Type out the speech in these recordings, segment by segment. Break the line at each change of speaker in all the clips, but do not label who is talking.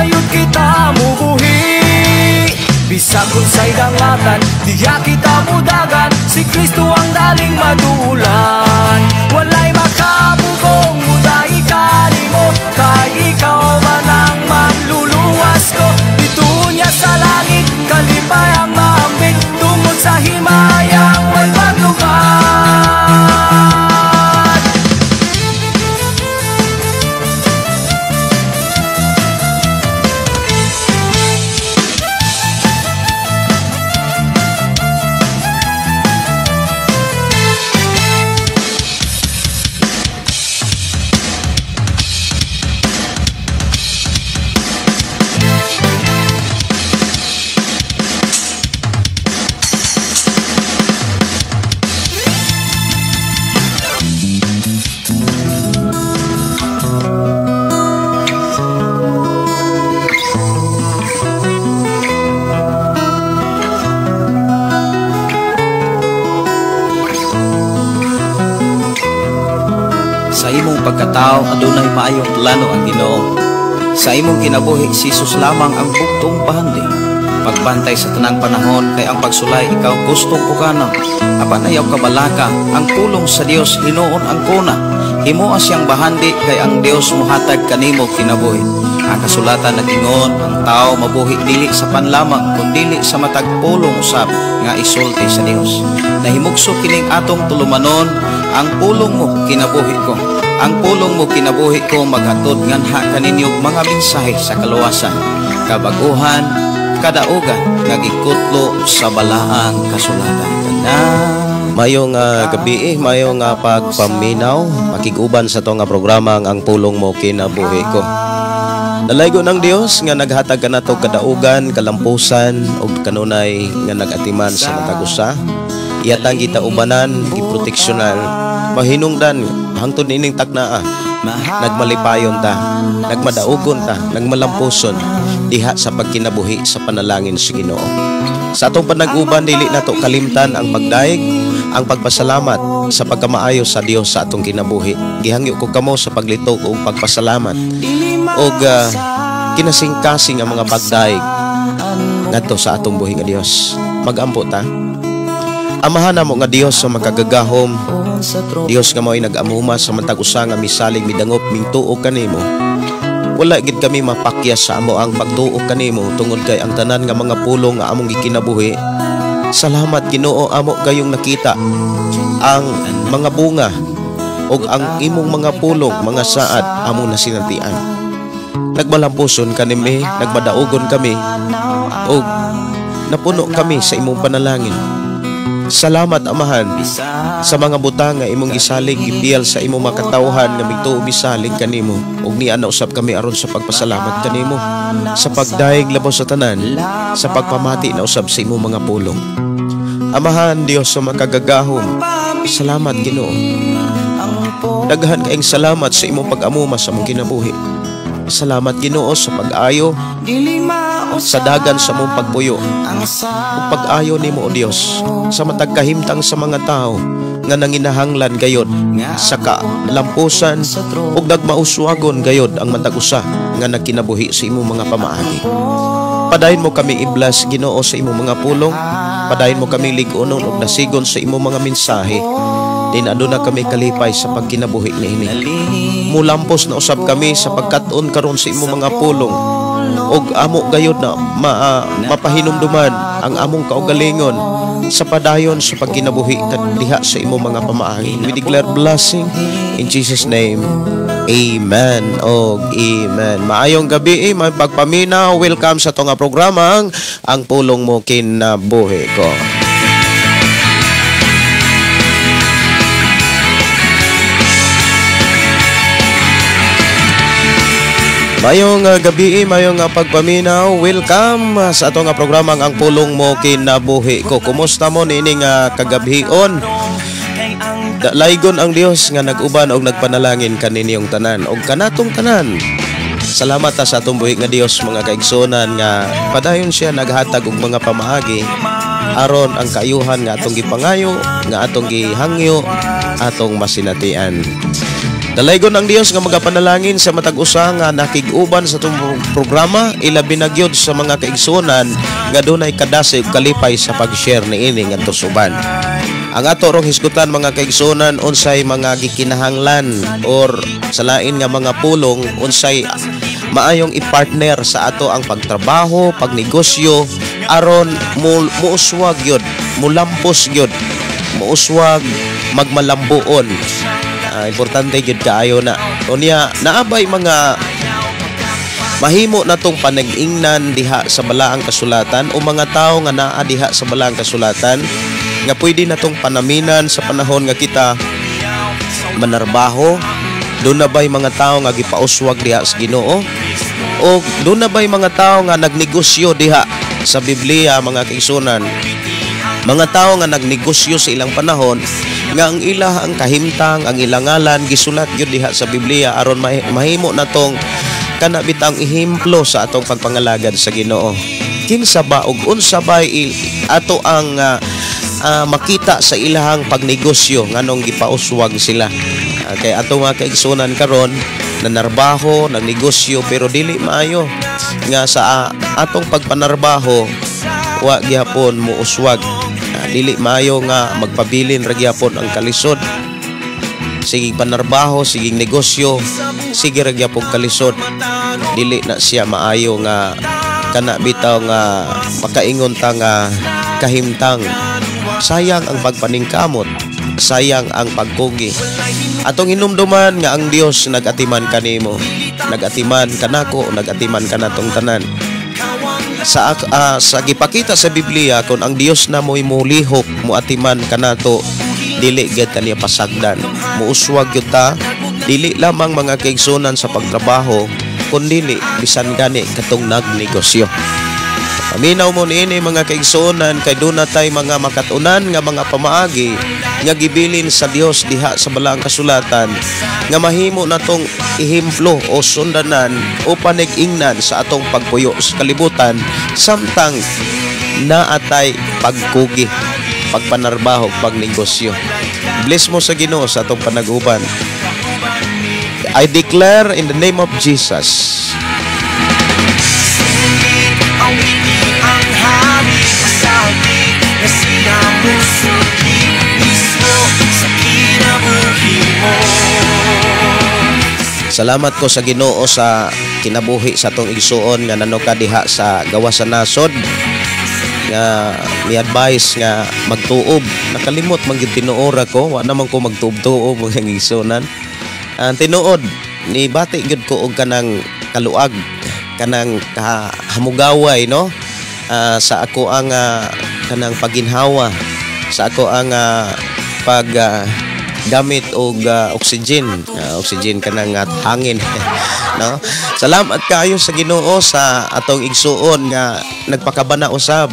Gayud kita mubuhi. Bisag unsay dangatan, diha kita mudagan. Si Kristo ang daling madulan. Walay makabugong muday kanimo, kay ikaw man ang manluluwas ko. Dito niya sa langit, kalipay ang maambit, tungod sa himayang way paglukad.
Sa imong pagkatao adunay maayong plano ang Ginoo. Sa imong kinabuhi si Jesus lamang ang bugtong bahandi. Pagbantay sa tanang panahon kay ang pagsulay ikaw gustong pukana. Apan ayaw kabalaka ang pulong sa Dios hinuon ang kuna. Himoa siyang bahandi kay ang Dios mohatag kanimo kinabuhi. Ang kasulatan nag-ingon ang tao mabuhi dili sa panlamang kundili sa matag pulong usab nga isulti sa Dios. Nahimugso kining atong tulumanon, ang pulong mo kinabuhi ko. Ang pulong mo kinabuhi ko maghatod nganha kaninyo mga mensahe sa kaluwasan, kabaguhan, kadaugan nga gikutlo sa balaang kasulatan.
Mayong gabi, mayong pagpaminaw, pakiguban sa to nga programa ang Pulong Mo Kinabuhi Ko. Nalaygo ng Dios nga naghatag kanato kadaugan, kalampusan ug kanunay nga nagatiman sa matag usa. Iyatang gitaubanan, giproteksyonan, mahinungdan hangtod niining taknaa. Nagmalipayon ta, nagmadaugon ta, nagmalampuson diha sa pagkinabuhi sa panalangin sa Ginoo. Sa atong panag-uban dili nato kalimtan ang pagdaig, ang pagpasalamat sa pagkamaayo sa Dios sa atong kinabuhi. Gihangyo ko kamo sa paglitok ug pagpasalamat og kinasingkasing ang mga pagdaig ngadto sa atong buhi nga Dios. Magampo ta. Amahan namo nga Dios sa makagagahom, Dios nga mao'y nag-amuma sa matag usa nga misalig midangop mingtuo kanimo. Wala gid kami mapakyas sa amo ang pagtuo kanimo tungod kay ang tanan nga mga pulong nga among gikinabuhi. Salamat Ginoo, amo gayong nakita ang mga bunga ug ang imong mga pulong, mga saad among nasinatian. Nagmalampuson kanimi, nagmadaugon kami ug napuno kami sa imong panalangin. Salamat Amahan sa mga butang nga imong gisalig gipiyal sa imong makatawhan nga migtuo misalig kanimo ug niya nausab kami aron sa pagpasalamat kanimo sa pagdayeg labaw sa tanan sa pagpamati na usab sa imong mga pulong. Amahan Dios sa makagagahom, salamat Ginoo. Daghan kaayong salamat sa imong pag-amuma sa among kinabuhi. Salamat Ginoo sa pag-ayo sa dagan sa mong pagbuyo ug pag-ayo nimo o Dios sa matag kahimtang sa mga tao nga nanginahanglan gayod sa kalampusan ug nagmauswagon gayod ang matag usa nga nagkinabuhi sa imong mga pamaagi. Padayon mo kami i-bless Ginoo sa imong mga pulong, padayon mo kami lig-onon ug nasigon sa imong mga mensahe. Din aduna kami kalipay sa pagkinabuhi niini. Mulampos na usab kami sa pagkat-on karon sa imong mga pulong ug amo gayod na mapahinumduman ang among kaugalingon sa padayon sa pagkinabuhi diha sa imong mga pamaagi. We declare blessing in Jesus name. Amen og amen. Maayong gabi, may pagpaminaw. Welcome sa ato nga programang Ang Pulong Mo Kinabuhi Ko. Mayong gabi, mayong pagpaminaw. Welcome sa ato nga programang Ang Pulong Mo Kinabuhi Ko. Kumusta mo niining kagabhion? Laygon ang Dios nga nag-uban og nagpanalangin kaninyong tanan og kanatong tanan. Salamat ta sa atong buhi nga Dios mga kaigsuonan nga padayon siya naghatag og mga pamaagi aron ang kaayuhan nga atong gipangayo, nga atong gihangyo, atong masinatian. Dalaygon ang Dios nga magapanalangin sa matag usa nga nakig-uban sa atong programa, ilabi na gyud sa mga kaigsuonan nga dunay kadasig kalipay sa pag-share niini ngadto sa uban. Ang ato rong hisgutan, mga kaigsuonan, unsay mga gikinahanglan or sa lain nga mga pulong, unsay maayong i-partner sa ato ang pagtrabaho, pagnegosyo aron muuswag gyud, mulampos gyud, muuswag, magmalambuon. Importante gyud kaayo na. Unya, naabay mga mahimo natong panag-ingnan diha sa Balaang Kasulatan o mga tawo nga naa diha sa Balaang Kasulatan nga pwede natong panaminan sa panahon nga kita manarbaho? Duna ba'y mga tao nga gipauswag diha sa Ginoo? O duna ba'y mga tao nga nagnegosyo diha sa Biblia, mga kaigsuonan? Mga tao nga nagnegosyo sa ilang panahon nga ang ila ang kahimtang, ang ilang ngalan gisulat gyud diha sa Biblia aron mahimo natong kana bitang ehemplo sa atong pagpangalagad sa Ginoo. Kinsa ba ug unsa ba ato ang makita sa ilahang pagnegosyo nganong gipauswag sila? Kay ato mga kaigsuonan karon nanarbaho, nagnegosyo, pero dili maayo nga sa atong pagpanarbaho wa gihapon muuswag. Dili maayo nga magpabilin ra gihapon ang kalisod. Sige panarbaho, sige negosyo, sige ra gyapon kalisod. Dili na siya maayo nga kana bitaw nga makaingon ta nga kahimtang. Sayang ang pagpaningkamot, sayang ang pagkugi. Atong hinumduman nga ang Dios nagatiman kanimo, nagatiman kanako, nagatiman kanatong tanan. Sa gipakita sa Biblia, kung ang Dios na mo'y mulihok, muatiman kanato, dili gyud kaniya pasagdan. Muuswag gyud ta, dili lamang, mga kaigsunan, sa pagtrabaho, kundili bisan gani katong nagnegosyo. Paminaw mo niini, mga kaigsuonan, kay duna tay mga makatunan nga mga pamaagi nga gibilin sa Dios diha sa Balaang Kasulatan nga mahimo natong ehemplo o sundanan o panig-ingnan sa atong pagpuyo sa kalibutan samtang naatay pagkugi, pagpanarbaho, pagnegosyo. Bless mo sa Ginoo sa atong panaguban. I declare in the name of Jesus.
Awiti ang hari Sabi na sinamusuki mismo sa kinabuhi mo.
Salamat ko sa Ginoo sa kinabuhi sa atong igsuon nga nanuka diha sa gawas sa nasod nga mi advice nga magtuob. Nakalimot man gyud tinuora ko, wa naman ko magtuob-tuob, mga igsuonan. Ang tinuod ni bati gyud ko og kanang kaluag, kanang kahamugaway, no, sa ako ang kanang paginhawa sa ako ang pag gamit og oxygen, kanang at hangin, no. Salamat kaayo sa Ginoo sa atong igsuon nga nagpakabana usab.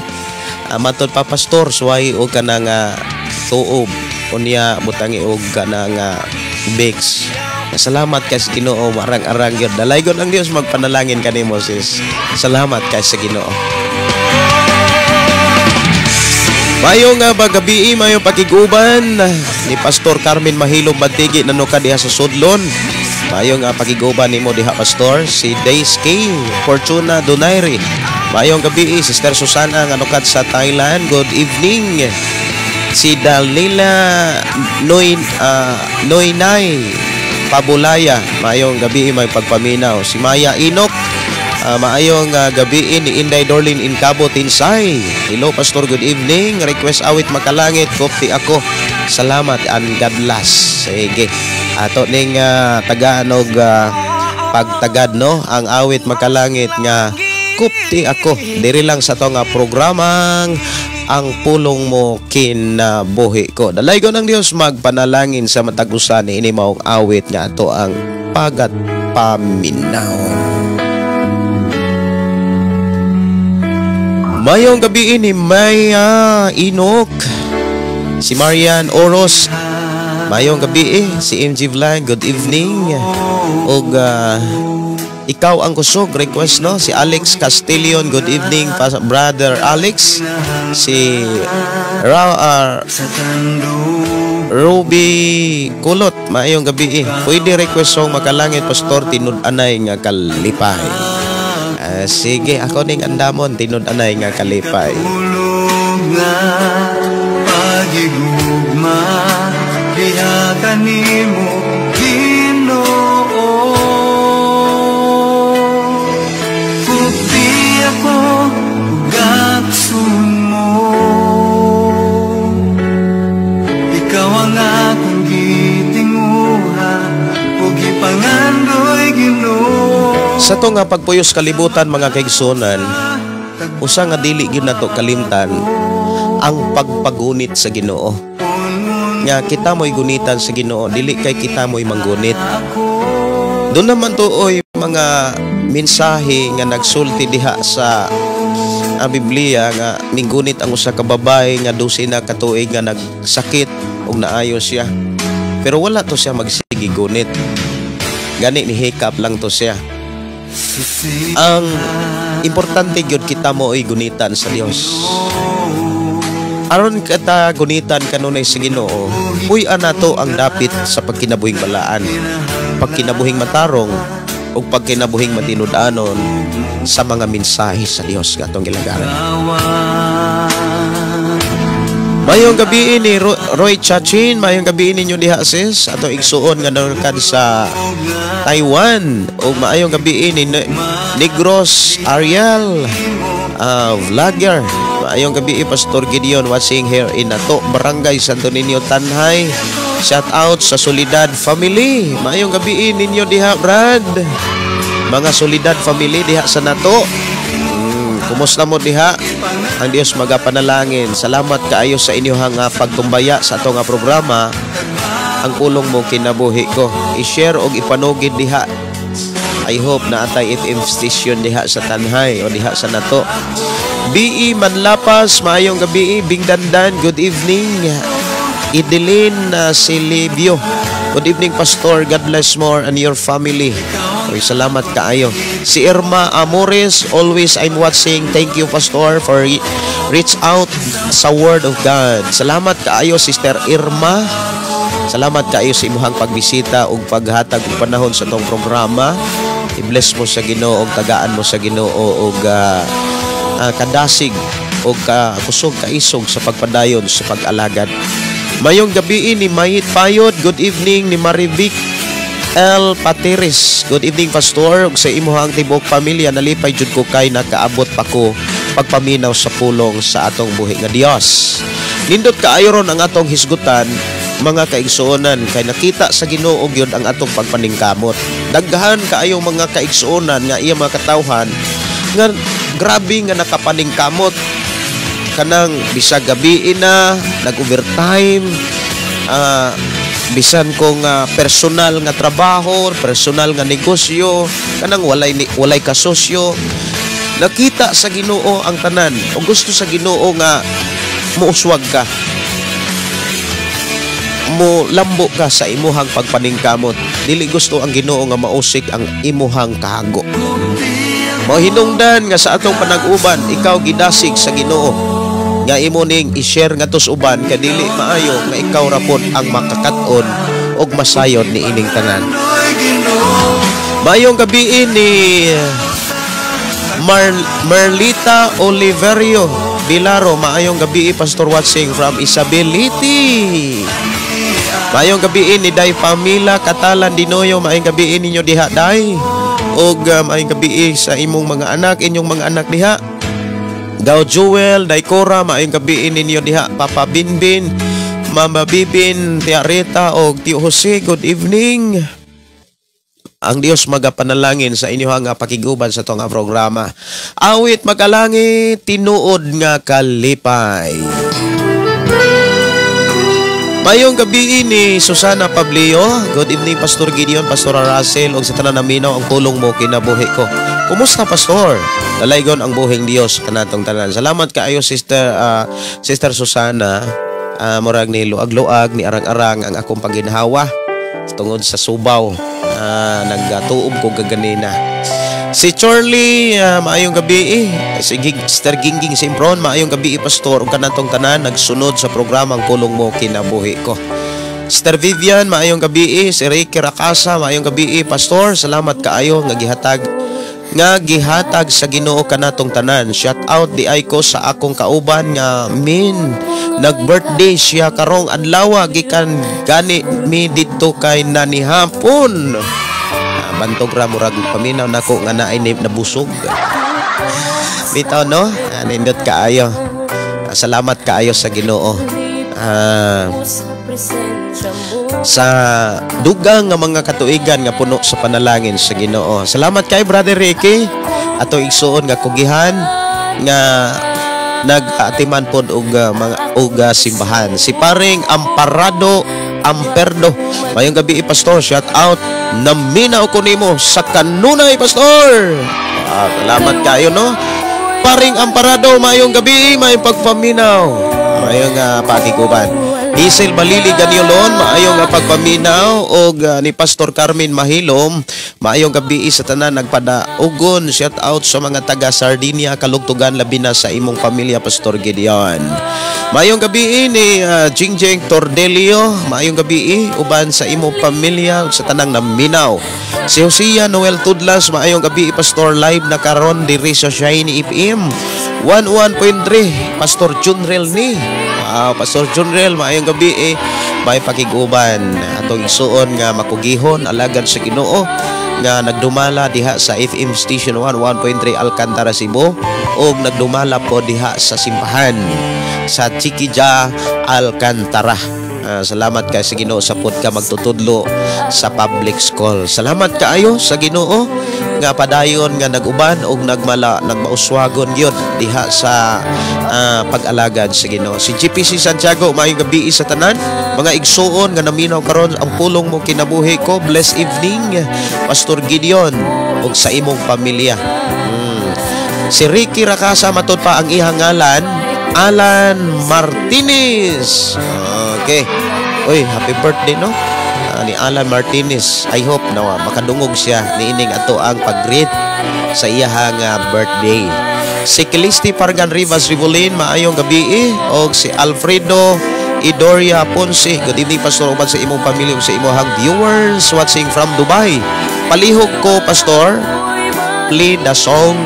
Matod pa, "Pastor, suway og kanang tuob, unya butangi og kanang Vicks." Salamat kay sa Ginoo, marang-arang gyud. Dalaygon ang Dios magpanalangin kanimo, sis. Salamat kay sa Ginoo. Mayo nga ba gabi, mayo pakiguban ni Pastor Carmen Mahilom Bantigi nanuka diha sa Sudlon. Mayo nga pakiguban nimo diha, Pastor. Si Days K Fortuna Donaire. Mayong gabi, Sister Susana nga nukad sa Thailand. Good evening. Si Dalila Noy Noynay Pabulaya. Mayong gabi, may pagpaminaw. Si Maya Inok. Maayong gabi ni Inday Dorlin Incabo Tinsay. Hello, Pastor, good evening. Request awit Makalangit, Kopti Ako. Salamat and God bless. Sige. Ato ning tagaan og pagtagad, no, ang awit Makalangit nga Kupti Ako. Diri lang sa to nga programang Ang Pulong Mo Kinabuhi Ko. Dalaygon ang Dios magpanalangin sa matag usa ni ini maong awit nga ato ang pagat paminaw. Mayong gabi ni Maya Inok. Si Marian Oros. Mayong gabi eh. Si MG Vlog, good evening. Og Ikaw ang kusog request, no, si Alex Castillon. Good evening, brother Alex. Si Ruby Kulot, maayong gabi eh. Pwede request song Makalangit, Pastor, Tinud-anay nga Kalipay. Sige, ako ning andamon, Tinud-anay nga Kalipay.
Nga pagigugma diha kanimo, Ginoo. Kupti ako ug akson mo. Ikaw ang akong gitinguha ug gipangandoy, Ginoo.
Sa to nga pagpuyos kalibutan, mga kaigsunan, usa nga dili gyud nato kalimtan ang pagpagunit sa Ginoo. Nga kita mo'y gunitan sa Ginoo, dili kay kita mo'y manggunit. Doon naman tuoy mga mensahe nga nagsulti diha sa ang Biblia nga minggunit ang usa ka babae nga 12 na katuig nga nagsakit ug naayo siya. Pero wala to siya magsigi gunit. Gani ni hikap lang to siya. Ang importante gyud, kita mo ay gunitan sa Dios. Aron kita gunitan kanunay sa Ginoo, puy-an nato ang dapit sa pagkinabuhing balaan, pagkinabuhing matarong, ug pagkinabuhing matinud-anon sa mga mensahe sa Dios nga atong gilagaran. Mayong gabi ni Roy Chachin, mayong gabi ninyo diha, sis, ato igsuon nga nangkad sa Taiwan. Ug maayong gabi ni Negros Ariel vlogger. Maayong gabi, Pastor Gideon, watching here in Nato, Barangay Santo Niño, Tanjay. Shout out sa Solidad family. Maayong gabi ninyo diha, Brad. Mga Solidad family diha sa Nato. Kumusta mo diha? Ang Dios magapanalangin. Salamat kaayo sa inyong nga pagtumbaya sa ato nga programa. Ang Pulong Mo Kinabuhi Ko. I-share og ipanugid diha. I hope na atay FM station diha sa Tanjay o diha sa Nato. BE Manlapas, maayong gabi. Bing Dandan, good evening. Idelin Silibio. Good evening, Pastor. God bless more and your family. Uy, salamat kaayo. Si Irma Amores, always I'm watching. Thank you, Pastor, for reach out sa Word of God. Salamat kaayo, Sister Irma. Salamat kaayo sa imuhang pagbisita ug paghatag og panahon sa atong programa. I-bless mo sa Ginoo ug tagaan mo sa Ginoo og kadasig og kusog kaisog sa pagpadayon sa pag-alagad. Mayong gabi ni Mayit Payod, good evening ni Marivic L. Pateres. Good evening, Pastor, ug sa imuhang tibuok pamilya. Nalipay jud ko kay nakaabot pa ko pagpaminaw sa pulong sa atong buhi nga Dios. Nindot kaayo ron ang atong hisgutan, mga kaigsuonan, kay nakita sa Ginoo gyud ang atong pagpaningkamot. Daghan kaayo mga kaigsuonan nga iya mga katawhan nga grabe nga nakapaningkamot, kanang bisag gabi na nag-overtime, bisan kung personal nga trabaho, personal nga negosyo, kanang walay kasosyo. Nakita sa Ginoo ang tanan o gusto sa Ginoo nga muuswag ka, mo lambo ka sa imuhang pagpaningkamot. Dili gusto ang Ginoo nga mausik ang imuhang kahago. Mao hinungdan nga sa atong panag-uban, ikaw gidasig sa Ginoo nga imo ning i-share ngadto sa uban, kay dili maayo nga ikaw ra pod ang makakat-on og masayod ni ining tanan. Maayong gabi ni Merlita Oliverio Bilaro. Maayong gabi, Pastor, watching from Isabeliti. Maayong gabi ni Day Pamila Katalan Dinoyo. Maayong gabi ninyo diha, Day. Og maayong gabi sa imong mga anak, inyong mga anak diha. Gaw Jewel, Day Cora, maayong gabi ninyo diha. Papa Binbin, Mama Bibin, Tia Rita og Tio Jose, good evening. Ang Dios magapanalangin sa inyo nga pakiguban sa atong programa. Awit Makalangit, Tinuod nga Kalipay. Mayong gabi ni Susana Pablio. Good evening, Pastor Gideon, Pastor Russell, ug sa tanan naminaw ang Pulong Mo Kinabuhi Ko. Kumusta, Pastor? Dalaygon ang buhing Dios kanatong tanan. Salamat kaayo, Sister Susana. Murag ni luag-luag ni arang-arang ang akong paginhawa tungod sa subaw. Nagatuob ko gaganina. Si Charlie, maayong gabi eh. Si Sister Gingging Simpron, maayong gabi, Pastor. Ug kanatong tanan nagsunod sa programang Pulong Mo Kinabuhi Ko. Sister Vivian, maayong gabi eh. Si Ricky Rakasa, maayong gabi, Pastor. Salamat kaayo nga gihatag sa Ginoo kanatong tanan. Shout out diay ko sa akong kauban nga Min. Nag-birthday siya karong adlaw, gikan gani mi didto kay nanihapon. Bantog ra, murag paminaw nako nga naay ni nabusog. Bitaw, no? Nindot kaayo. Salamat kaayo sa Ginoo. Sa dugang nga mga katuigan nga puno sa panalangin sa Ginoo. Salamat kay Brother Ricky, ato igsuon nga kugihan nga nag-atiman pod og mga og simbahan. Si Paring Amparado Amperdo. Mayong gabi, Pastor, shout out. Naminaw ko nimo sa kanunay, Pastor. Salamat kayo, no. Paring Amparado, mayong gabi, may pagpaminaw. Mayong pakiguban. Isel Balili Ganiolon, maayong pagpaminaw, og ni Pastor Carmen Mahilom, maayong gabi sa tanan nagpadaugon. Shout out sa mga taga Sardinia, Kalugtugan, labi na sa imong pamilya, Pastor Gideon. Maayong gabi ni Jingjing Tordelio, maayong gabi uban sa imong pamilya ug sa tanang naminaw. Si Hosea Noel Tudlas, maayong gabi, Pastor, live na karon diri sa Shiny FM 11.3. Pastor Junrel ni. Wow, Pastor Junrel, maayong gabi eh. May pakiguban atong igsuon nga makugihon, alagad sa Ginoo nga nagdumala diha sa FM Station 1 1.3 Alcantara, Cebu, ug nagdumala po diha sa simbahan sa Chiquija, Alcantara. Salamat kay sa Ginoo sa pod ka magtutudlo sa public school. Salamat kaayo sa Ginoo nga padayon nga nag-uban og nagmala nagmauswagon gyud diha sa pag-alagad sa Ginoo. Si GPC Santiago, maayong gabi sa tanan mga igsuon nga naminaw karon ang Pulong Mo Kinabuhi Ko. Bless evening, Pastor Gideon, ug sa imong pamilya. Si Ricky Rakasa, matud pa ang iyang ngalan Alan Martinez. Okay. Uy, happy birthday, no? Ni Alan Martinez. I hope na makadungog siya niining ato ang pag-greet sa iyahang birthday. Si Kilisti Pargan Rivas Rivolin, maayong gabi, og si Alfredo Idoria Ponce. Good evening, Pastor, uban sa imong pamilya ug sa imong viewers watching from Dubai. Palihog ko, Pastor, play the song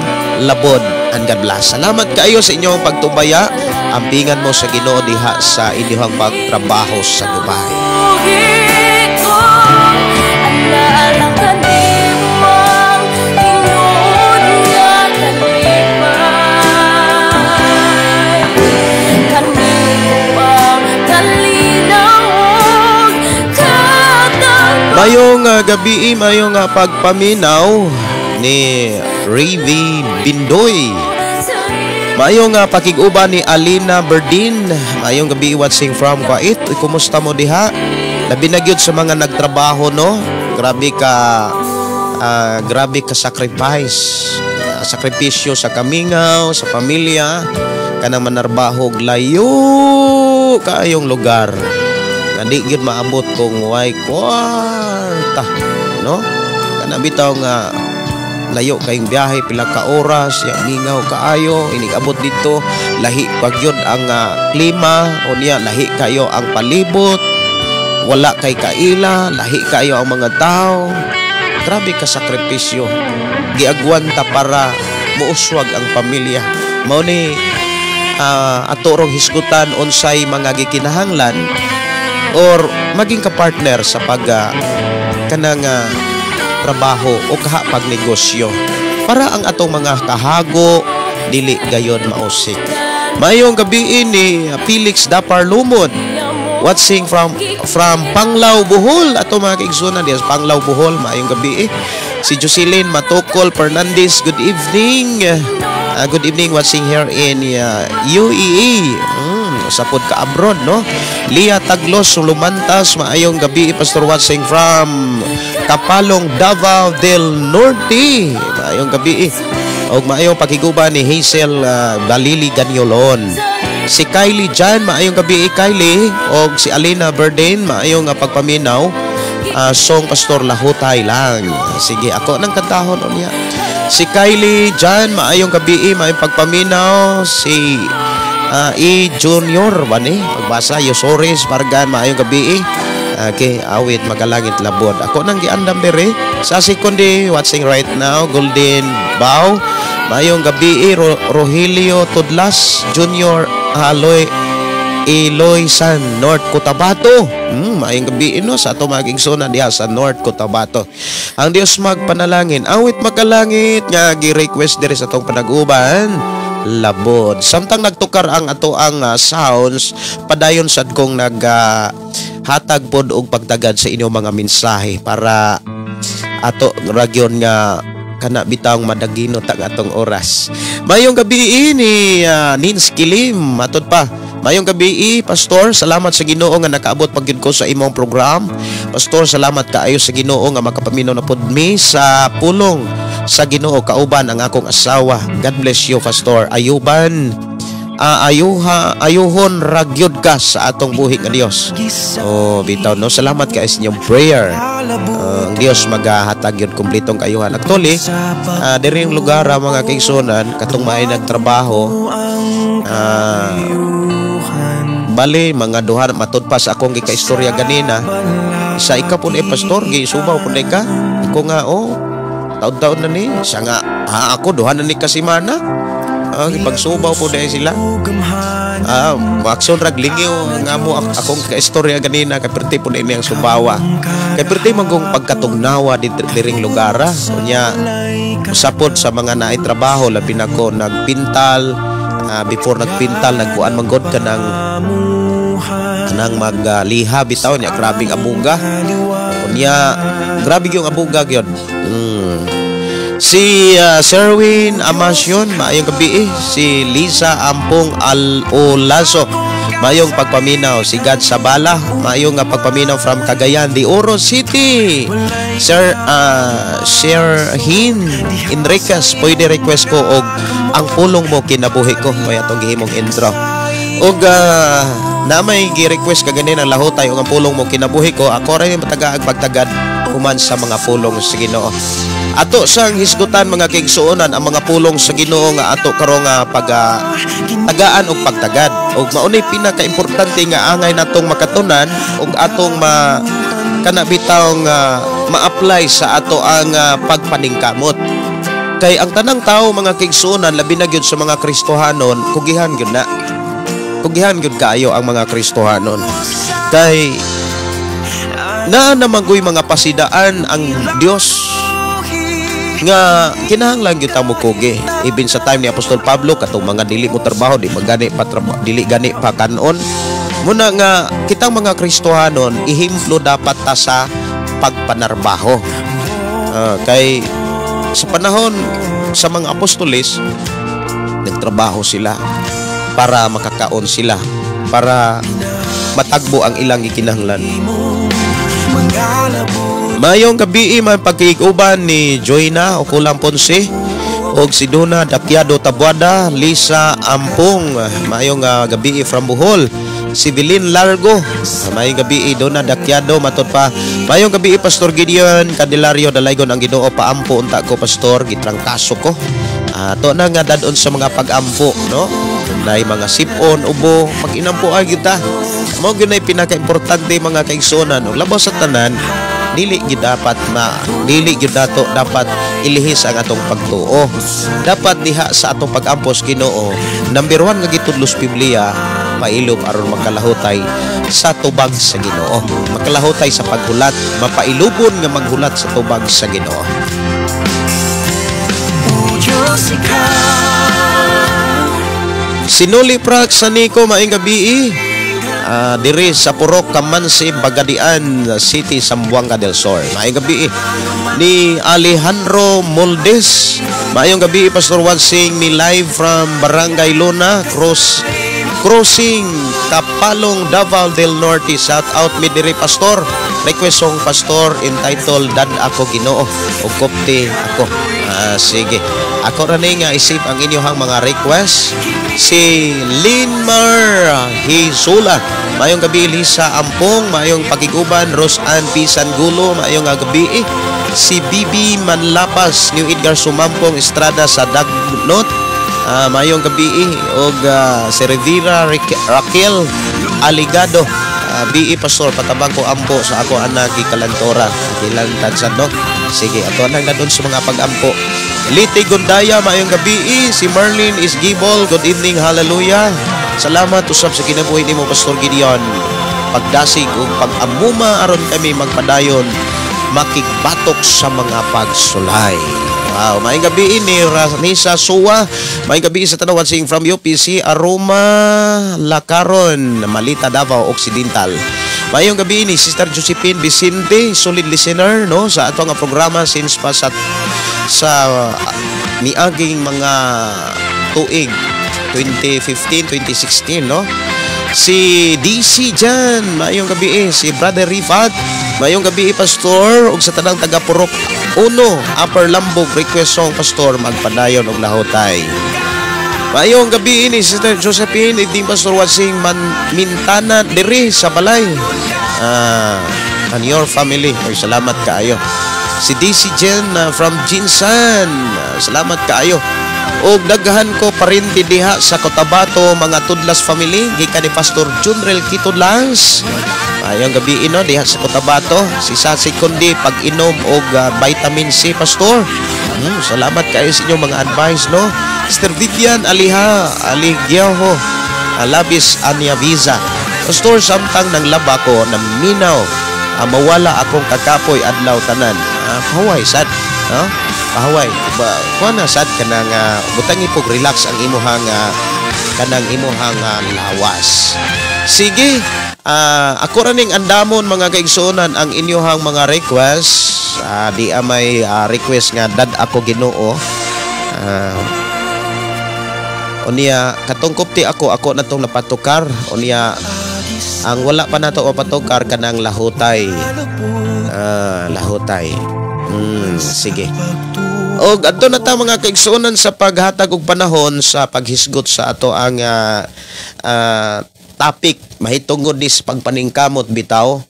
"Labod" and God bless. Salamat kaayo sa inyong pagtubaya. Ampingan mo sa Ginoo diha sa inyong pagtrabaho sa Dubai.
Alaala kanimang tinuod nga kalipay, Kanimang kalinaw ug katagumpay.
Mayong gabi, mayong pagpaminaw ni Ravi Bindoy. Mayong pakig-uban ni Alina Berdin. Mayong gabi, watching from Kuwait. Uy, kumusta mo diha? Labi na gyud sa mga nagtrabaho, no. Grabe ka sacrifice. Sakripisyo sa kamingaw, sa pamilya, kanang manarbahog layo kaayong lugar. Nga di gyud maabot kung way kwarta, no? Kana bitaw nga layo kayong biyahe, pila ka oras ya, mingaw kaayo, inig-abot dito lahi pa gyud ang klima, unya lahi kayo ang palibot, wala kay kaila, lahi kayo ang mga tao. Grabe ka sakripisyo, giagwanta para muuswag ang pamilya. Mao ni ato rong hisgutan unsay mga gikinahanglan or maging ka-partner sa pag kanang trabaho o kaha pagnegosyo para ang atong mga kahago dili gayon mausik. Mayong gabi ni Felix Dapar Lumod, watching from Panglao, Bohol. Ato mga kaigsunan diya sa Panglao, Bohol, maayong gabi eh. Si Jocelyn Matokol Fernandez, good evening. Good evening, watching here in UAE. Sapod ka abroad, no? Lia Taglos Lumantas, maayong gabi, Pastor, watching from Kapalong, Davao del Norte. Maayong gabi. Og maayong pakiguban ni Hazel Balili Ganyolon. Si Kylie Jan, maayong gabi, Kylie. Og si Alina Berdin, maayong pagpaminaw. Song, Pastor, "Lahutay" lang. Sige, ako nang kantahon unya. Si Kylie Jan, maayong gabi, maayong pagpaminaw. Si E. Junior ba ni? Pagbasa, Yosores, Pargan, maayong gabi. Okay, awit "Magalangit Labod". Ako nang giandam dere. Sa Sekundi, watching right now, Golden Bow. Maayong gabi, Rogelio Tudlas Junior Aloy Eloysan, North Cotabato. Maayong gabi no sa ato mga igsoona diha sa North Cotabato. Ang Dios magpanalangin. Awit "Makalangit" nga gi-request diri sa atong panag-uban. Labod. Samtang nagtukar ang ato ang sounds, padayon sad kong nag hatag pod og pagtagad sa inyong mga mensahe para ato ragyon nga kana bitawng madagino tag atong oras. Mayong gabi ni Nins Kilim, matod pa. Mayong gabi, Pastor, salamat sa Ginoo nga nakaabot pag ko sa imong program. Pastor, salamat kaayo sa Ginoo nga makapaminaw na pud mi sa pulong sa Ginoo kauban ang akong asawa. God bless you, Pastor. Ayuban ayuha ayuhon ragyod ka sa atong buhi nga Dios. Oh, bitaw no, salamat kay sa inyong prayer. Ang Dios magahatag yun kumpletong kayuhan. Actually, diri yung lugar mga kaigsunan, katong maay nagtrabaho, bali mga duha, matud pa sa akong gikaistorya ganina sa ika po ni pastor, gisubaw po ka ako nga, oh, taon-taon na ni siya nga ha, ako duha na ni kasimana, pagsubaw po dahil sila. Makson rag lingiw nga mo akong kaistorya ganina kay perti po ni ang subawa. Kay perti manggong pagkatugnawa diring lugar. Unya usapot sa mga naay trabaho, labi na ko nagpintal, before nagpintal nagkuan manggod ka ng kanang magliha bitaw niya, grabing abuga. Unya grabe yung abuga gyud. Si Sherwin Amasyon, maayong gabi eh. Si Lisa Ampong Al-Olaso, maayong pagpaminaw. Si God Sabala, maayong nga pagpaminaw from Cagayan de Oro City. Sir Sir Hin Enriquez, pwede request ko og "Ang Pulong Mo Kinabuhi Ko", may atong gihimong intro. Og na may gi-request ka ganin ang "Lahutay" og "Ang Pulong Mo Kinabuhi Ko", ako rin matagaag pagtagad human sa mga pulong sa Ginoo. Ato sang hisgutan, mga kaigsuonan, ang mga pulong sa Ginoo nga ato karon nga pag tagaan og pagtagad. Og maunay pinakaimportante nga angay natong makatunan og atong ma kana bitaw nga ma-apply sa ato ang pagpaningkamot. Kay ang tanang tao, mga kaigsuonan, labi na gyud sa mga Kristohanon, kugihan gyud na. Kugihan gyud kaayo ang mga Kristohanon. Kay naa naman goy mga pasidaan ang Dios nga kinahanglan gyud ta mo kugi. Even sa time ni Apostol Pablo, katong mga dili mo trabaho, di magani pa trabaho, dili gani pa kanon. Muna nga kitang mga Kristohanon, ihimplo dapat ta sa pagpanarbaho. Kay sa panahon sa mga apostoles, nagtrabaho sila para makakaon sila, para matagbo ang ilang gikinahanglan. Mayong gabi man pagkiig-uban ni Joyna Okulang Ponce og si Dona Dakyado Tabuada, Lisa Ampong, mayong gabi from Bohol. Si Bilin Largo, mayong gabi Dona Dakyado, matod pa. Mayong gabi, Pastor Gideon Candelario, dalaygon ang Ginoo, paampo unta ko, Pastor, gitrangkaso ko. To na nga dadon sa mga pag-ampo, no? Nay mga sipon, ubo, pag-inampo ay gyud ta. Mao gyud nay pinaka-importante, mga kaigsuonan, ug labaw sa tanan, dili gyud dapat ma dili gyud nato dapat ilihis ang atong pagtuo. Dapat diha sa atong pag-ampos Ginoo, number one nga gitudlos Biblia, pailob aron makalahutay sa tubag sa Ginoo. Makalahutay sa paghulat, mapailubon nga maghulat sa tubag sa Ginoo.
Diyos, ikaw.
Sinuli Prax sa Nico, maayong gabi. Diri sa Purok Kamansi, Bagadian City, Zamboanga del Sur. Maayong gabi ni Alejandro Moldes. Maayong gabi, Pastor Wansing, ni live from Barangay Luna, Crossing, Kapalong, Davao del Norte. Shout out mi diri, Pastor. Request song, Pastor, entitled "Dad Ako Ginoo" o "Kopti Ako". Sige. Ako ra ni nga isip ang inyong mga request. Si Linmar Hisula, maayong gabi. Lisa Ampong, maayong pakiguban. Rosan P. Sangulo, maayong gabi. Si Bibi Manlapas, New Edgar Sumampong Estrada sa Dagnot, maayong gabi. Og si Rivera Raquel Aligado, BE Pastor, patabang ko ampo sa ako anak Kalantora Kilantad sa, no? Sige, ato nang dadon sa mga pag-ampo. Liti Gundaya, maayong gabi. Si Marlene Isgibol, good evening, hallelujah. Salamat usab sa kinabuhi nimo, Pastor Gideon. Pagdasig ug pag-amuma aron kami magpadayon makigbatok sa mga pagsulay. Wow, maayong gabi ni Ranisa Suwa. Maayong gabi sa tanan watching from UPC Aroma Lacaron, Malita, Davao Occidental. Maayong gabi ni Sister Josephine Vicente, solid listener, no, sa ato nga programa since pa sa miaging mga tuig 2015, 2016, no? Si DC Jan, maayong gabi eh. Si Brother Rifat, maayong gabi eh, Pastor, ug sa tanang taga Purok Uno, Upper Lambog, request song, Pastor, "Magpadayon og Lahotay." Maayong gabi ni Sister Josephine, evening, Pastor, watching man Mintana diri sa balay. And your family. Ay, salamat kaayo. Si DC Jen from Jinsan. Salamat kaayo. Og daghan ko parinti diha sa Cotabato, mga Tudlas family gikan ni Pastor Junrel Kitudlas. Maayong gabi ino diha sa Cotabato. Si Sasi Kundi, pag-inom og vitamin C, Pastor. Salamat kaayo sa inyong mga advice, no. Sister Vivian Aliha Aligyaho Alabis Anya Visa. Pastor, samtang nang laba ko naminaw, mawala akong kakapoy adlaw tanan. Pahaway sad, no? Pahaway. Ba, kuha na sad kanang butang ipog relax ang imuhang kanang imuhang lawas. Sige, ako ra ning andamon, mga kaigsuonan, ang inyuhang mga request. Di may request nga dad ako Ginoo. Unya katong kupti ako ako na tong napatukar. Unya ang wala pa nato mapatukar kanang "Lahotay". Lahotay. Sige. Og adto na ta, mga kaigsuonan, sa paghatag og panahon sa paghisgot sa ato ang topic mahitungod ni sa pagpaningkamot bitaw.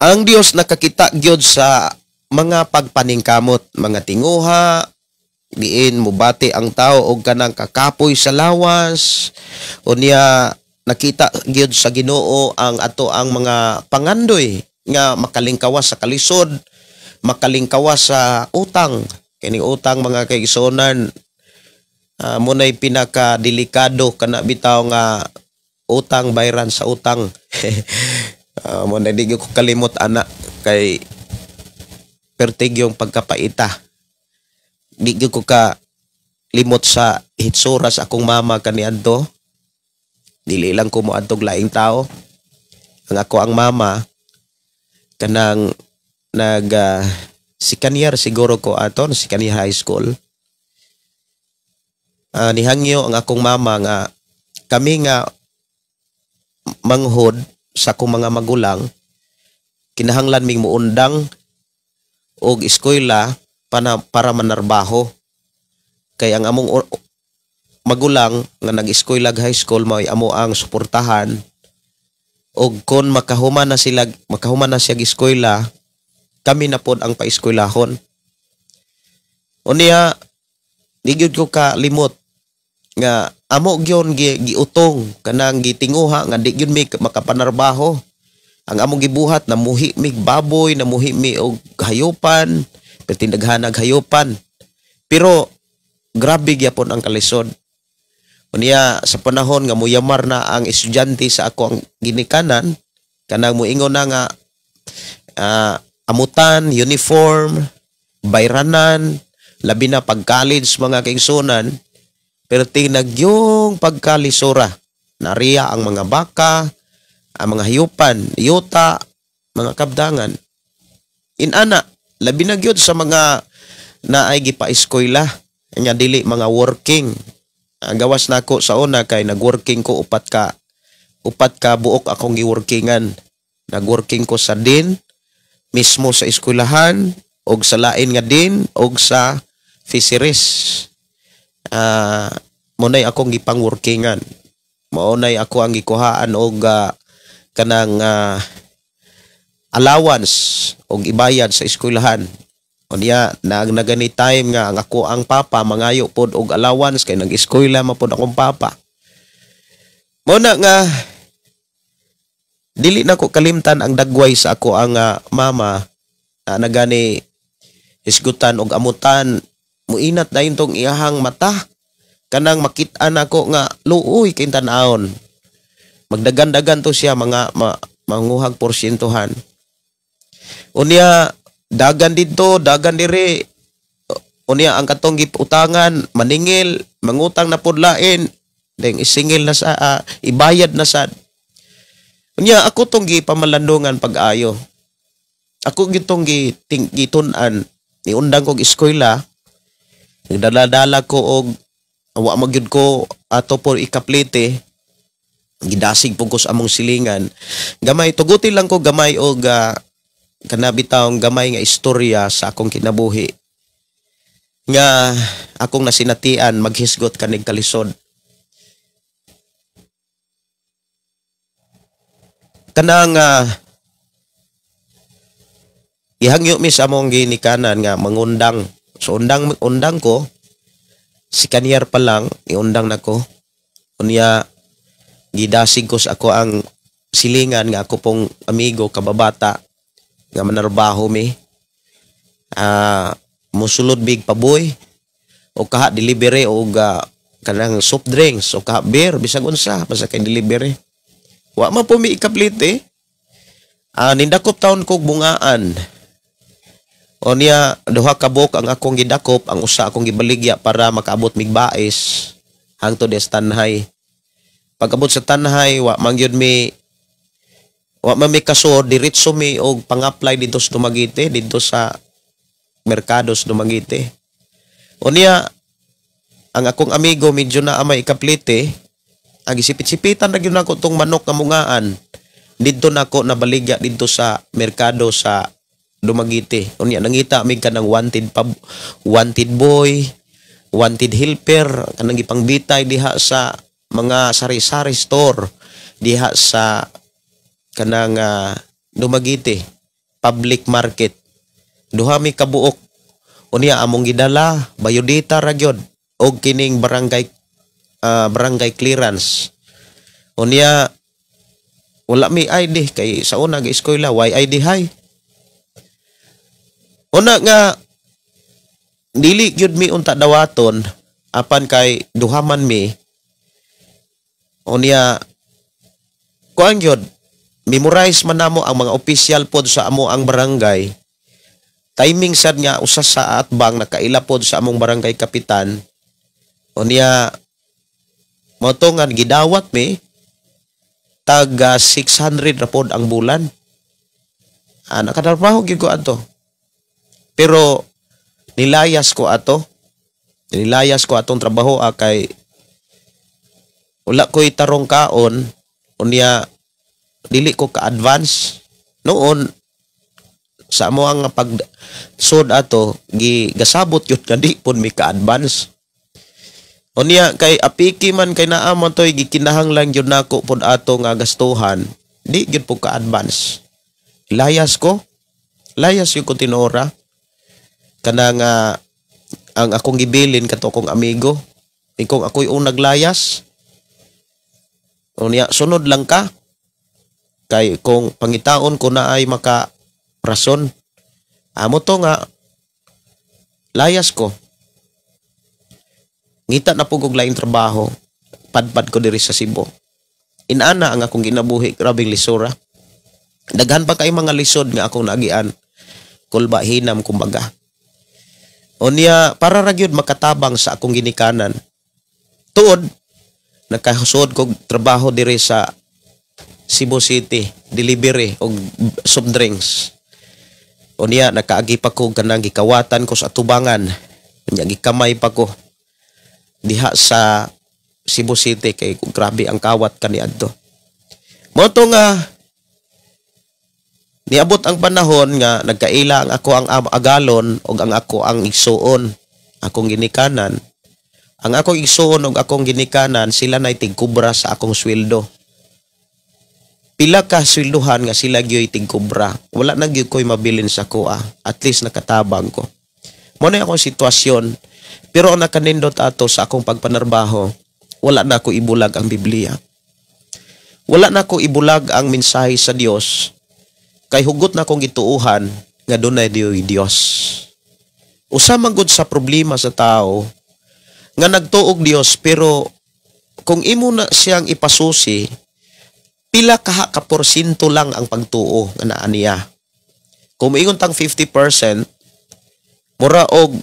Ang Dios nakakita gyud sa mga pagpaningkamot, mga tinguha, diin mubati ang tao og kanang kakapoy sa lawas. Unya nakita gyud sa Ginoo ang ato ang mga pangandoy nga makalingkawas sa kalisod, makalingkawas sa utang. Kini utang, mga kaigsuonan, muna'y pinakadelikado kana bitaw nga utang, bayran sa utang. Mo na di ko kalimot ana kay pertig yung pagkapaita. Di gyud ko ka limot sa hitsura sa akong mama kaniadto. Dili lang ko moadtog laing tao. Ang ako ang mama kanang nag second year siguro ko ato, second year high school. Nihangyo ang akong mama nga kami nga manghod sa akong mga magulang kinahanglan ming muundang og eskwela para manarbaho kay ang among magulang nga nag-eskwela high school mao'y amo ang suportahan, og kon makahuman na siya eskwela, kami na pod ang paeskwelahon. Unya di gyud ko ka limot nga amo gyud giutong, kanang gitinguha nga di gyud mi makapanarbaho. Ang among gibuhat, namuhi mig baboy, namuhi mi og hayupan, pertindaghanag hayupan, pero grabe gyapon ang kalisod. Unya sa panahon nga muyamar na ang estudyante sa ako ang ginikanan, kanang muingon na nga amutan, uniform, bayranan, labi na pag college, mga kaigsunan, pero tinag yung pagkalisura. Nariya ang mga baka, ang mga hayupan, yuta, mga kabdangan. Inana, labi na gyud sa mga naay gipa-eskwela, nga dili mga working. Gawas nako sa una kay nagworking ko, upat ka buok akong giworkingan. Nagworking ko sa din mismo sa eskwelahan og sa lain nga din og sa fisheries. Mo nay akong gipangworkingan. Mao nay ako ang gikuhaan og kanang allowance og ibayad sa eskwelahan. Unya nag nagani time nga ang ako ang papa mangayo pod og allowance kay nag-eskwela man pod akong papa. Mo na nga dili na ko kalimtan ang dagway sa ako ang mama nagani hisgutan og amutan, muinat dayon tong iyahang mata kanang makit-an nako nga luoy kay tan-awon. Magdagan-dagan to siya mga manguhag porsyentohan. Unya dagan didto, dagan diri. Unya ang katong giutangan maningil, mangutang na pud lain, deng isingil na sa ibayad na sad. Unya ako tong gipamalandungan pag-ayo. Ako gitong gitun-an, niundang kog eskwela, nagdala-dala ko og wa magyud ko ato por ikaplite, gidasig pud ko sa among silingan. Gamay tuguti lang ko gamay og kana bitawng gamay nga istorya sa akong kinabuhi nga akong nasinatian maghisgot kanig kalisod. Kanang gihangyo mi sa among ginikanan nga mangundang. So undang ko si kanyar pa lang iundang nako. Unya gidasig ko sa ako ang silingan nga ako pong amigo kababata nga manarbaho mi. Musulod big paboy o kaha delivery og kanang soft drinks o kaha beer bisag unsa basta kay delivery. Wa man po mi ikaplite. Nindakop taon kog bungaan. O niya duha ka buok ang akong gidakop, ang usa akong gibaligya para makaabot mig bais hangtod des Tanhay. Pag-abot sa Tanhay, wa man gyud mi, wa man mi kaso, diretso mi og pang-apply didto sa Dumaguete, didto sa merkado sa Dumaguete. O niya ang akong amigo medyo na amay ikaplite, ang gisipit-sipitan na gyud nako tong manok nga mungaan. Didto nako nabaligya didto sa merkado sa Dumaguete. Unya nangita mig kanang wanted pub, wanted boy, wanted helper, kanang gipangbitay diha sa mga sari-sari store diha sa kanang Dumaguete public market. Duha mi kabuok. Unya among gidala bayodita ra gyud og kining barangay clearance. Unya wala mi ID kay sa una ga eskwela why ID hay. Una nga dili gyud mi unta dawaton apan kay duha man mi. Unya kuan gyud memorize man namo ang mga official pod sa amo ang barangay. Timing sad nga usa sa atbang nakaila pod sa among barangay kapitan. Unya mao to nga gidawat mi tag 600 ra pod ang bulan. Nakatrabaho gyud ko ato. Pero nilayas ko ato. Nilayas ko atong trabaho kay wala ko'y tarong kaon. Unya dili ko ka-advance noon sa amo ang pagsod ato gigasabot yun nga di pud mi ka-advance. Unya kay apiki man kay naa man toy gikinahanglan gyud nako pud ato nga gastuhan, di gyud pud ka-advance. Layas ko. Layas yung ko tinuora. Kana nga ang akong gibilin kato akong amigo. Ikong ako'y unang naglayas. Unya sunod lang ka. Kay kung pangitaon ko na ay maka rason. Amo to nga layas ko. Ngita na pug og laing trabaho. Padpad ko diri sa Cebu. Inana ang akong ginabuhi, grabing lisura. Daghan pa kay mga lisod nga akong naagian. Kulba hinam kumbaga. Unya para ra gyud makatabang sa akong ginikanan. Tuod nakahusod kog trabaho diri sa Cebu City, delivery og soft drinks. Unya nakaagi pa ko kanang gikawatan ko sa atubangan. Unya gikamay pa ko diha sa Cebu City kay grabe ang kawat kaniadto. Mao to nga niabot ang panahon nga nagkaila ang ako ang agalon og ang ako ang igsuon akong ginikanan. Ang akong igsuon og akong ginikanan, sila nay tigkubra sa akong sweldo. Pila ka sweldohan nga sila gyoy tigkubra. Wala na gyud ko'y mabilin sa kuha. At least nakatabang ko. Mo na akong sitwasyon. Pero ang nakanindot ato sa akong pagpanarbaho, wala na ako ibulag ang Biblia. Wala na ako ibulag ang mensahe sa Dios. Kay hugot na akong gituuhan nga dunay diyoy Dios. Usa man gud sa problema sa tao nga nagtuog Dios, pero kung imo na siyang ipasusi, pila kaha ka porsyento lang ang pagtuo nga naa niya. Kung moingon tang 50%, mura og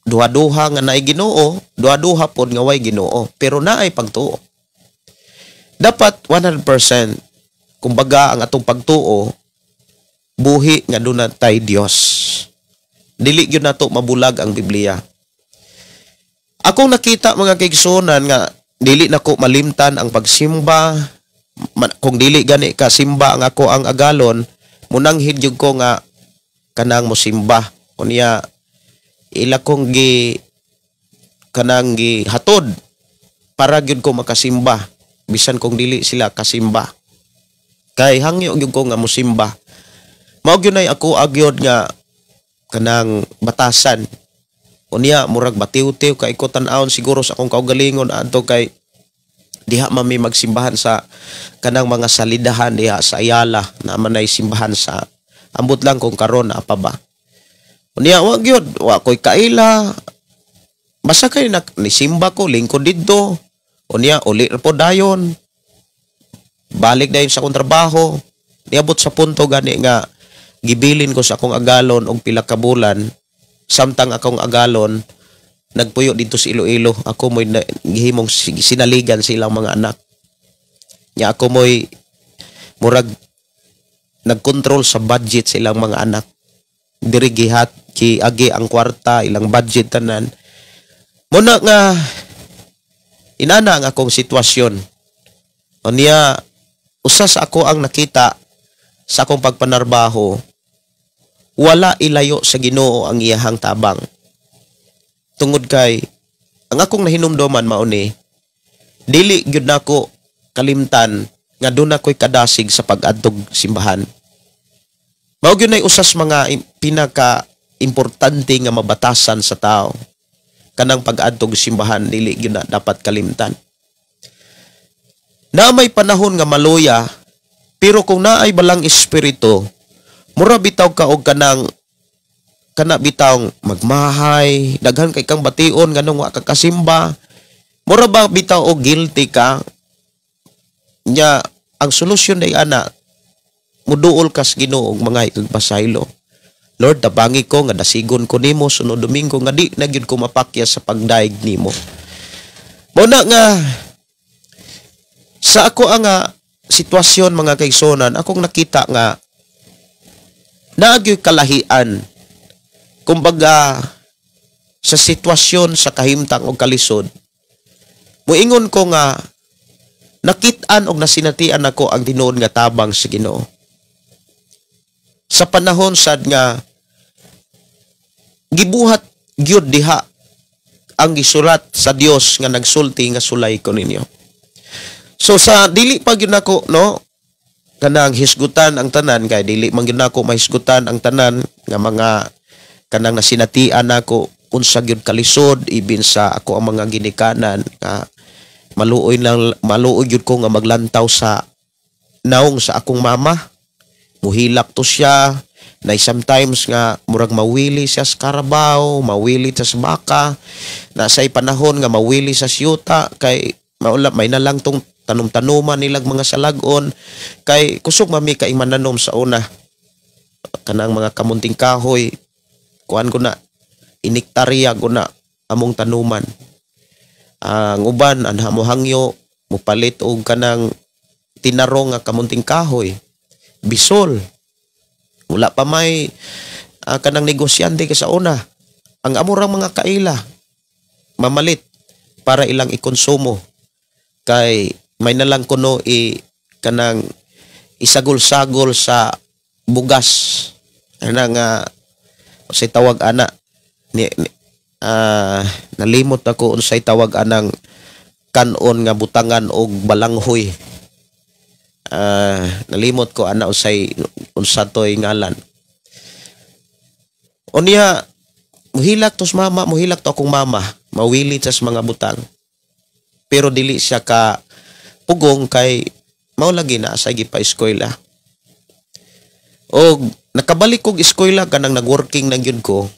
duha-duha nga naay Ginoo, duha-duha pod nga way Ginoo, pero naay pagtuo. Dapat 100%, kumbaga ang atong pagtuo buhi nga duna tay Dios. Dili gyud nato mabulag ang Biblia. Akong nakita, mga kaigsuonan, nga dili nako malimtan ang pagsimba. Kung dili gani ka simba ang ako ang agalon, munanghid gyud ko nga kanang mosimba. Unya ila kong gi kanang gihatod para gyud ko makasimba bisan kung dili sila kasimba. Kay hangyo gyud ko nga mosimba. Mao gyud nay ako agyod nga kanang batasan. Unya murag batiw-tiw kay ko tan-awon siguro sa akong kaugalingon adto kay diha man mi magsimbahan sa kanang mga salidahan diha sa Ayala na man ay simbahan sa, ambot lang kung karon na pa ba. Unya wa gyud, wa ko'y kaila. Basta kay nisimba ko lingkod didto. Unya uli ra po dayon. Balik dayon sa akong trabaho. Niabot sa punto gani nga gibilin ko sa akong agalon og pila ka bulan, samtang akong agalon nagpuyo dito sa Iloilo. Ako mo'y gihimong sinaligan sa ilang mga anak. Nya ako mo'y murag nagkontrol sa budget sa ilang mga anak. Diri gihat ki agi ang kwarta, ilang budget tanan. Muna nga inana ang akong sitwasyon. Unya usa sa ako ang nakita sa akong pagpanarbaho, wala ilayo sa Ginoo ang iyahang tabang. Tungod kay ang akong nahinumduman mao ni dili gyud nako kalimtan nga doon ako'y kadasig sa pag-adtog simbahan. Mao gyud nay usas mga pinaka importante nga mabatasan sa tao. Kanang pag-adtog simbahan, dili gyud na dapat kalimtan. Na may panahon nga maluya, pero kung naay balang espiritu, mura bitaw ka og kanang kana bitaw magmahay, daghan kay kang bation nganong wa ka kasimba. Mura ba bitaw og guilty ka? Nya ang solusyon day ana, muduol kas Ginoo og mga pasaylo. Lord, tabangi ko nga dasigon ko nimo sunod Domingo nga di na gyud ko mapakya sa pagdaig nimo. Mao na nga sa ako ang nga sitwasyon, mga kaigsuonan, akong nakita nga naagyoy kalahian. Kumbaga sa sitwasyon sa kahimtang og kalisod, muingon ko nga nakit-an og nasinatian ako ang tinuod nga tabang sa Ginoo. Sa panahon sad nga gibuhat gyud diha ang gisulat sa Dios nga nagsulti nga sulay ko ninyo. So sa dili pa gyud nako, no, kanang hisgutan ang tanan, kay dili man gyud nako mahisgutan ang tanan nga mga kanang nasinatian nako unsa gyud kalisod ibin sa ako ang mga ginikanan nga maluoy lang, maluoy gyud ko nga maglantaw sa naong sa akong mama. Muhilak to siya na sometimes nga murag mawili siya sa karabaw, mawili siya sa baka, na say panahon nga mawili sa siyuta kay maula may nalang tong tanom-tanuman nilag mga salagon kay kusog mami kay mananom sa una kanang mga kamunting kahoy, kuan ko na iniktarya ko na among tanuman. Ang uban anha mo hangyo mupalit og kanang tinarong nga kamunting kahoy, bisol. Wala pa may kanang negosyante ka sa una. Ang amurang mga kaila mamalit para ilang ikonsumo kay may nalang kuno i kanang isagol-sagol sa bugas ana nga say tawag ana ni Nalimot ako unsay tawag anang kanon nga butangan og balanghoy. Nalimot ko ana unsay unsa toy ngalan. Unya muhilak tos mama, muhilak to akong mama, mawili sa mga butang. Pero dili siya ka pugong kay mao lagi na sa gipa-eskwela. Og nakabalik kog eskwela kanang nagworking na gyud ko,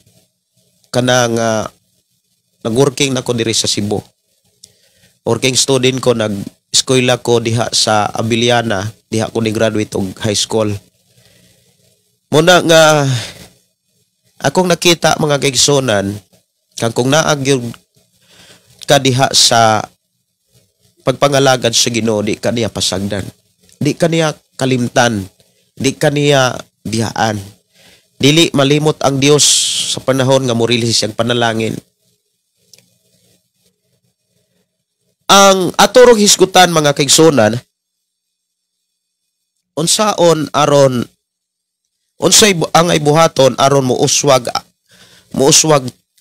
kanang nagworking na ko diri sa Cebu. Working student ko, nag-eskwela ko diha sa Abiliana, diha ko ni graduate og high school. Muna nga akong nakita, mga kaigsunan, kang kung naa gyud ka diha sa pagpangalagad sa Ginoo, di ka niya pasagdan. Di ka niya kalimtan. Di ka niya biyaan. Dili malimot ang Dios sa panahon nga mo-release siyang panalangin. Ang atorong hisgutan, mga kaigsunan, unsaon aron unsay ang ay buhaton aron muuswag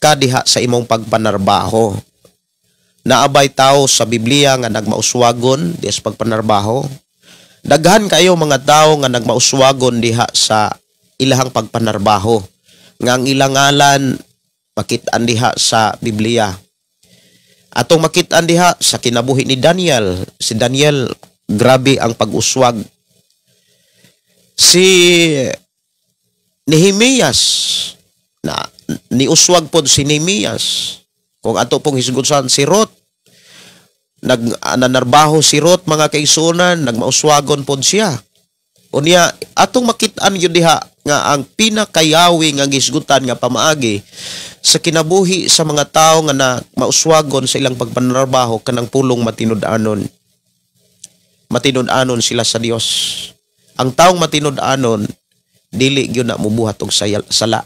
ka diha sa imong pagpanarbaho. Naabay tao sa Biblia nga nagmauswagon diha sa pagpanarbaho. Daghan kayo mga tao nga nagmauswagon diha sa ilahang pagpanarbaho, nga ang ilang ngalan makit-an diha sa Biblia. Atong makit-an diha sa kinabuhi ni Daniel. Si Daniel, grabe ang pag-uswag. Si Nehemias, na niuswag pod si Nehemias. Kung ato pong hisgutan si Ruth, nanarbaho si Ruth, mga kaigsuonan, nagmauswagon pod siya. Unya atong makit-an gyud diha nga ang pinakayawi nga gisgutan nga pamaagi sa kinabuhi sa mga tawo nga na mauswagon sa ilang pagpanarbaho kanang pulong matinud-anon. Matinud-anon sila sa Dios. Ang taong matinud-anon dili gyud na mubuhat og sala.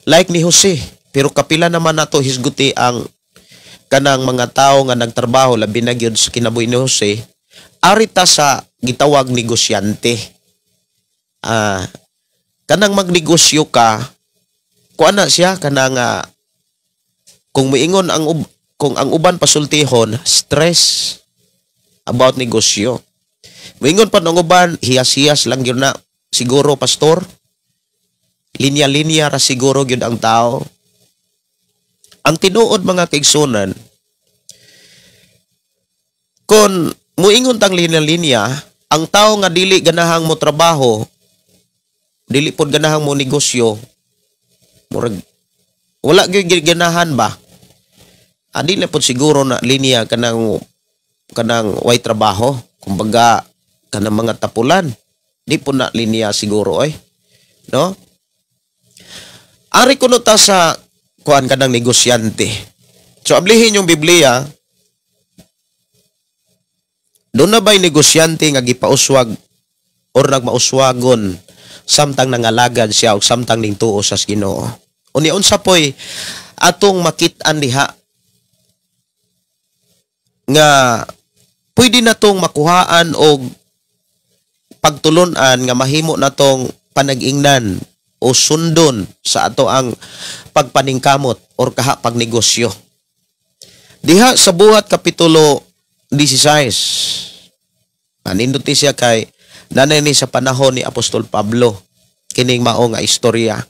Like ni Jose, pero kapila naman nato hisguti ang kanang mga tawo nga nagtrabaho, labi na gyud sa kinabuhi ni Jose, arita sa gitawag negosyante. Kanang magnegosyo ka, kuan na siya kanang kung miingon ang kung ang uban pasultihon, stress about negosyo. Miingon pa ang uban, hiyas-hiyas lang gyud na siguro, pastor. Linya-linya ra siguro gyud ang tao. Ang tinuod, mga kaigsunan, kung muingon tang linya-linya, ang tao nga dili ganahang mo trabaho, dili pod ganahang mo negosyo, murag wala gyud ganahan ba? Dili pod siguro na linya kanang kanang way trabaho, kumbaga kanang mga tapulan. Di po na linya siguro oy. No? Ari kuno ta sa kuan kanang negosyante. So ablihin yung Biblia. Doon na ba'y negosyante nga gipauswag or nagmauswagon samtang nangalagad siya o samtang ningtuo sa Ginoo? Unya unsa poy atong makit-an diha nga pwede na tong makuhaan og pagtulunan nga mahimo na tong panag-ingnan o sundon sa ato ang pagpaningkamot or kaha pagnegosyo? Diha sa Buhat Kapitulo 16. Anindot ni siya kay nanay ni sa panahon ni Apostol Pablo kining mao nga istorya.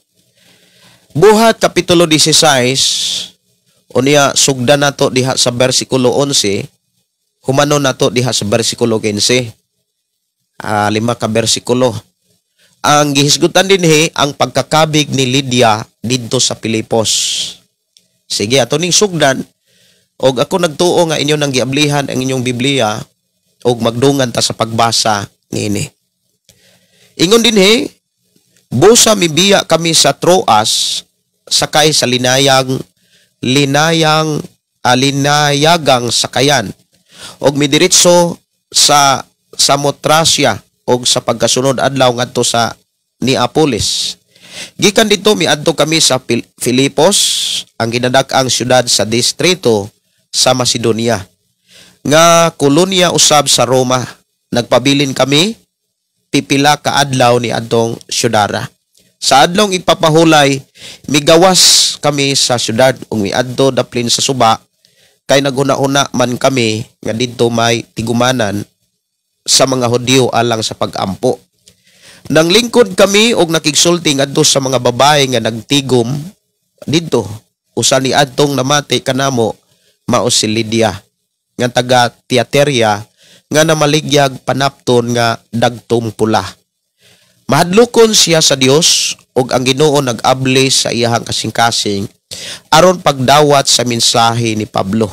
Buhat Kapitulo 16, unya sugdan nato diha sa bersikulo 11, humanon nato diha sa bersikulo 15. 5 ka bersikulo. Ang gihisgutan dinhi ang pagkakabig ni Lydia didto sa Pilipos. Sige, ato ning sugdan og ako nagtuo nga inyo nang giablihan ang inyong Biblia og magdungan ta sa pagbasa niini. Ingon dinhi, busa mibiya kami sa Troas sakay sa linayang linayang linayagang sakayan og midiretso sa Samotracia og sa pagkasunod adlaw ngadto sa Neapolis. Gikan didto miadto kami sa Filipos, ang ginadak-ang syudad sa distrito sa Macedonia nga kolonya usab sa Roma. Nagpabilin kami pipila ka adlaw ni adtong syudara. Sa Adlong Igpapahulay, migawas kami sa syudad ug miadto daplin sa suba kay naghuna-huna man kami nga didto may tigumanan sa mga Hudyo alang sa pagampo. Nang lingkod kami og nakigsulti ngadto sa mga babae nga nagtigom didto, usa ni adtong namati kanamo mao si Lydia nga taga Tiateria nga namaligyag panapton nga dagtong pula. Mahadlokon siya sa Dios ug ang Ginoo nag-abli sa iyahang kasing-kasing aron pagdawat sa mensahe ni Pablo.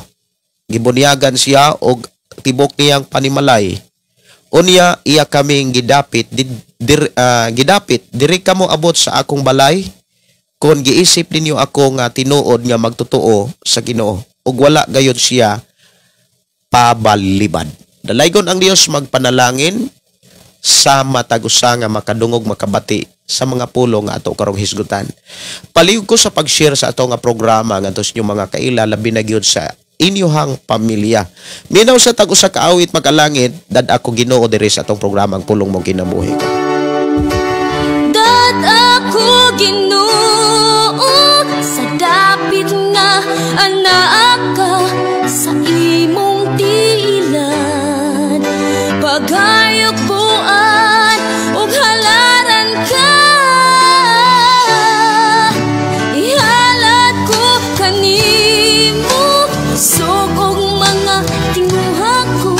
Gibunyagan siya og tibok niyang panimalay. Unya iya kaming gidapit gidapit diri kamo abot sa akong balay kon giisip ninyo ako nga tinuod nga magtotoo sa Ginoo, ug wala gayud siya pabalibad. Dalaygon ang Dios, magpanalangin sa matag usa nga makadungog, makabati sa mga pulong nga ato karong hisgutan. Palihog ko sa pag-share sa ato nga programa ngadto sa inyong mga kaila, labi na gyud sa inyuhang pamilya. Minaw sa tag usa ka awit, magalangit, Dad Ako Ginoo, diri sa atong programa Ang Pulong Mo Kinabuhi Ko.
Dad ako Ginoo sa dapit nga anaa ka sa imong tiilan, pagayok buan ug halaran ka, ihalad ko kanimo sugog mga tinguha ko,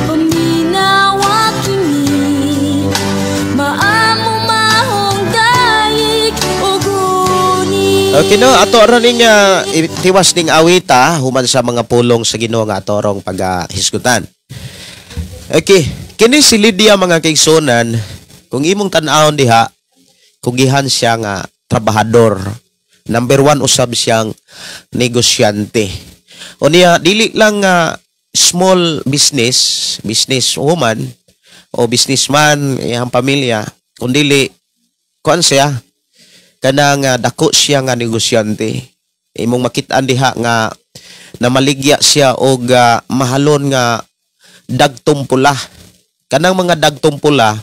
paminawa kini maamo mahong dayik ug guni.
Okay no, ato ra ning tiwas ning awita human sa mga pulong sa Ginoo nga ato rong paghisgutan. Okay, kini si Lydia, mga kaigsunan, kung imong tan-awon diha, kugihan siya nga trabahador. Number 1 usab siyang negosyante. O niya, dili lang nga small business, business woman o businessman iyang pamilya, kundili kuan siya kanang dako siya nga negosyante. Imong makit-an diha nga namaligya siya og mahalon nga dagtong pula. Kanang mga dagtong pula,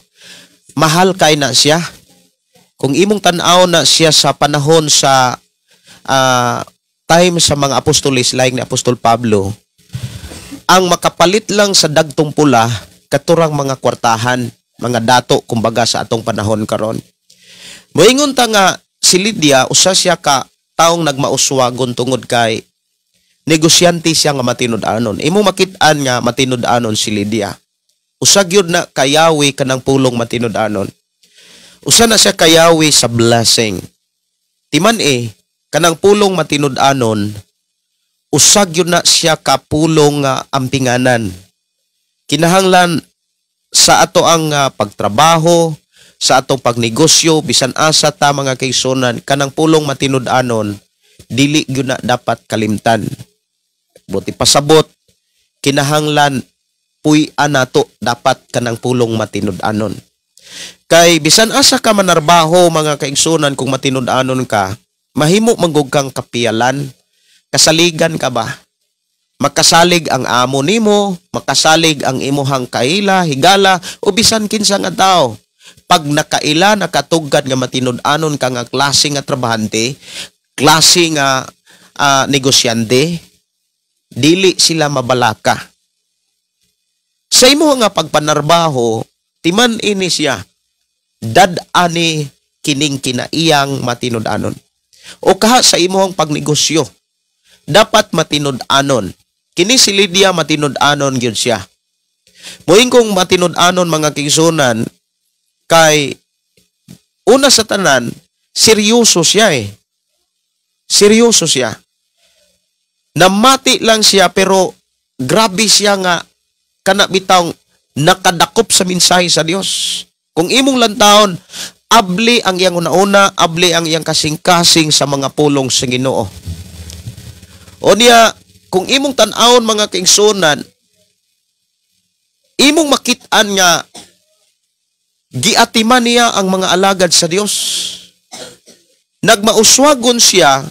mahal kay na siya. Kung imong tan-aw na siya sa panahon sa time sa mga apostoles like ni Apostol Pablo, ang makapalit lang sa dagtong pula katurang mga kwartahan, mga dato kumbaga sa atong panahon karon. Moingon ta nga si Lydia usa siya ka taong nagmauswagon tungod kay negosyante siya nga matinud-anon. Imo makit-an nga matinud-anon si Lydia. Usa gyud na kayawi kanang pulong matinud-anon. Usa na siya kayawi sa blessing. Timan kanang pulong matinud-anon, usa gyud na siya ka pulong nga ampinganan. Kinahanglan sa ato ang pagtrabaho, sa atong pagnegosyo, bisan asa ta mga kaigsunan, kanang pulong matinud-anon, dili gyud na dapat kalimtan. Buti pasabot, kinahanglan puy-an nato dapat kanang pulong matinud-anon. Kay bisan asa ka manarbaho mga kaigsunan, kung matinud-anon ka, mahimo manggug kang kapiyalan, kasaligan ka ba? Makasalig ang amo nimo, makasalig ang imuhang kaila, higala, o bisan kinsa nga tao. Pag nakaila, nakatugad nga matinud-anon ka nga klase nga trabahante, klase nga negosyante, dili sila mabalaka. Sa imo nga pagpanarbaho, timan ini siya, dad-ani kining kinaiyang matinud-anon. O kaha sa imuhang pagnegosyo, dapat matinud-anon. Kini si Lydia matinud-anon gyud siya. Moing kong matinud-anon mga kaigsunan, kay una sa tanan, seryoso siya. Seryoso siya. Namati lang siya pero grabe siya nga kana bitawng nakadakop sa mensahe sa Dios. Kung imong lantawon, abli ang iyang una-una, abli ang iyang kasing-kasing sa mga pulong sa Ginoo. O niya, kung imong tan-awon mga kaigsunan, imong makit-an nga giatiman niya ang mga alagad sa Dios. Nagmauswagon siya.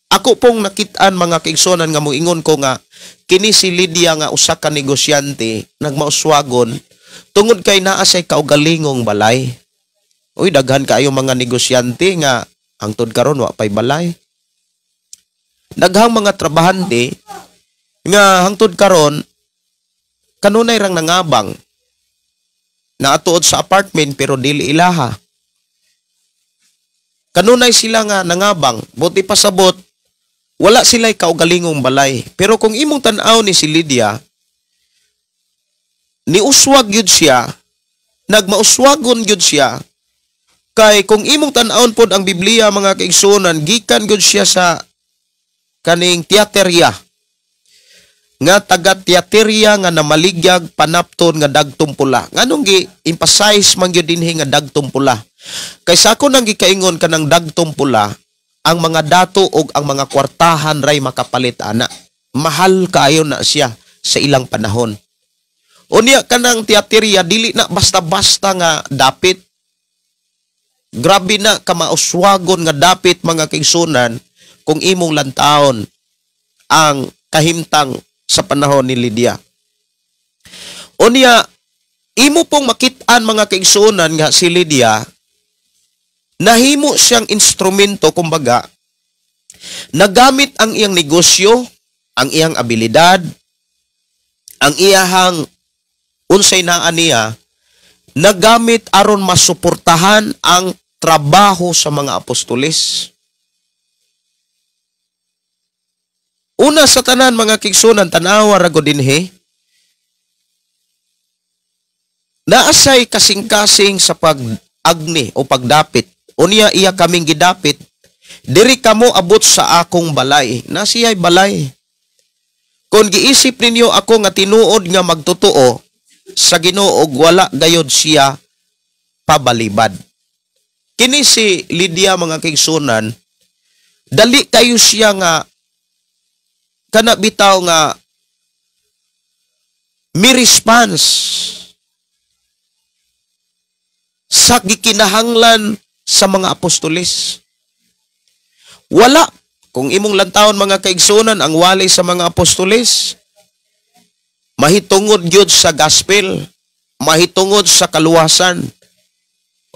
Ako pong nakit-an mga kaigsunan nga moingon ko nga kini si Lydia nga usa ka negosyante nagmauswagon tungod kay naa say kaugalingong balay. Uy, daghan kaayo mga negosyante nga hangtod karon wa pay balay. Daghang mga trabahante nga hangtod karon kanunay rang nangabang, naatuod sa apartment pero dili ilaha. Kanunay sila nga nangabang, buti pasabot wala sila'y kaugalingong balay. Pero kung imong tan-aw ni si Lydia, niuswag yun siya, nagmauswagon yun siya, kay kung imong tan-awon pod ang Biblia, mga kaigsuonan, gikan gyud siya sa kaning Tiateria. Nga taga Tiateria nga namaligyag panapton nga dagtong pula. Nganong gi emphasize man gyud dinhi nga dagtong pula? Kay sa ako nang gikaingon kanang dagtong pula, ang mga dato og ang mga kwartahan ray makapalit ana. Mahal kaayo na siya sa ilang panahon. Unya kanang Tiateria dili na basta-basta nga dapit. Grabe na kamauswagon nga dapit, mga kaigsuonan, kung imong lantawon ang kahimtang sa panahon ni Lydia. Unya, imo pong makit-an, mga kaigsuonan, nga si Lydia nahimo siyang instrumento, kumbaga, nagamit ang iyang negosyo, ang iyang abilidad, ang iyahang unsay naa niya, nagamit aron masuportahan ang trabaho sa mga apostoles. Una sa tanan, mga kaigsuonan, tanawa ra gud dinhi. Naasay kasing-kasing sa pag-agni o pagdapit. Unya iya kaming gidapit, diri kamo abot sa akong balay. Nasiyay balay. Kung giisip ninyo ako nga tinuod nga magtotoo sa Ginoo, wala gayod siya pabalibad. Kini si Lydia, mga kaigsuonan, dali kayo siya nga kana bitaw nga mi response sa gikinahanglan sa mga apostoles. Wala. Kung imong lantawon, mga kaigsuonan, ang wali sa mga apostoles, mahitungod gyud sa gospel, mahitungod sa kaluwasan.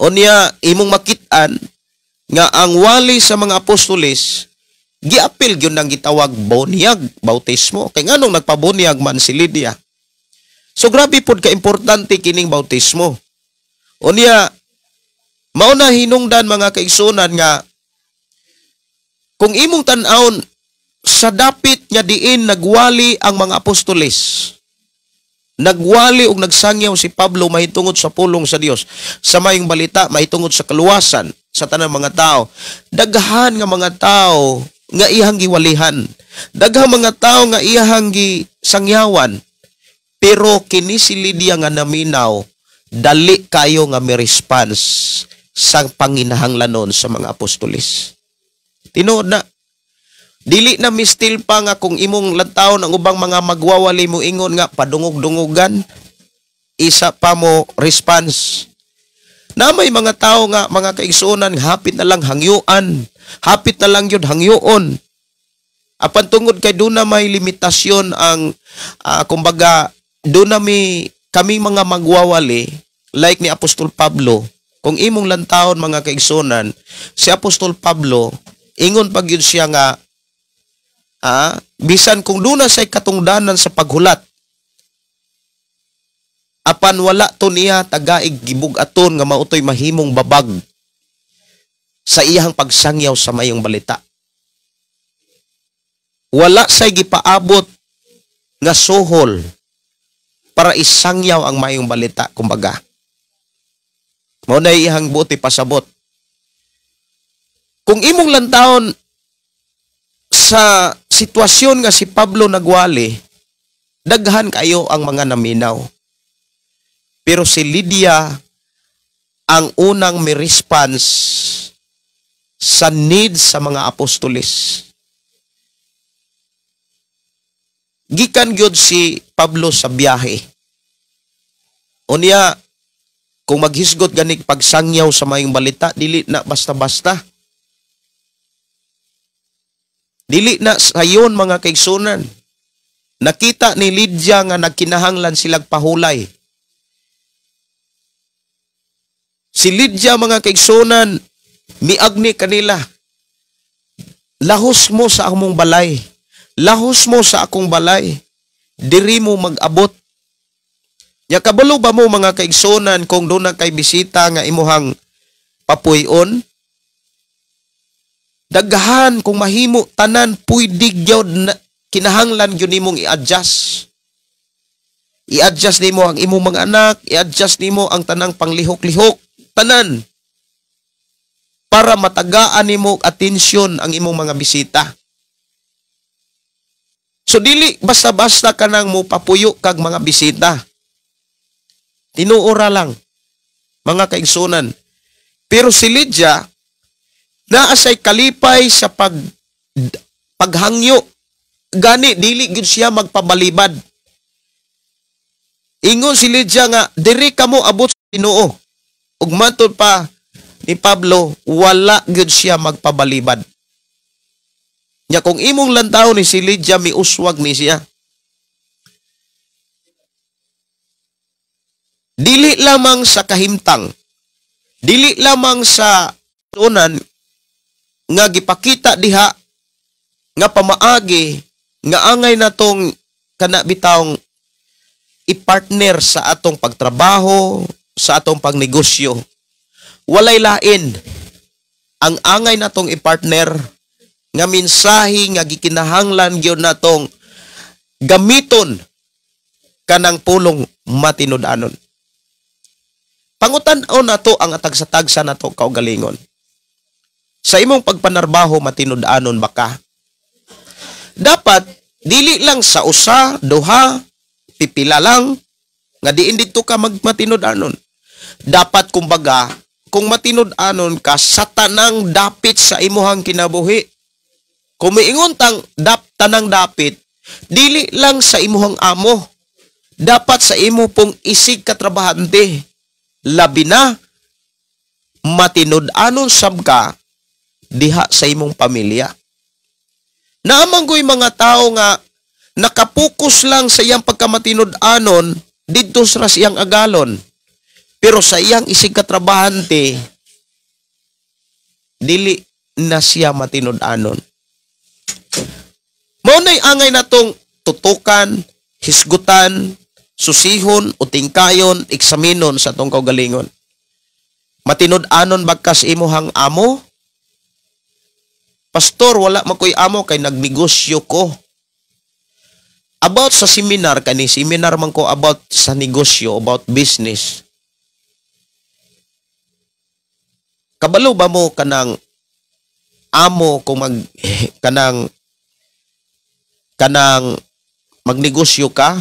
Unya imong makit-an nga ang wali sa mga apostoles giapil gyud nang gitawag bonyag, bautismo. Kay nganong nagpabunyag man si Lydia? So grabe pod ka importante kining bautismo. Unya mao na hinungdan, mga kaigsuonan, nga kung imong tan-awon sa dapit nga diin nagwali ang mga apostoles, nagwali og nagsangyaw si Pablo mahitungod sa pulong sa Dios, sa mayong balita, mahitungod sa kaluwasan sa tanang mga tao, daghan nga mga tao nga iyang giwalihan, daghang mga tao nga iyang gisangyawan. Pero kini si Lydia nga naminaw, dali kayo nga mi response sa panginahanglanon sa mga apostoles. Tinuod na. Dili na mistil pa nga kung imong lantawon ang ubang mga magwawali mo ingon nga padungog-dungugan, isa pa mo response. Na may mga tao nga mga kaigsuonan hapit na lang hangyuan, hapit na lang yun hangyoon. Apan tungod kay doon na may limitasyon ang kumbaga doon na may kami mga magwawali like ni Apostol Pablo. Kung imong lantawon, mga kaigsuonan, si Apostol Pablo ingon pag yun siya nga bisan kung doon na siya'y katungdanan sa paghulat, apan wala to niya tagaig gibug-aton nga mautoy mahimong babag sa iyang pagsangyaw sa mayong balita. Wala say gipaabot nga suhol para isangyaw ang mayong balita, kumbaga. Mao na iyang buti pasabot. Kung imong lantawon sa sitwasyon nga si Pablo nagwali, daghan kayo ang mga naminaw. Pero si Lydia ang unang may response sa needs sa mga apostoles. Gikan gyud si Pablo sa biyahe. Unya, kung maghisgot ganig pagsangyaw sa mayong balita, dili na basta-basta. Dili na sayon, mga kaigsunan. Nakita ni Lydia nga nagkinahanglan silag pahulay. Si Lydia, mga kaigsunan, miagni kanila. Lahos mo sa among balay. Lahos mo sa akong balay. Diri mo mag-abot. Ya kabalo ba mo, mga kaigsunan, kung doon na kay bisita nga imuhang papuy-on? Daghan kung mahimo tanan pwede gyud na, kinahanglan gyud nimong i-adjust. I-adjust nimo ang imong mga anak, i-adjust nimo ang tanang panglihok-lihok, tanan para matagaan nimo atensyon ang imong mga bisita. So dili basta-basta kanang mo papuyo kag mga bisita. Tinuora lang, mga kaigsunan. Pero si Lydia, naa say kalipay sa paghangyo. Gani dili gyud siya magpabalibad. Ingon si Lydia nga diri kamo abot sa Ginoo. Ug matud pa ni Pablo, wala gyud siya magpabalibad. Nya kung imong lantaw ni si Lydia, miuswag ni siya. Dili lamang sa kahimtang, dili lamang sa tunan nga gipakita diha nga pamaagi nga angay natong kana bitawng i-partner sa atong pagtrabaho, sa atong pagnegosyo. Walay lain ang angay natong i-partner nga mensahe nga gikinahanglan gyud natong gamiton kanang pulong matinud-anon. Pangutan-on nato ang atagsa-tagsa nato kaugalingon. Sa imong pagpanarbaho, matinud-anon ba ka? Dapat dili lang sa usa, duha, pipila lang nga diin didto ka magmatinud-anon. Dapat kumbaga kung matinud-anon ka sa tanang dapit sa imuhang kinabuhi. Kung miingon tang tanang dapit, dili lang sa imuhang amo. Dapat sa imo pong isig katrabahante. Labi na matinud-anon sab ka diha sa imong pamilya. Naamanggoy mga tao nga nakapokus lang sa iyang pagkamatinud-anon didto sa siyang agalon. Pero sa iyang isig katrabahante, dili na siya matinud-anon. Mao nay angay natong tutukan, hisgutan, susihon o tingkayon, eksaminon sa atong kaugalingon. Matinud-anon ba ka sa imuhang amo? Pastor, wala man ko'y amo kay nagnegosyo ko. About sa seminar, kani seminar man ko about sa negosyo, about business. Kabalo ba mo kanang amo kung kanang magnegosyo ka?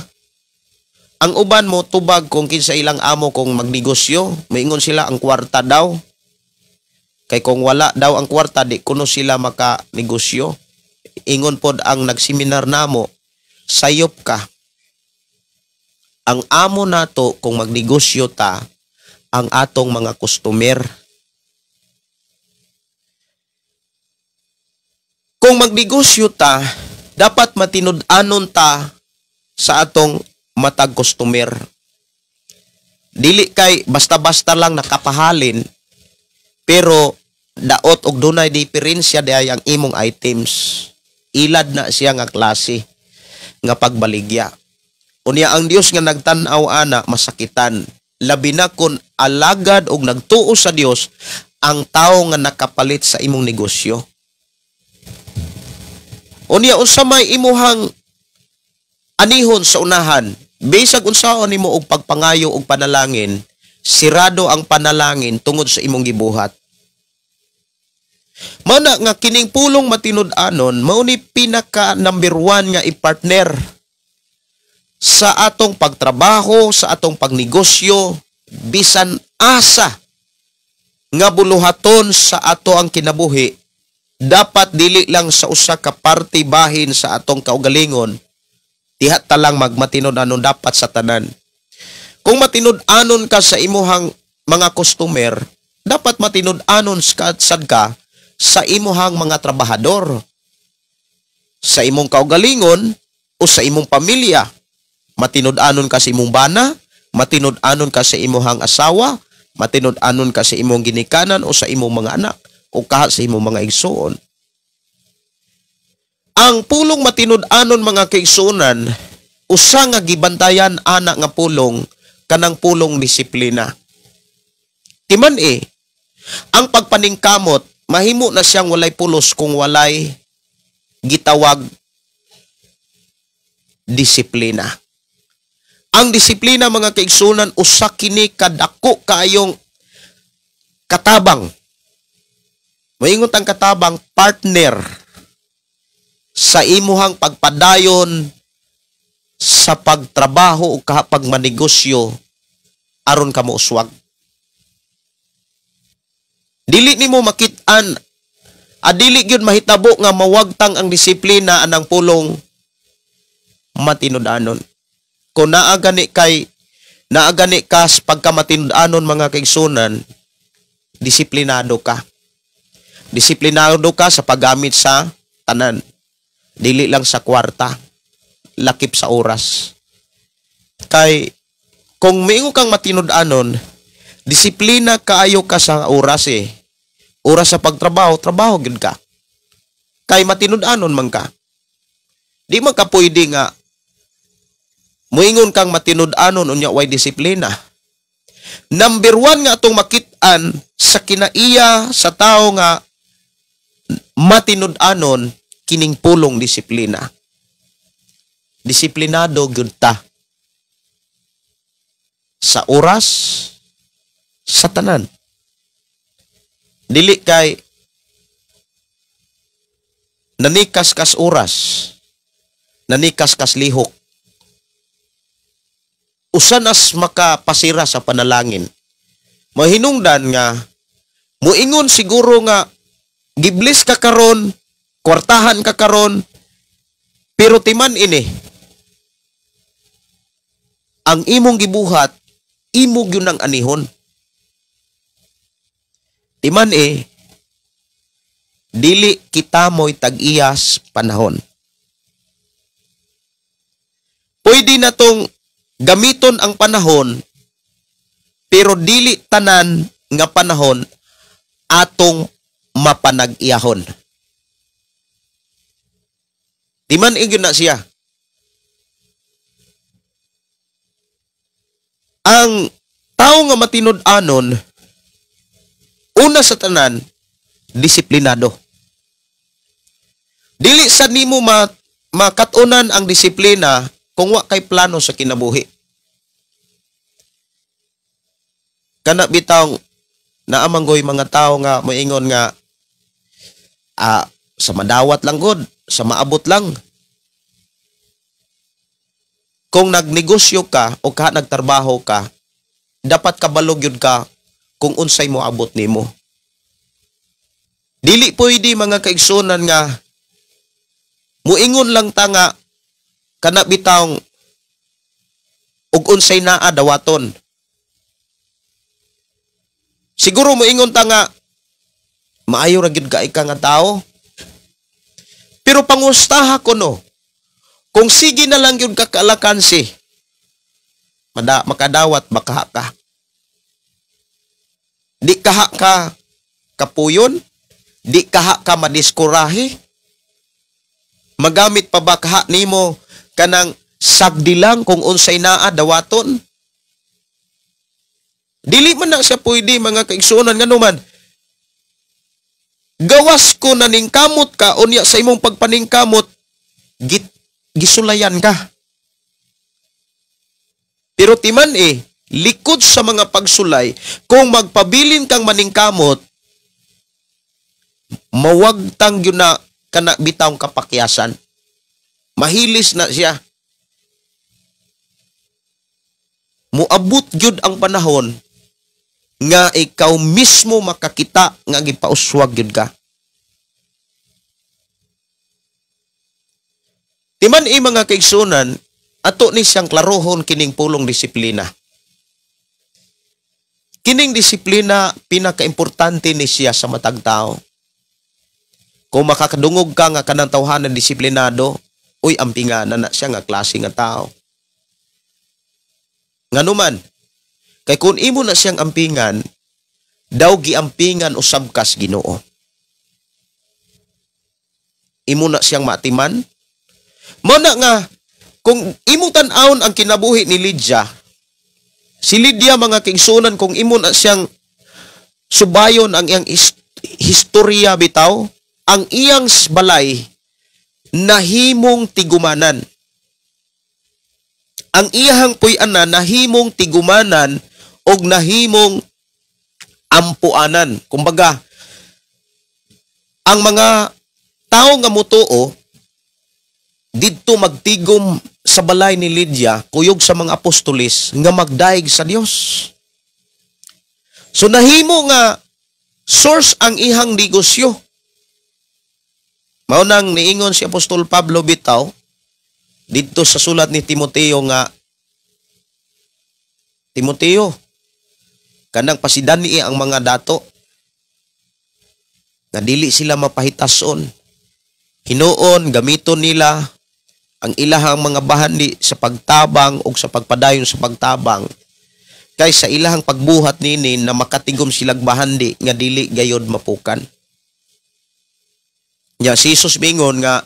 Ang uban mo tubag kung kinsa ilang amo kung magnegosyo, maingon sila ang kwarta daw. Kay kung wala daw ang kwarta, di kuno sila makanegosyo. Ingon pod ang nagseminar namo, sayop ka. Ang amo nato kung magnegosyo ta, ang atong mga customer. Kung magnegosyo ta, dapat matinud-anon ta sa atong matag customer. Dili kay basta-basta lang nakapahalin, pero daot og dunay diferensya diay ang imong items. Ilad na siya nga klase nga pagbaligya. Unya ang Dios nga nagtan-aw ana masakitan. Labi na kun alagad og nagtuo sa Dios ang tawo nga nakapalit sa imong negosyo. Unya unsa may imuhang anihon sa unahan, bisag unsaon nimo og pagpangayo og panalangin, sirado ang panalangin tungod sa imong gibuhat. Mao na nga kining pulong matinud-anon mao ni pinaka number 1 nga i-partner sa atong pagtrabaho, sa atong pagnegosyo, bisan asa nga buluhaton sa ato ang kinabuhi, dapat dili lang sa usa ka parte bahin sa atong kaugalingon, diha ta lang magmatinud-anon, dapat sa tanan. Kung matinud-anon ka sa imuhang mga customer, dapat matinud-anon sad ka sa imuhang mga trabahador, sa imong kaugalingon o sa imong pamilya. Matinud-anon ka sa imong bana, matinud-anon ka sa imuhang asawa, Matinud-anon ka sa imong ginikanan o sa imong mga anak o kaha sa imong mga igsoon. Ang pulong matinud-anon, mga kaigsuonan, usa nga gibantayan ana nga pulong kanang pulong disiplina. Timan eh, ang pagpaningkamot mahimo na siyang walay pulos kung walay gitawag disiplina. Ang disiplina, mga kaigsunan, usa kini kadako kaayong katabang. Moingon ang katabang, partner sa imuhang pagpadayon sa pagtrabaho o pagmanegosyo aron ka mouswag. Dili nimo makit-an, adili gyud mahitabo nga mawagtang ang disiplina anang pulong matinud-anon. Kung naa gani kas pagkamatinud-anon, mga kaigsunan, disiplinado ka. Disiplinado ka sa paggamit sa tanan. Dili lang sa kwarta, lakip sa oras. Kay kung miingon kang matinud-anon, disiplina kaayo ka sa oras eh. Oras sa pagtrabaho, trabaho gyud ka. Kay matinud-anon man ka. Di man ka pwede nga muingon kang matinud-anon unya way disiplina. Number one nga atong makit-an sa kinaiya sa tao nga matinud-anon, kining pulong disiplina. Disiplinado gyud ta sa oras, sa tanan. Dili kay nanikas kas oras, nanikas kas lihok. Usa nas makapasira sa panalangin. Mahinungdan nga muingon siguro nga giblis ka karon, kwartahan ka karon, pero timan ini ang imong gibuhat, imo gyud ang anihon. Timan eh, dili kita mo'y tag-iyas panahon. Pwede na tong gamiton ang panahon, pero dili tanan nga panahon atong mapanag-iyahon. Di man ingyon na siya. Ang tao nga matinud-anon, una sa tanan, disiplinado. Dili sa nimo makatunan ang disiplina kung wa kay plano sa kinabuhi. Kana bitaw naamanggoy mga tao nga moingon nga sa madawat lang gud, sa maabot lang. Kung nagnegosyo ka o ka nagtrabaho ka, dapat kabalog yun ka kung unsay mo abot nimo. Dili pwede, mga kaigsunan, nga muingon lang ta nga kana bitawng ug unsay naa dawaton. Siguro moingon ta nga maayo ra gyud kay ka nga tao. Pero pangustaha ko no, kung sige na lang gyud ka kaalakansi, makadawat baka ka. Di kaha ka kapuyon, di kaha ka madiskurahe. Magamit pa ba kaha nimo kanang sagdi lang kung unsay naa dawaton? Dili man na siya pwede, mga kaigsuonan, nganuman gawas ko na ningkamot ka, unya sa imong pagpaningkamot gisulayan ka. Pero timan eh, likod sa mga pagsulay, kung magpabilin kang maningkamot, mawagtang yun na kana bitawng kapakyasan. Mahilis na siya. Muabot gyud ang panahon nga ikaw mismo makakita nga gipauswag gyud ka. Timan i mga kaigsunan, ato ni siyang klarohon kining pulong disiplina. Kining disiplina, pinakaimportante ni siya sa matag tao. Kung makakadungog ka nga kanang tawhanan disiplinado, uy, ampinga na na siya nga klase nga tao. Nganuman, Kay kung imo na siyang ampingan, daw giampingan usab kas Ginoo. Imo na siyang maatiman. Mao na nga kung imo tan-awon ang kinabuhi ni Lydia, si Lydia, mga kaigsuonan, kung imo na siyang subayon ang iyang historya bitaw, ang iyang balay nahimong tigumanan. Ang iyahang puy-anan nahimong tigumanan og nahimong ampuanan. Kumbaga, ang mga tao nga mutuo didto magtigom sa balay ni Lydia kuyog sa mga apostolis nga magdaig sa Dios. So nahimo nga source ang ihang negosyo. Mao nang niingon si Apostol Pablo bitaw didto sa sulat ni Timoteo nga, "Timoteo, kanang pasidani ang mga dato nga dili sila mapahitason. Hinuon gamiton nila ang ilahang mga bahandi sa pagtabang o sa pagpadayon sa pagtabang, kay sa ilahang pagbuhat nini na makatigom silag bahandi nga dili gayod mapukan." Nya si Jesus mingon nga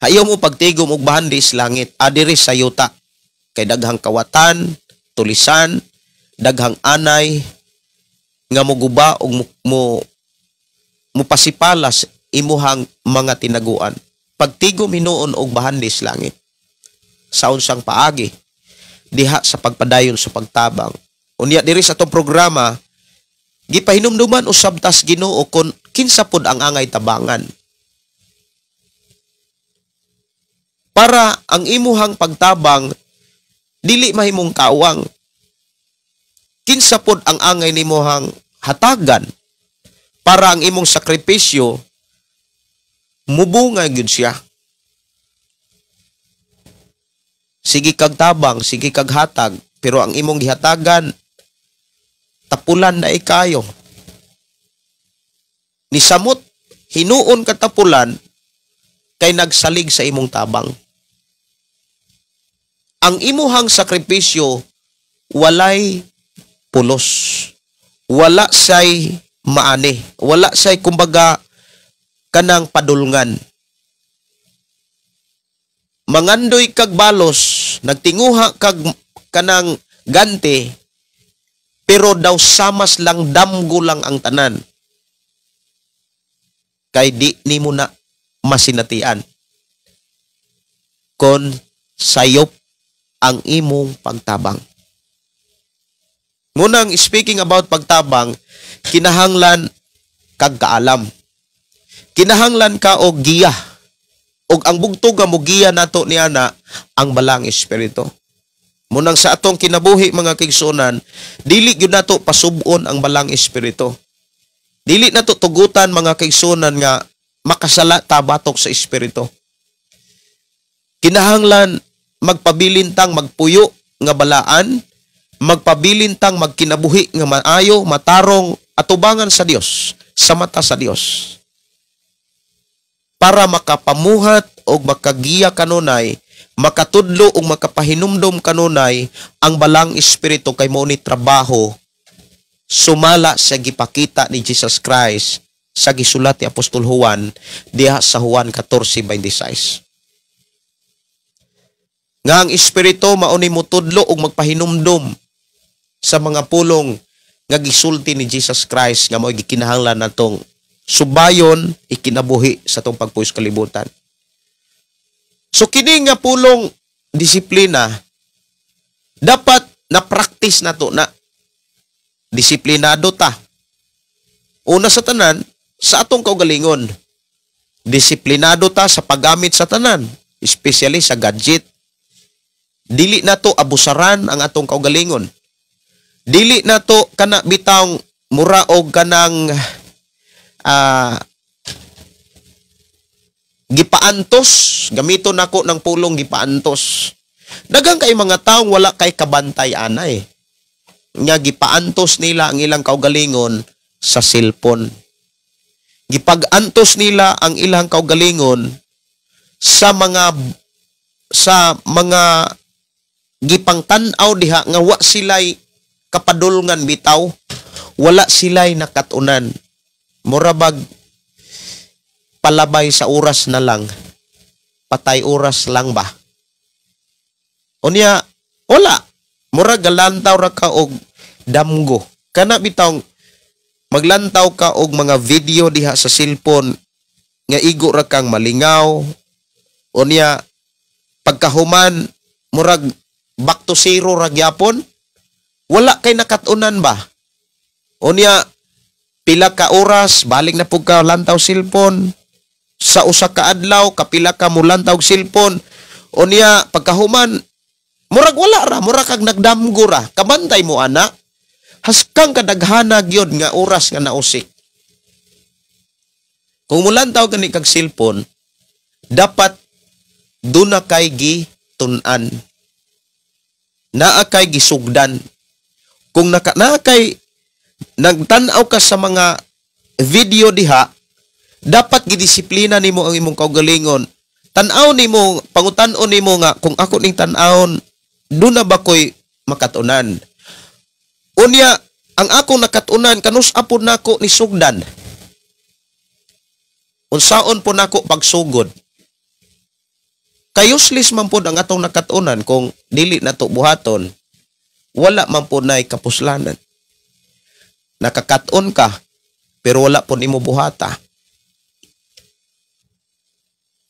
ayaw mo pagtigom og bahandi sa langit, adiri sa yuta, kay daghang kawatan, tulisan, daghang anay nga moguba og mo mupasipalas imuhang mga tinaguan. Pagtigom hinuon og bahandi sa langit sa unsang paagi diha sa pagpadayon sa pagtabang. Unya diri sa atong programa, gipahinumduman usab tas Ginoo kon kinsa pod ang angay tabangan para ang imuhang pagtabang dili mahimong kawang. Kinsa pod ang angay nimuhang hatagan para ang imong sakripisyo mubunga gyud siya. Sige kag tabang, sige kag hatag, pero ang imong gihatagan tapulan na ikayo. Nisamot hinuon ka tapulan kay nagsalig sa imong tabang. Ang imuhang sakripisyo walay pulos. Wala say maani. Wala say kumbaga kanang padulngan. Mangandoy kag balos, nagtinguha kag kanang ganti, pero daw samas lang damgo lang ang tanan. Kay di nimo na masinatian kon sayop ang imong pagtabang. Ngunang speaking about pagtabang, kinahanglan kag kaalam. Kinahanglan ka og giya. Og ang bugtog nga mogiya nato niana ang Balang Espiritu. Munang sa atong kinabuhi, mga kaigsuonan, dili gyud nato pasub-on ang Balang Espiritu. Dili nato tugutan, mga kaigsuonan, nga makasala ta batok sa Espiritu. Kinahanglan magpabilin tang magpuyo nga balaan, magpabilin tang magkinabuhi nga maayo, matarong atubangan sa Dios, sa mata sa Dios. Para makapamuhat o makagiya kanunay, makatudlo o makapahinumdom kanunay ang Balang Espiritu, kay mao ni trabaho sumala sa gipakita ni Jesus Christ sa gisulat ni Apostol Juan diha sa Juan 14:26. Nga ang Espiritu mao ni motudlo ug magpahinumdom sa mga pulong nga gisulti ni Jesus Christ nga mao gikinahanglan natong subayon ikinabuhi sa atong pagpuyo sa kalibutan. So kini nga pulong disiplina dapat na practice nato na disiplinado ta. Una sa tanan, sa atong kaugalingon, disiplinado ta sa paggamit sa tanan, especially sa gadget. Dili nato abusaran ang atong kaugalingon. Dili nato kana bitawng mura og kanang gipaantos, gamito nako ng pulong gipaantos. Daghang kay mga taong wala kay kabantay anay. Nga gipaantos nila ang ilang kaugalingon sa cellphone. Gipag-antos nila ang ilang kaugalingon sa mga gipangtan-aw diha nga wa sila'y kapadulngan bitaw, wala sila'y nakatunan. Murabag palabay sa oras na lang, patay oras lang ba? Unya, wala. Murag galantaw ra ka og damgo. Kana bitaw maglantaw ka og mga video diha sa cellphone nga igo ra kang malingaw. Unya, pagkahuman murag back to zero ra gyapon. Wala kay nakatunan ba? Unya, pila ka oras balik na pug ka lantaw cellphone. Sa usa ka adlaw kapila ka mulantaw og cellphone. Unya, pagkahuman murag wala ra, murag kag nagdamgo ra. Kabantay mo ana, haskang kadaghana gyud nga oras nga nausik. Kung mulantaw gani kag cellphone, dapat duna kay gitun-an. Naa kay gisugdan. Kung naa kay nagtan-aw ka sa mga video diha, dapat gidisiplina nimo ang imong kaugalingon. Tan-aw nimo, pangutan-on nimo nga kung ako ning tan-awon, duna ba ko'y makatunan? Unya, ang akong nakatunan, kanus-a po nako ni sugdan? Unsaon po nako pagsugod? Kay useless man pod ang atong nakatunan kung dili nato buhaton, wala man pod nay kapuslanan. Nakakaton ka, pero wala po nimo buhata.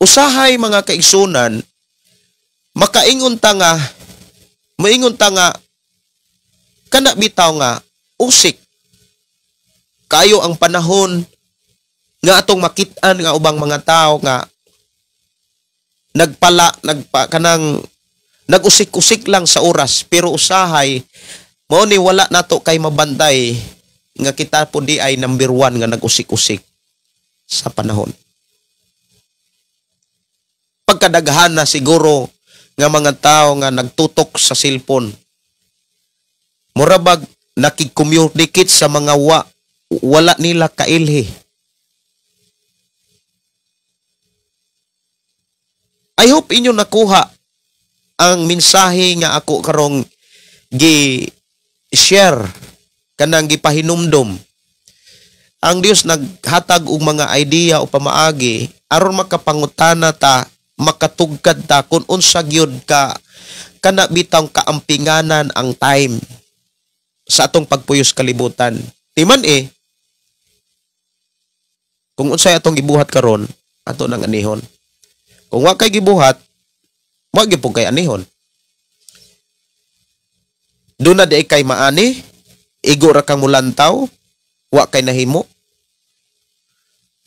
Usahay mga kaigsunan, makaingon ta nga, maingon ta nga, kana bitaw nga, usik. Kayo ang panahon nga atong makit-an nga ubang mga tao nga nagpala, kanang nag-usik-usik lang sa oras, pero usahay mao ni wala nato kay mabantay nga kita po di ay number 1 nga nag-usik-usik sa panahon. Pagkadaghan na siguro nga mga tao nga nagtutok sa cellphone, murabag nakikommunicate sa mga wala nila kailhi. I hope inyo nakuha ang mensahe nga ako karong gi-share, kanang gipahinumdom. Ang Dios naghatag og mga idea o pamaagi aron makapangutana ta, makatugkad ta kung unsa gyud ka kana bitang kaampinganan ang time sa atong pagpuyos kalibutan. Timan kung unsay atong gibuhat karon, ato nang anihon. Kung wa kay gibuhat, wa gyud pud kay anihon. Duna di kay maani, igo ra kang mulantaw, wa kay nahimo.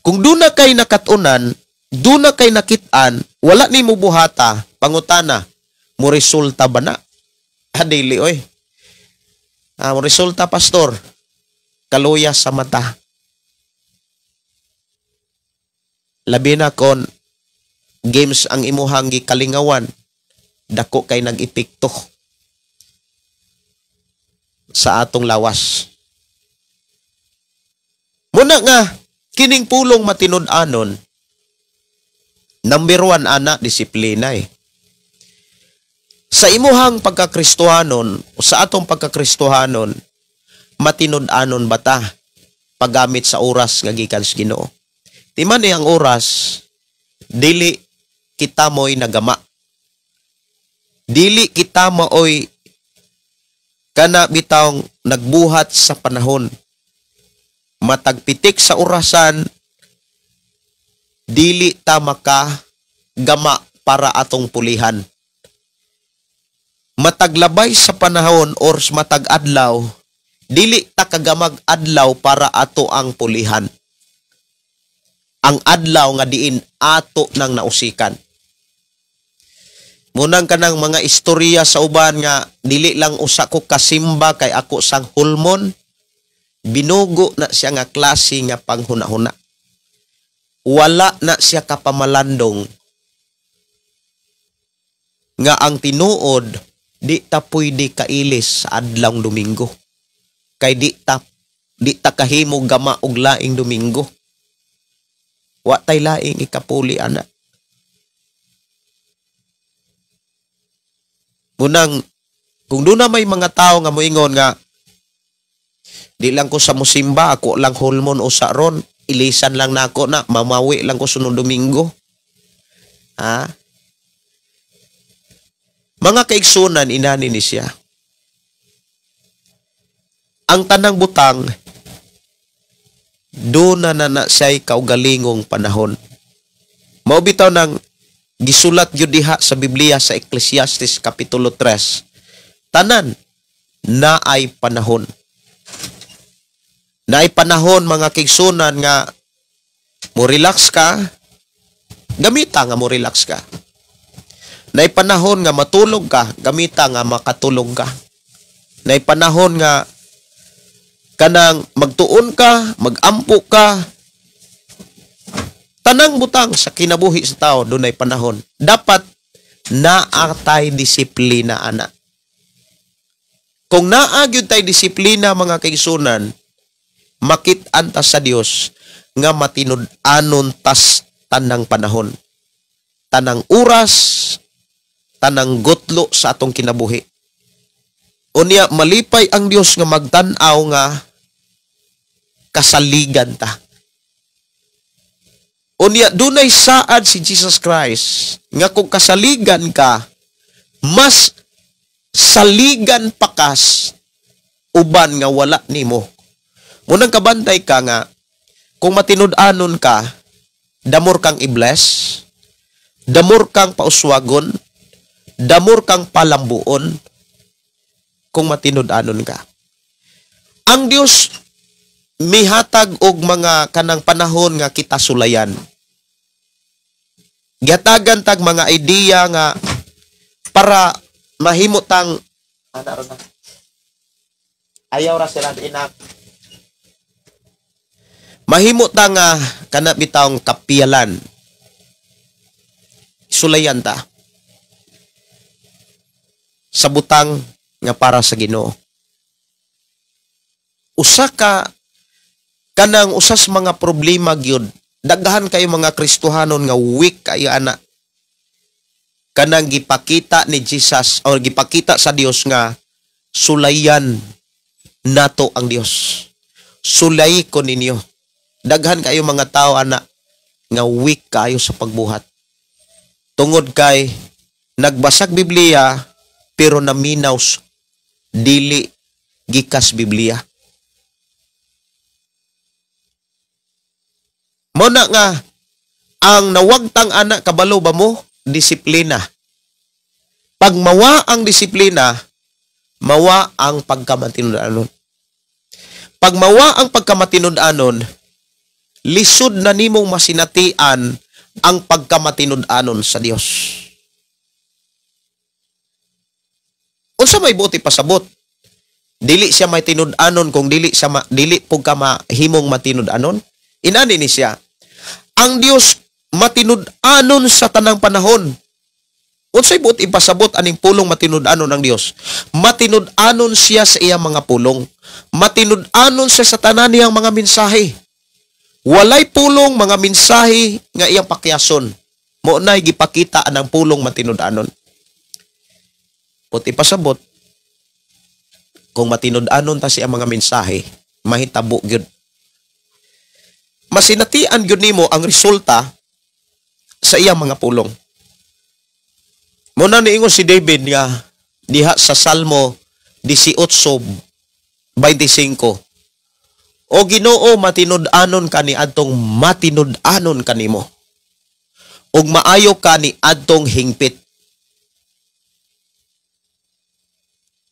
Kung duna kay nakatunan, duna kay nakit-an, wala nimo buhata, pangutana, mo resulta ba na? Ah, dili oy. Ah, mo resulta pastor, kaluya sa mata. Labi na kon games ang imuhang gikalingawan, dako kay nag-epekto sa atong lawas. Muna nga, kining pulong matinud-anon, number 1 ana, disiplina eh. Sa imuhang pagkakristohanon, o sa atong pagkakristohanon, matinud-anon ba ta paggamit sa oras nga gikan sa Ginoo? Timan eh ang oras, dili kita mo'y nagama. Dili kita mo'y kana bitawng nagbuhat sa panahon. Matagpitik sa orasan, dili ta makagama para atong pulihan. Mataglabay sa panahon or matag adlaw, dili ta kagamag adlaw para ato ang pulihan. Ang adlaw nga diin ato nang nausikan. Munang kanang mga istorya sa uban nga dili lang usa ko kasimba kay ako sang hulmon, binugo na siya nga klase nga panghuna-huna. Wala na siya kapamalandong nga ang tinuod di ta pwede kailis sa adlawng Domingo. Kay di ta kahimo gama og laing Domingo. Wa tay laing ikapuli ana. Munang kung doon na may mga tao nga moingon nga Di lang ko sa musimba, ako lang hulmon usa ron, ilisan lang nako na, mamawi lang ko sunod Domingo. Ha? Mga kaigsunan, inani ni siya. Ang tanang butang, doon na na siya'y kaugalingong panahon. Mao bitaw nang gisulat gyud diha sa Biblia sa Ecclesiastes Kapitulo 3. Tanan na ay panahon. Naay panahon, mga kaigsunan, nga mo relax ka, gamita nga mo relax ka. Naay panahon nga matulog ka, gamita nga makatulog ka. Naay panahon nga kanang magtuon ka, magampo ka. Tanang butang sa kinabuhi sa tao, dunay panahon. Dapat naa tay disiplina ana. Kung naa gyud tay disiplina, mga kaigsunan, makit-an ta sa Dios nga matinud-anon tas tanang panahon, tanang oras, tanang gutlo sa atong kinabuhi. Unya malipay ang Dios nga magtan-aw nga kasaligan ta. Unya dunay saad si Jesus Christ nga kung kasaligan ka, mas saligan pakas uban nga wala nimo. Munang kabantay ka nga kung matinud-anon ka, damor kang i-bless, damor kang pauswagon, damor kang palambuon kung matinud-anon ka. Ang Dios mihatag og mga kanang panahon nga kita sulayan. Gihatagan tag mga idea nga para mahimo tang ayaw ra sila inak. Mahimo ta nga kana bitawng kapiyalan. Sulayan ta sa butang nga para sa Ginoo. Usa ka kanang usas mga problema gyud, daghan kayo mga Kristohanon nga weak kayo ana. Kanang gipakita ni Jesus or gipakita sa Dios nga sulayan nato ang Dios. Sulay ko ninyo. Daghan kayo mga tao ana nga weak kayo sa pagbuhat. Tungod kay nagbasag Biblia pero naminaw dili gikas Biblia. Mo na nga ang nawagtang ana kabalo ba mo disiplina. Pag mawa ang disiplina, mawa ang pagkamatinud-anon. Pag mawa ang pagkamatinud-anon, lisod na nimong masinatian ang pagkamatinud-anon sa Dios. Unsa may buti pasabot? Dili siya may tinud-anon kung dili siya dili pug ka mahimong matinud-anon. Inani ni siya. Ang Dios matinud-anon sa tanang panahon. Unsay buot ipasabot aning pulong matinud-anon ang Dios? Matinud-anon siya sa iyang mga pulong. Matinud-anon siya sa tanan niyang mga mensahe. Walay pulong mga mensahe nga iyang pakiason. Mo nay gipakita anang pulong matinud-anon. Buot ipasabot kung matinud-anon ta siya mga mensahe, mahitabo gyud. Masinatian gyud nimo ang resulta sa iyang mga pulong. Muna niingon si David nga diha sa Salmo 18:25. O Ginoo, matinud-anon ka ni adtong matinud-anon kanimo. Ug maayo ka ni adtong hingpit.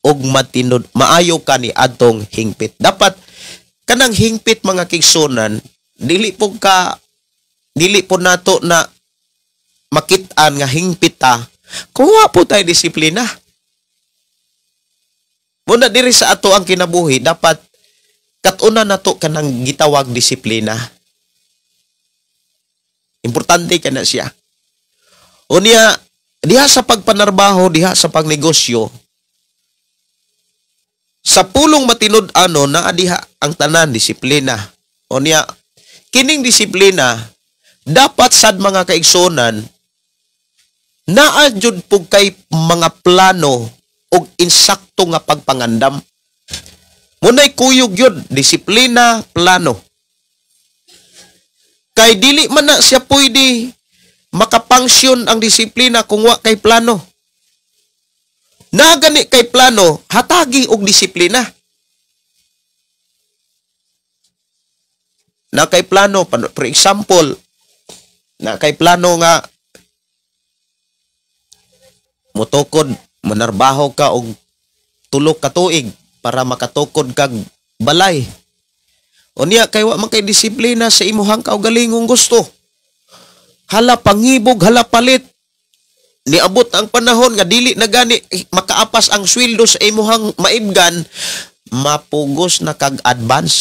Ug maayo ka ni adtong hingpit. Dapat kanang hingpit mga kigsunan, dili po nato na makit-an nga hingpit ta kuha po tayo disiplina. Muna diri sa ato ang kinabuhi, dapat katuna nato kanang gitawag disiplina. Importante kana siya. Unya, diha sa pagpanarbaho, diha sa pagnegosyo, sa pulong matinud-anon naa diha ang tanan disiplina. Unya, kining disiplina dapat sad mga kaigsuonan naa jud pug kay mga plano og insakto nga pagpangandam. Munay kuyog yun, disiplina, plano. Kay dili man na siya pwede makapangsyon ang disiplina kung wa kay plano. Nagani kay plano, hatagi og disiplina. Na kay plano, for example, na kay plano nga motukod, manarbaho ka og 3 ka tuig para makatukod kag balay. Unya kay wa man kay disiplina sa imuhang kaugalingong gusto. Hala pangibog, hala palit. Niabot ang panahon nga dili na gani makaapas ang sweldo sa imuhang maibgan, mapugos na kag advance.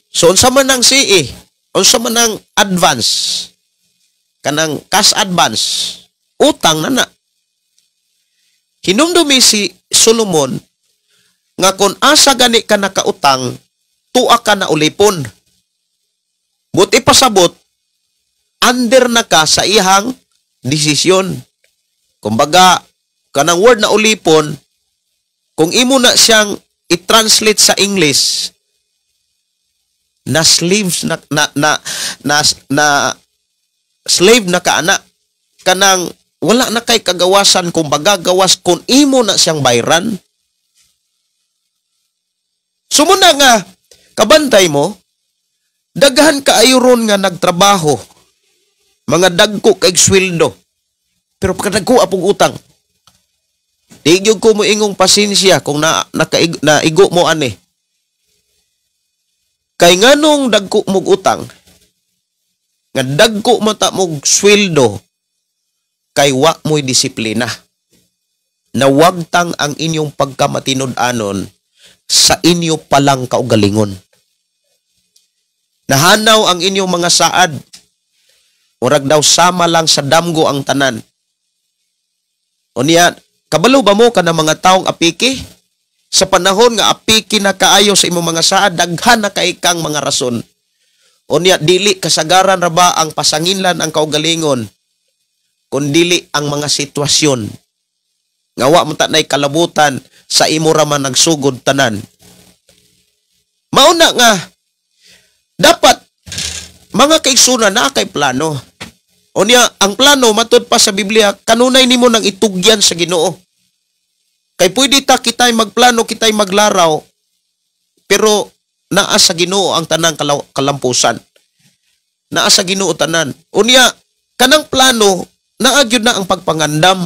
So unsa man ang CE, unsa man ang advance, kanang cash advance, utang na na. Hinumdumi si Solomon nga kung asa gani ka nakautang, tuwa ka na ulipon. Buti pasabot, under na ka sa iyang desisyon. Kumbaga, kanang word na ulipon, kung imo na siyang i-translate sa English, na slaves na na na na, na slave na ka ana, kanang wala na kay kagawasan, kumbaga gawas kung imo na siyang bayran. Sumuna nga kabantay mo, daghan kaayo ron nga nagtrabaho, mga dagko kay sweldo, pero pagkadagko apong utang. Di gyud ko moingong pasensya kung naigo mo ani. Kay nganong dagko mog utang, nga dagko mata mog sweldo, kay wa mo'y disiplina. Nawagtang ang inyong pagkamatinud-anon sa inyo palang kaugalingon. Nahanaw ang inyong mga saad. Murag daw sama lang sa damgo ang tanan. Unya, kabalo ba mo ka ng mga taong apiki? Sa panahon nga apiki na kaayo sa imong mga saad, daghan na kay kang mga rason. Unya, dili kasagaran ra ba ang pasanginlan ang kaugalingon, kun dili ang mga sitwasyon. Nga wa man ta nay kalabutan sa imo ra man nagsugod tanan. Mauna nga dapat mga kaigsunan naa kay plano. Unya, ang plano matud pa sa Biblia, kanunay nimo nang itugyan sa Ginoo. Kay pwede ta kitay magplano, kitay maglaraw, pero naa sa Ginoo ang tanang kalampusan. Naa sa Ginoo tanan. Unya, kanang plano naa gyud na ang pagpangandam.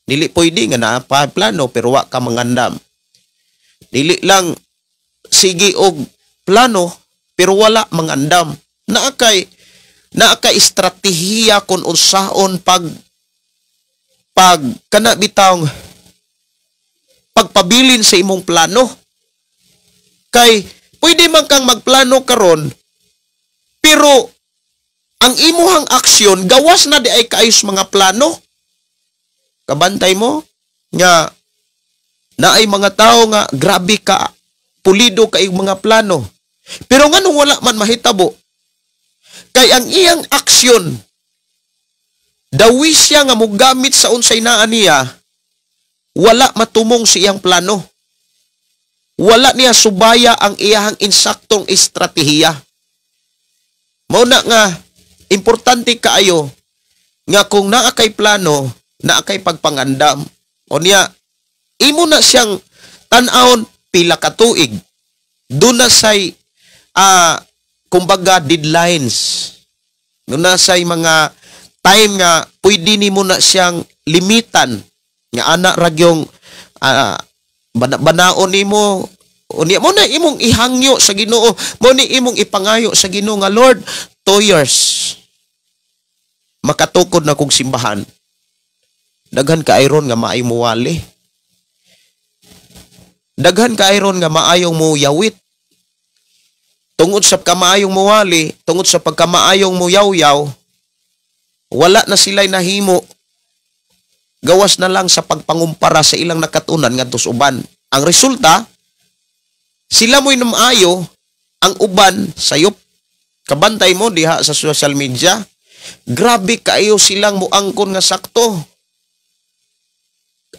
Dili pwede nga naa pa plano pero wa ka mangandam. Dili lang sige og plano pero wala mangandam. Naa kay estratehiya kon unsaon pag kana bitawng pagpabilin sa imong plano. Kay pwede man kang magplano karon pero ang imuhang aksyon gawas na di ay kaayos mga plano. Kabantay mo nga naay mga tao nga grabe ka pulido kay mga plano, pero nganong wala man mahitabo? Kay ang iyang aksyon dawi siya nga mogamit sa unsay naa niya, wala matumong sa iyang plano. Wala niya subaya ang iyang insaktong estratehiya. Mao na nga importante kaayo nga kung naa kay plano, naa kay pagpangandam. O niya, imo na siyang tan-awon pila ka tuig. Doon na say kumbaga deadlines. Doon na say mga time nga pwede nimo na siyang limitan nga ana ragyong banaon nimo. Unya mo na imong ihangyo sa Ginoo, mo ni imong ipangayo sa Ginoo nga Lord, 2 years makatukod na kog simbahan. Daghan ka ayron nga maayo muwali. Daghan ka ayron nga maayong muyawit. Tungod sa pagkamaayong muwali, tungod sa pagkamaayong muyawyaw, wala na sila'y nahimo. Gawas na lang sa pagpangumpara sa ilang nakatunan ngadto sa uban. Ang resulta, sila mo'y namaayo, ang uban sayop. Kabantay mo diha sa social media, grabe kaayo silang muangkon nga sakto.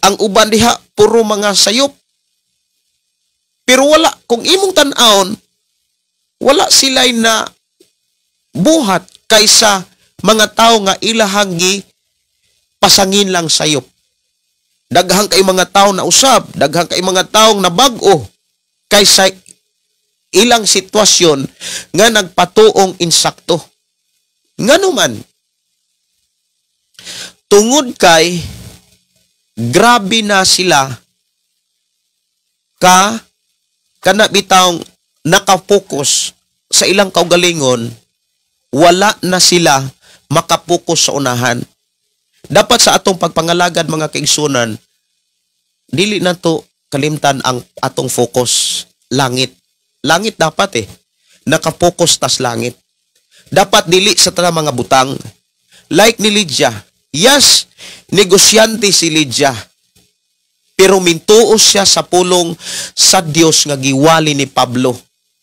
Ang uban diha puro mga sayop. Pero wala, kung imong tan-awon, wala sila'y na buhat kaysa mga tao nga ilahang gi pasangin lang sayop. Daghang kay mga tao na usab, daghang kay mga taong nabag-o kaysa ilang sitwasyon nga nagpatuong insakto. Ngano man, tungod kay grabe na sila ka kana bitawng nakapokus sa ilang kaugalingon, wala na sila makapokus sa unahan. Dapat sa atong pagpangalagad, mga kaigsunan, dili na to kalimtan ang atong focus, langit. Langit dapat eh. Nakapokus tas langit. Dapat dili sa tanang mga butang. Like ni Lydia. Yes, negosyante si Lydia. Pero mintuos siya sa pulong sa Dios nga giwali ni Pablo.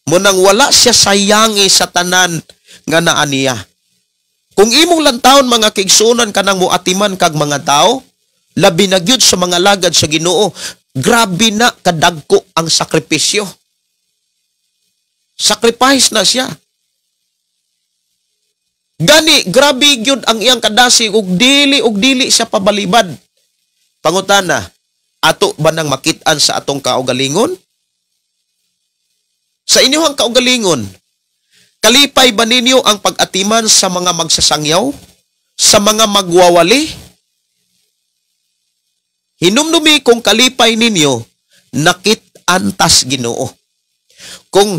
Munang wala siya sayangi sa tanan nga naa niya. Kung imong lantawon, mga kaigsunan, kanang muatiman kag mga tao, labi na gyud sa mga lagad sa Ginoo, grabe na kadagko ang sakripisyo. Sacrifice na siya. Gani grabe gyud ang iyang kadasig ug dili siya pabalibad. Pangutana, ato ba nang makit-an sa atong kaugalingon? Sa inyong kaugalingon, kalipay ba ninyo ang pag-atiman sa mga magsasangyaw? Sa mga magwawali? Hinumdumi, kung kalipay ninyo, nakit-an tas Ginoo. Kung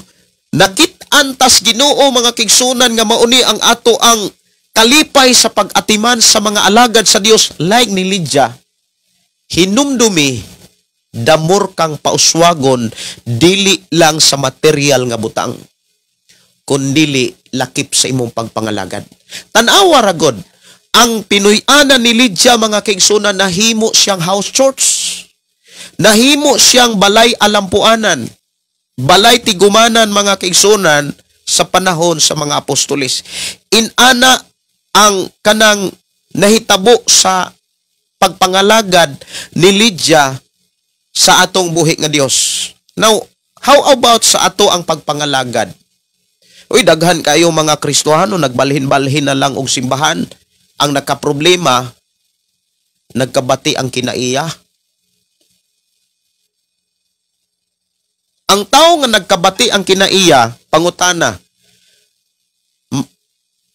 nakit-an tas Ginoo, mga kaigsunan, nga mauni ang ato ang kalipay sa pag-atiman sa mga alagad sa Dios like ni Lydia, hinumdumi, damor kang pauswagon dili lang sa material nga butang kundili lakip sa imong pagpangalagad. Tan-awa ra god ang Pinoy-anan ni Lydia, mga kaigsunan, nahimo siyang house church. Nahimo siyang balay alampuanan. Balay tigumanan, mga kaigsunan, sa panahon sa mga apostoles. Inana ang kanang nahitabo sa pagpangalagad ni Lydia sa atong buhi nga Dios. Now, how about sa ato ang pagpangalagad? Uy, daghan kayo mga Kristohano nagbalhin-balhin na lang og simbahan. Ang nakaproblema, nagkabati ang kinaiya. Ang tao nga nagkabati ang kinaiya, pangutana,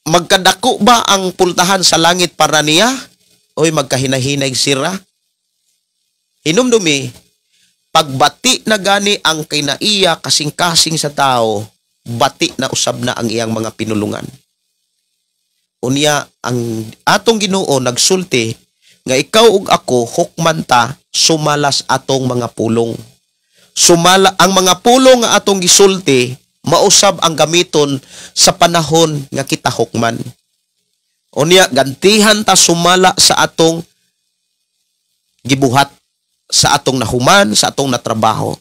magkadako ba ang pultahan sa langit para niya? Oy, magkahinahinay sira. Hinumdumi, pagbati na gani ang kinaiya kasing-kasing sa tao, bati na usab na ang iyang mga pinulungan. Unya, ang atong Ginoo nagsulti nga ikaw ug ako hukman ta sumalas atong mga pulong. Sumala ang mga pulong nga atong gisulti, mausab ang gamiton sa panahon nga kita hukman. Unya, gantihan ta sumala sa atong gibuhat, sa atong nahuman, sa atong natrabaho.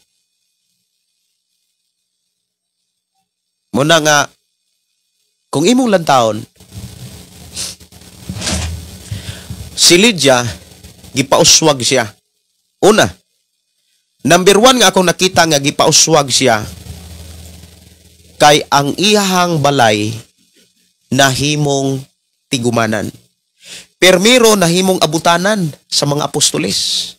Muna nga, kung imong lantawon, si Lydia, gipauswag siya. Una, number one nga akong nakita nga gipauswag siya, kay ang iyahang balay nahimong tigumanan. Permiro nahimong abutanan sa mga apostoles.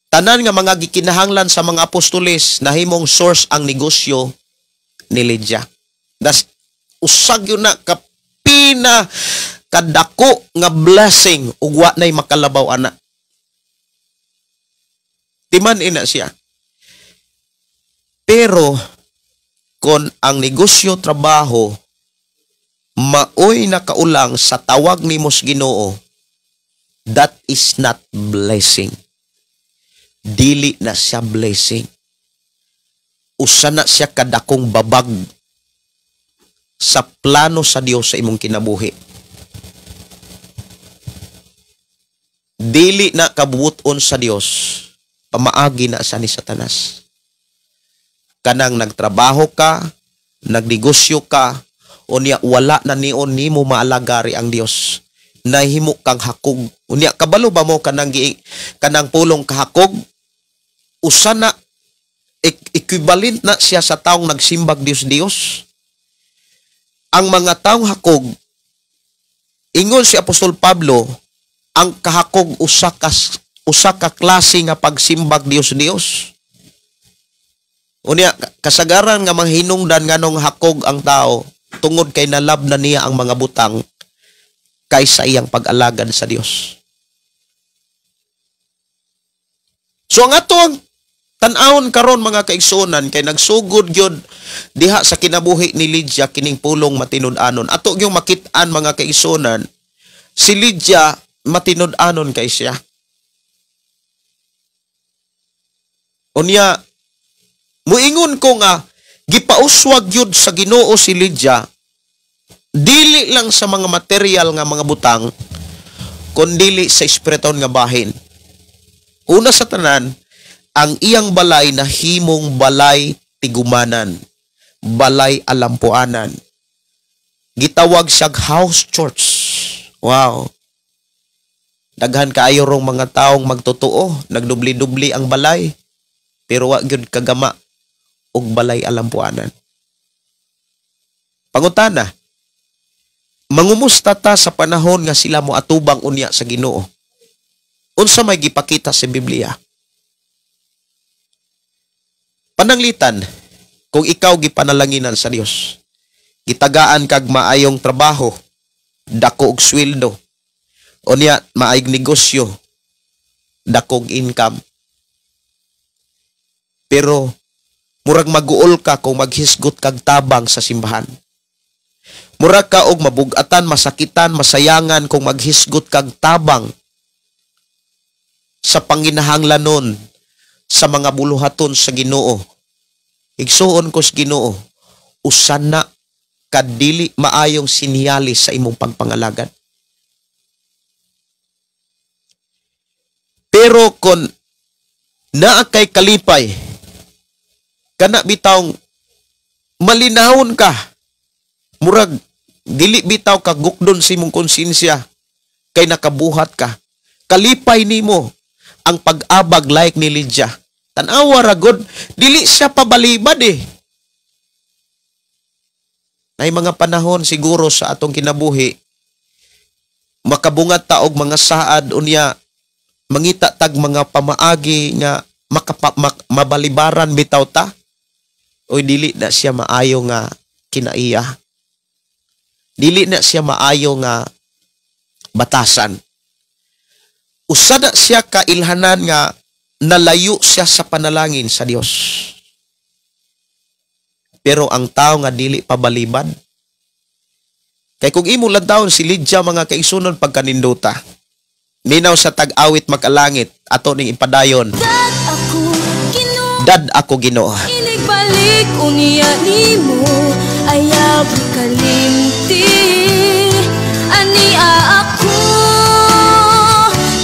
Tanan nga mga gikinahanglan sa mga apostoles, nahimong source ang negosyo ni Lydia. Das usag yun na kapina kadako nga blessing ug wa nay makalabaw ana. Timan ina siya. Pero kon ang negosyo, trabaho, maoy nakaulang sa tawag nimo sa Ginoo, that is not blessing. Dili na siya blessing. Usa na siya kadakong babag sa plano sa Dios sa imong kinabuhi. Dili na kabuoton sa Dios, pamaagi na sa ni Satanas. Kanang nagtrabaho ka, nagnegosyo ka, unya wala na nion nimo maalagari ang Dios. Nahimo kang hakog. Unya kabalo ba mo kanang kanang pulong kahakog? Usa na equivalent na siya sa taong nagsimbag Dios-Dios. Ang mga taong hakog, ingon si Apostol Pablo, ang kahakog usa ka klase nga pagsimbag Dios-Dios. Unya, kasagaran nga manghinungdan nganong hakog ang tao tungod kay nalab na niya ang mga butang kaysa iyang pag-alagad sa Dios. So ang ato ang tan-awon karon mga kaigsuonan kay nagsugod gyud diha sa kinabuhi ni Lydia kining pulong matinud-anon. Ato gyud makit-an mga kaigsuonan, si Lydia matinud-anon kay siya. Unya, muingon ko nga gipauswag gyud sa Ginoo si Lydia dili lang sa mga material nga mga butang kundili sa espiritual nga bahin. Una sa tanan, ang iyang balay na himong balay tigumanan, balay alampuanan. Gitawag siyag house church. Wow. Daghan kaayo rong mga taong magtotoo, nagdubli-dubli ang balay, pero wa gyud kagama og balay alampuanan. Pangutana, mangumusta ta sa panahon nga sila moatubang unya sa Ginoo? Unsa may gipakita sa Biblia? Pananglitan, kung ikaw gipanalanginan sa Dios, gitagaan kag maayong trabaho, dako og sweldo, unya maayong negosyo, dako og income. Pero murag maguol ka kung maghisgot kag tabang sa simbahan. Murag ka og mabugatan, masakitan, masayangan kung maghisgot kag tabang sa panginahanglanon sa mga buluhaton sa Ginoo. Igsuon ko sa Ginoo, usan na kadili maayong sinyalis sa imong pagpangalagad. Pero kung naa kay kalipay, kana bitawng malinahon ka, murag dili bitaw ka gukdon sa imong konsensya kay nakabuhat ka. Kalipay nimo ang pag-abag like ni Lydia. Tan-awa ra gud, dili siya pabalibad eh. Nay mga panahon siguro sa atong kinabuhi, makabungat ta og mga saad unya mangita tag mga pamaagi nga mabalibaran bitaw ta. Oy, dili na siya maayo nga kinaiya. Dili na siya maayo nga batasan. Usa na siya kailhanan nga nalayo siya sa panalangin sa Dios. Pero ang tao nga dili pabalibad, kay kung imo lantawon si Lydia mga kaigsunon pagkanindota, minaw sa tag-awit makalangit, ato ning ipadayon. Dad ako Ginoo.
Inigbalik unya nimo ayaw kalimti. Ania ako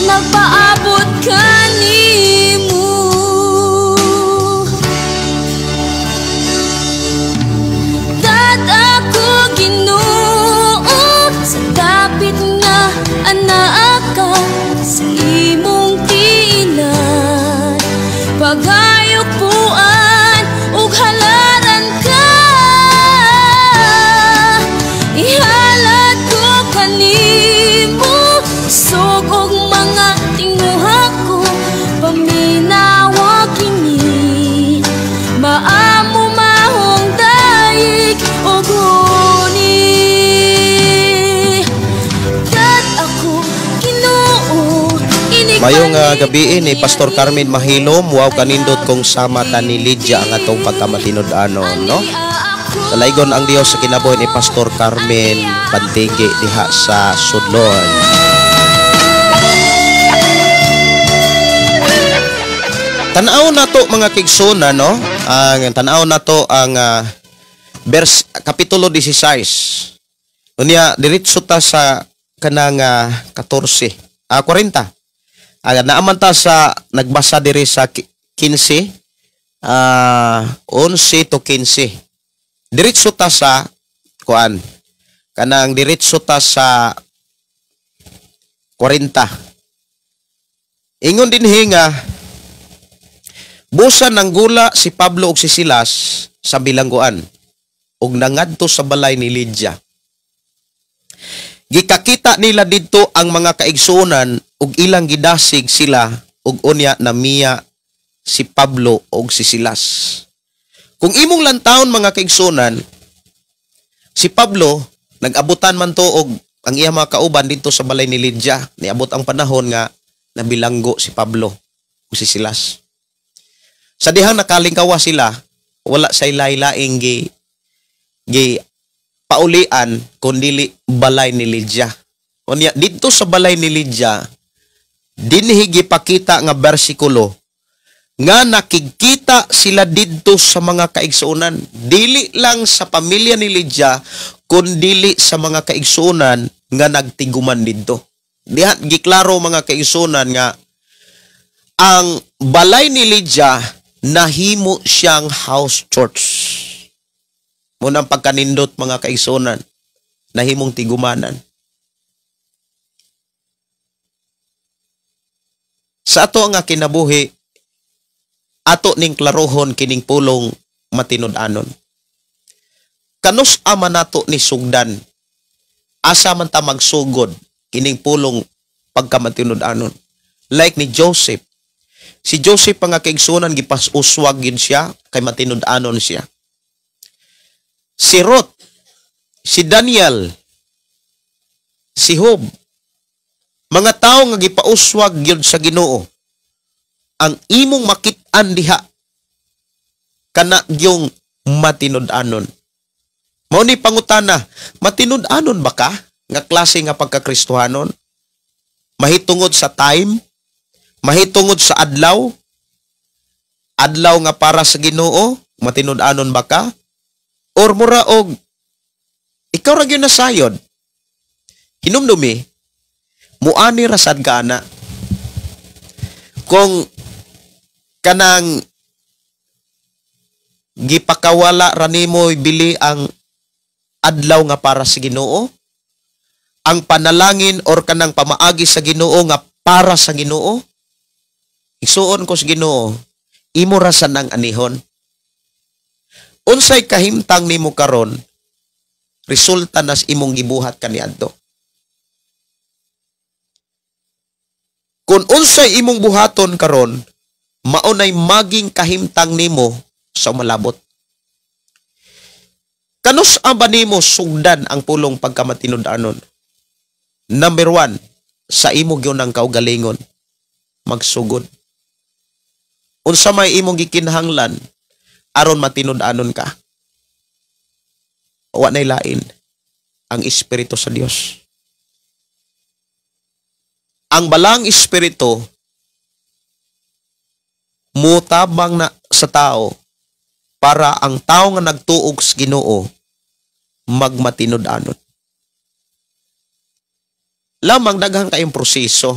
nagpaabot kanimo. Dad ako Ginoo sa dapit nga anaa ka sa imong tiinan. Pagayok puan ug halaran ka, ihalat ko kanimo kusog og mga tinguha ko, paminawa kini maamo mahong daig og huni. Dad ako Ginoo.
Mayong gabi ni Pastor Carmen Mahilom, wow kanindot kung sama ta ni Lydia ang atong pagkamatinud-anon, no? Talaygon ang Dios sa kinabuhi ni Pastor Carmen Pantigi diha sa Sudlon. Tan-aw nato mga kigsuna, no? Ang tan-aw nato ang verse kapitulo 16. Unya diretso ta sa kanang 14, 40. Naaman ta sa nagbasa diri sa 15, 11 to 15. Diretso ta sa kuan. Kanang diretso ta sa 40. Ingon dinhi nga Busa nanggula si Pablo ug si Silas sa bilangguan ug nangadto sa balay ni Lydia. Gikakita nila didto ang mga kaigsuonan ug ilang gidasig sila ug unya namiya si Pablo ug si Silas. Kung imong lantawon, mga kaigsuonan, si Pablo nag-abutan man to og ang iya mga kauban didto sa balay ni Lydia. Niabot ang panahon nga nabilanggo si Pablo ug si Silas. Sa dihang nakalingkawa sila, wala say laing gi gi paulian kundili balay ni Lydia. Unya didto sa balay ni Lydia, dinhi gipakita nga bersikulo nga nakikita sila didto sa mga kaigsuonan, dili lang sa pamilya ni Lydia kundili sa mga kaigsuonan nga nagtiguman didto. Diha giklaro, mga kaigsuonan, nga ang balay ni Lydia nahimo siyang house church. Munang pagkanindot, mga kaigsuonan, nahimong tigumanan. Sa ato nga kinabuhi, ato ning klarohon kining pulong matinud-anon. Kanus ama nato ni sugdan, asa man ta magsugod kining pulong pagkamatinud-anon? Like ni Joseph. Si Joseph, mga kaigsuonan, gipas-uswag yun siya kay matinud-anon siya. Si Ruth, si Daniel, si Job, mga tao nga gipauswag yun sa Ginoo. Ang imong makit-an diha kana yung matinud-anon. Mao ni pangutana, matinud-anon ba ka nga klase nga pagkakristohanon? Mahitungod sa time, mahitungod sa adlaw, adlaw nga para sa Ginoo, matinud-anon ba ka? Or mura og ikaw ra gyud nasayod? Hinumdumi, muani ra sad ka ana. Kung kanang gipakawala ra nimo bili ang adlaw nga para sa Ginoo, ang panalangin or kanang pamaagi sa Ginoo nga para sa Ginoo, isuon ko sa Ginoo, imo ra sa nang anihon. Unsay kahimtang nimo karon, resulta nas imong gibuhat kaniadto. Kung unsay imong buhaton karon, maunay maging kahimtang nimo sa umalabot. Kanus aba nimo sugdan ang pulong pagkamatinud-anon? Number 1, sa imo gyud ang kaugalingon, magsugod. Unsa may imong gikinahanglan aron matinud-anon ka? Wa nay lain ang Espiritu sa Dios. Ang balang Espiritu mutabang na sa tao para ang tao nga nagtuog sa Ginoo magmatinud-anon. Lamang daghang kayong proseso.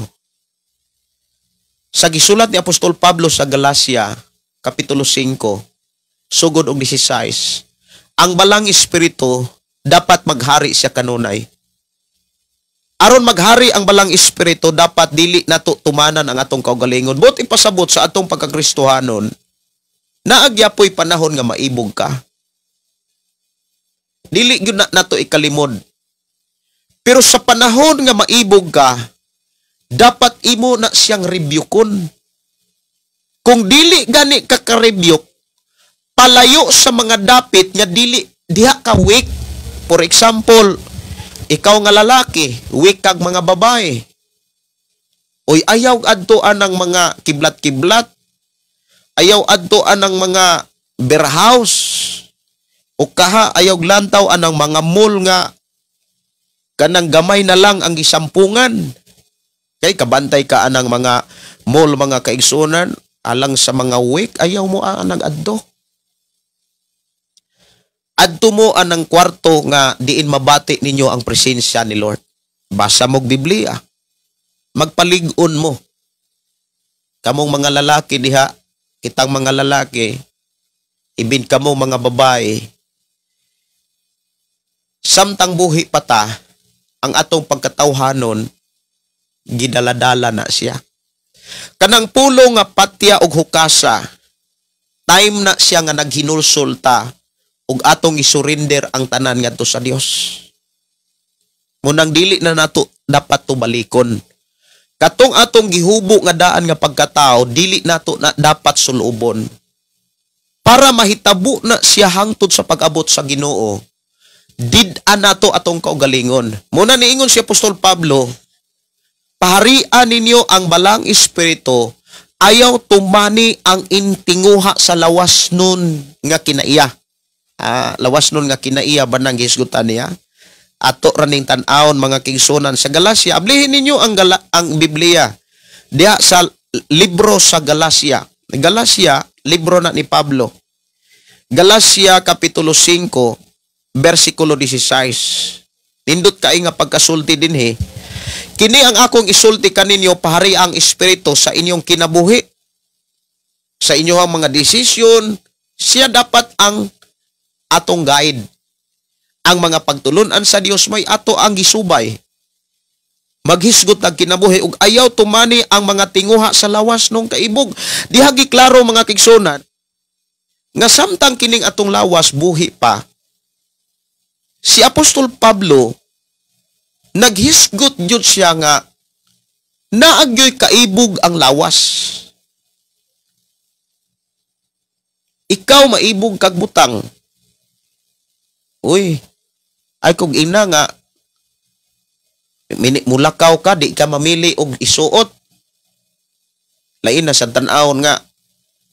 Sa gisulat ni Apostol Pablo sa Galacia, Kapitulo 5, sugod og 16, ang balang Espiritu dapat maghari siya kanunay. Aron maghari ang balang Espiritu, dapat dili nato tumanan ang atong kaugalingon. But ipasabot sa atong pagkakristohanon, naagyapoy panahon nga maibog ka. Dili gyud na nato ikalimod. Pero sa panahon nga maibog ka, dapat imo na siyang rebukeon. Kung dili gani ka ka-rebuke, palayo sa mga dapit nga dili diha ka weak. For example, ikaw nga lalaki, weak kag mga babae. Oy, ayaw adtoan ang mga kiblat-kiblat. Ayaw adtoan ang mga beer house. O kaha ayaw lantaw anang mga mall nga kanang gamay na lang ang gisampungan. Kay kabantay ka anang mga mall, mga kaigsuonan, alang sa mga weak, ayaw mo anang adto. Adto mo anang kwarto nga diin mabati ninyo ang presensya ni Lord. Basa mo'g Biblia. Magpalig-on mo. Kamong mga lalaki diha, kitang mga lalaki, ibin kamo mga babae, samtang buhi pa ta, ang atong pagkatawhanon, gidaladala na siya. Kanang pulo nga patya og hukasa, Time na siya nga naghinulsol ta ug atong isurrender ang tanan ngadto sa Dios. Munang dili na nato dapat tubalikon. Katong atong gihubo nga daan nga pagkatao, dili nato na dapat sulubon. Para mahitabo na siya hangtod sa pag-abot sa Ginoo, did-an nato atong kaugalingon. Muna niingon si Apostol Pablo, paharian ninyo ang balang espiritu, ayaw tumani ang intinguha sa lawas nun nga kinaiya. Lawas nun nga kinaiya ba nang gisgutan niya? Ato raning tan-awon mga kigsunan sa Galacia. Ablihin ninyo ang Biblia. Diha sa libro sa Galacia. Galacia, libro na ni Pablo. Galacia Kapitulo 5, versikulo 16. Nindot kay nga pagkasulti dinhi. Kini ang akong isulti kaninyo, pahari ang espiritu sa inyong kinabuhi. Sa inyong mga desisyon, siya dapat ang atong guide. Ang mga pagtulunan sa Dios may ato ang gisubay. Maghisgot ang kinabuhi ug ayaw tumani ang mga tinguha sa lawas nung kaibog. Diha giklaro mga kigsunan nga samtang kining atong lawas buhi pa, si Apostol Pablo naghisgot jud siya nga naagyoy kaibog ang lawas. Ikaw maibog kag butang. Uy, ay kung ina nga mulakaw ka, di ka mamili og isuot. Lain na sa tan-awon nga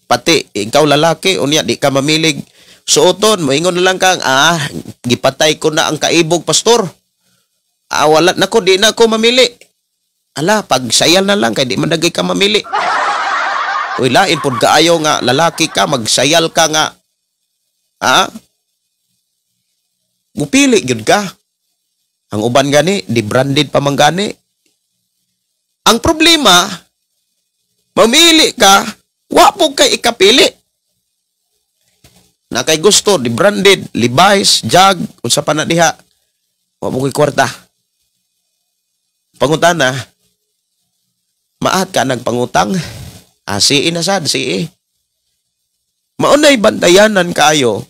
pati ikaw lalaki unya di ka mamilig suoton, moingon na lang kang gipatay ko na ang kaibog, pastor. Wala na ko, di na ko mamili. Ala, pagsayal na lang kay di man dagay ka mamili. Uy, lain pod kaayo nga lalaki ka, magsayal ka nga mupili gyud ka. Ang uban gani, di branded pa man gani. Ang problema, mamili ka, wa po kay ikapili. Na kay gusto, di branded, Levi's, Jag, unsa pa na diha, wa mo kay kwarta. Pangutana, maat ka nagpangutang? Sige na sad, sige. Maunay bantayanan kayo.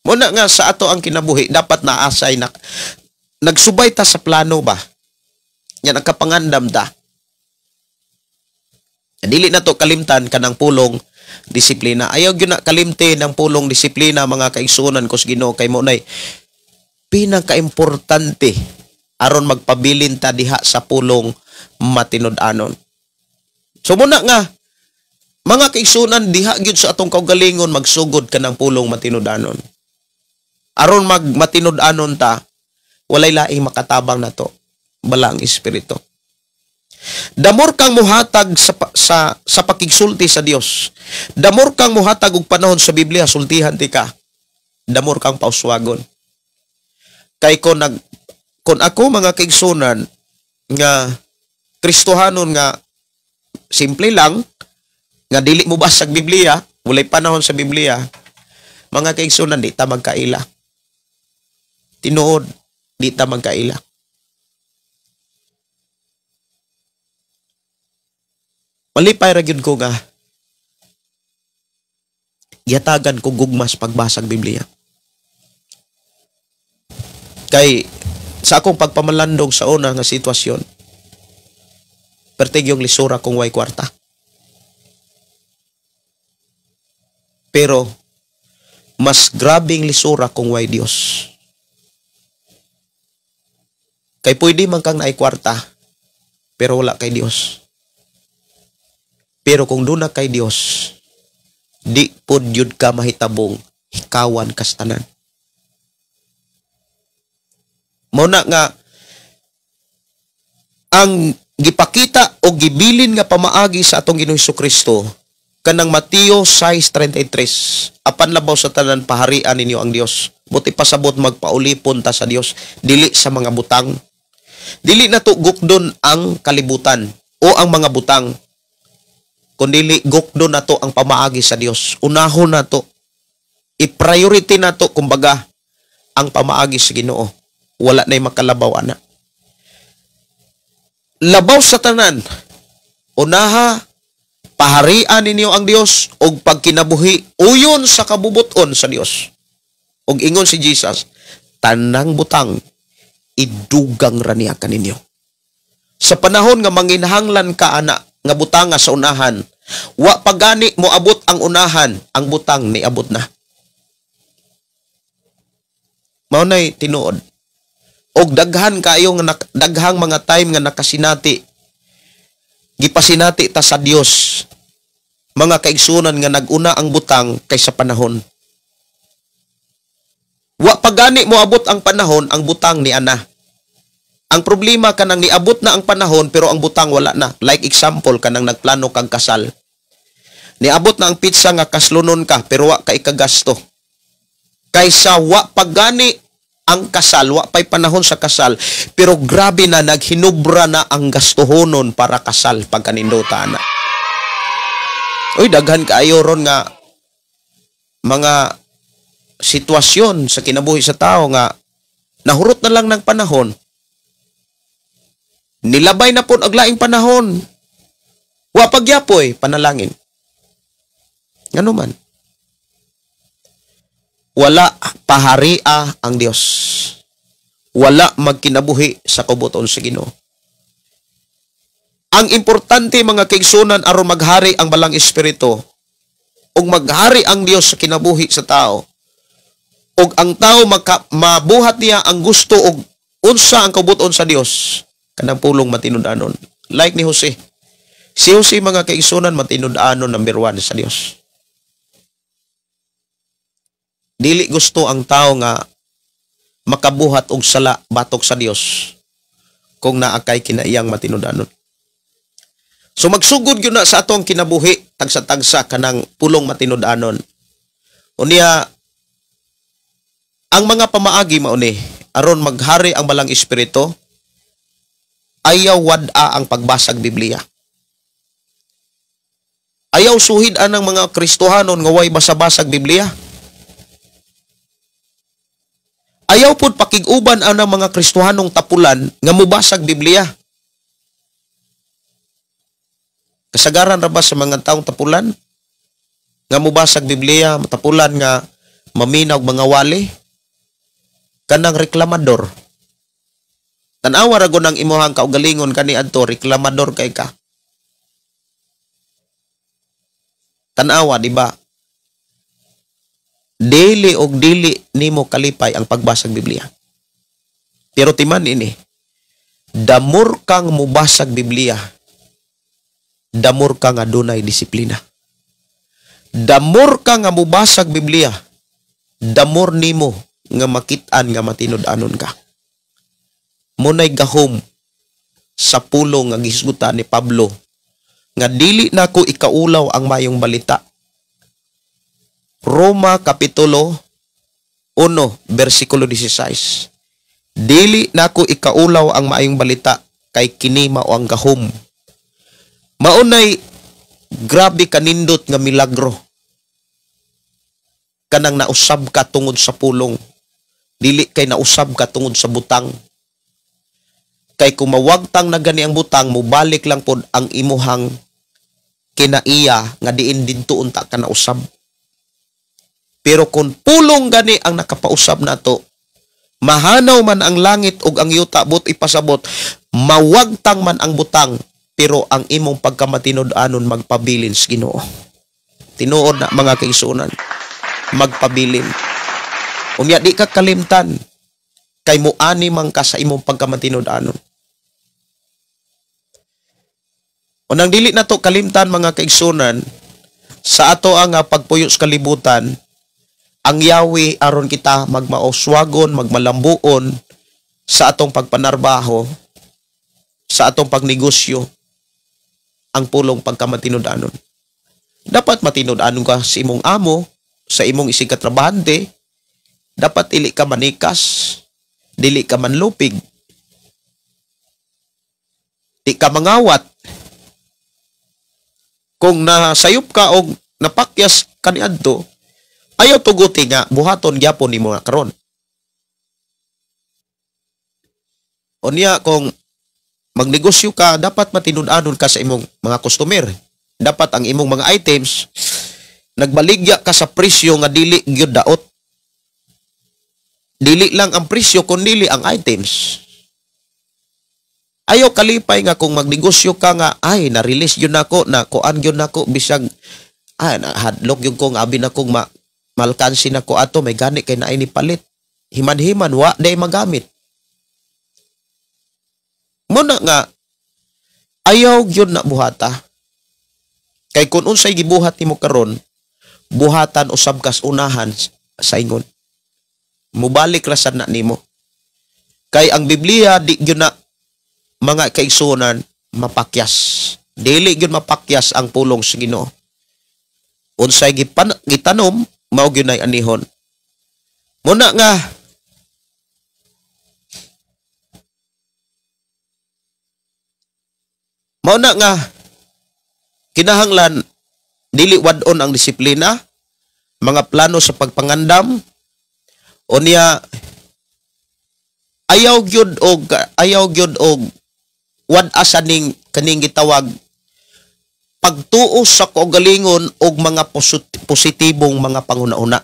Muna nga sa ato ang kinabuhi, dapat naasay na nagsubay ta sa plano ba? Yan ang kapangandam ta. Dili na to kalimtan kanang pulong disiplina. Ayaw gyud na kalimti ng pulong disiplina mga kaigsuonan ko sa Ginoo kay mo nay pinakaimportante aron magpabilin ta diha sa pulong matinud-anon. So muna nga mga kaigsuonan, diha gyud sa atong kaugalingon magsugod kanang pulong matinud-anon. Aron magmatinud-anon ta, walay laing makatabang nato, balang espiritu. Damor kang muhatag sa pakigsulti sa Dios. Damor kang muhatag og panahon sa Biblia, sultihan ti ka. Damor kang pauswagon. Kay kon ako mga kaigsunan nga Kristohanon nga simple lang nga dili mo basag Biblia, walay panahon sa Biblia, mga kaigsunan, di ta magkaila. Tinuod, di ta magkaila. Malipay ra gyud ko nga gihatagan ko gugmas pagbasag Biblia. Kay sa akong pagpamalandong sa una nga sitwasyon, pertig yung lisura kung way kwarta. Pero mas grabing lisura kung way Dios. Kay pwede man kang naay kwarta, pero wala kay Dios. Pero kung doon na kay Dios, di pod yun ka mahitabong hikawan kastanan. Muna nga, ang gipakita o gibilin nga pamaagi sa atong Ginoong Hesukristo kanang Mateo 6:33, apan labaw sa tanan paharian ninyo ang Dios. Buti pasabot magpaulipon ta sa Dios, dili sa mga butang. Dili na to gukdon ang kalibutan o ang mga butang, kundi gukdon na to ang pamaagi sa Dios. Unahon na to, i-priority na to kumbaga ang pamaagi sa Ginoo. Wala na'y makalabaw ana. Labaw sa tanan, unaha Paharian ninyo ang Dios og pagkinabuhi uyon sa kabubuton sa Dios. Og ingon si Jesus, tanang butang idugang ra niya kaninyo. Sa panahon nga manginhanglan ka ana nga butanga sa unahan, wa pagani moabot ang unahan, ang butang niabot na. Mao nay tinuod. Og daghan kaayo nga daghang mga time nga nakasinati, gipasinati ta sa Dios, mga kaigsunan, nga naguna ang butang kaysa panahon. Wa pagani moabot ang panahon, ang butang ni ana. Ang problema, kanang niabot na ang panahon pero ang butang wala na. Like example, kanang nagplano kag kasal. Niabot na ang pitsa nga kaslunon ka pero wa ka ikagasto. Kaysa wa pagani ang kasal, wa pay panahon sa kasal, pero grabe na, naghinubra na ang gastuhonon para kasal pagkanindota na. Uy, daghan kaayo ron nga mga sitwasyon sa kinabuhi sa tao nga nahurot na lang ng panahon. Nilabay na po ang laing panahon. Wa pagyapoy, panalangin. Ngano man? Wala paharia ang Dios. Wala magkinabuhi sa kubuton sa Ginoo. Ang importante, mga kaigsunan, aron maghari ang Balang Espiritu ug maghari ang Dios sa kinabuhi sa tao ug ang tao mabuhat niya ang gusto ug unsa ang kabuton sa Dios, kanang pulong matinud-anon. Like ni Jose. Si Jose, mga kaigsunan, matinud-anon number 1 sa Dios. Dili gusto ang tao nga makabuhat og sala batok sa Dios kung naa kay kinaiyang matinud-anon. So magsugod gyud na sa atong kinabuhi tagsa-tagsa kanang pulong matinud-anon. Unya ang mga pamaagi mao ni aron maghari ang Balang Espiritu, ayaw wad-a ang pagbasag Biblia. Ayaw suhid anang mga Kristohanon nga way basa-basag Biblia. Ayaw pud pakig-uban anang mga Kristohanong tapulan nga mubasag Biblia. Kasagaran ra ba sa mga taong tapulan nga mubasag Biblia, tapulan nga maminaw mga wali, kanang reklamador. Tan-awa ra gud ang imuhang kaugalingon kaniadto, reklamador kay ka. Tan-awa, di ba? Dili og dili nimo kalipay ang pagbasag Biblia. Pero timan ini, damor kang mubasag Biblia, damor ka nga dunay disiplina. Damor ka nga mubasag Biblia, damor nimo nga makit-an nga matinud-anon ka. Munay gahom sa pulong nga gihisgutan ni Pablo nga dili nako ikaulaw ang mayong balita. Roma Kapitulo 1, versikulo 16. Dili nako ikaulaw ang maayong balita kay kini mao ang gahom. Maunay grabe kanindot nga milagro kanang nausab ka tungod sa pulong, dili kay nausab ka tungod sa butang. Kay kung mawagtang na gani ang butang, mubalik lang pod ang imuhang kinaiya nga diin didto unta ka nausab. Pero kung pulong gani ang nakapausab nato, mahanaw man ang langit ug ang yuta, but ipasabot, mawagtang man ang butang, pero ang imong pagkamatinud-anon magpabilin sa Ginoo. Tinuod na, mga kaigsuonan, magpabilin. Unya di ka kalimtan kay muani man ka sa imong pagkamatinud-anon. Unang dili na to kalimtan, mga kaigsuonan, sa ato ang pagpuyo sa kalibutan, ang yawi aron kita magmaoswagon, magmalambuon sa atong pagpanarbaho, sa atong pagnegosyo, ang pulong pagkamatinud-anon. Dapat matinud-anon ka sa imong amo, sa imong isig katrabahante. Dapat dili ka manikas, dili ka manlupig, di ka mangawat. Kung nasayop ka o napakyas kaniadto, ayaw tuguti nga buhaton gyapon nimo nga karon. Unya kung magnegosyo ka, dapat matinud-anon ka sa imong mga customer. Dapat ang imong mga items nagbaligya ka sa presyo nga dili gyud daot. Dili lang ang presyo kun dili ang items. Ayaw kalipay nga kung magnegosyo ka nga ay na-release gyud nako, na kuan gyud nako bisag ay nahadlok gyud ko nga abi na kong malkansi nako ato may gani kay naay ni palit. Himan-himan wa day magamit. Muna nga ayaw gyud na buhata. Kay kun unsay gibuhat nimo karon, buhatan usab kas unahan sa ingon. Mubalik ra sad na nimo. Kay ang Biblia di gyud na mga kaigsuonan mapakyas. Dili gyud mapakyas ang pulong sa Ginoo. Unsay gitanom mao gyud nay anihon. Muna nga mao na nga kinahanglan dili wad-on ang disiplina, mga plano sa pagpangandam, unya ayaw gyud og wad-asa ning kaning gitawag pagtuo sa kaugalingon og mga positibong mga panguna-una.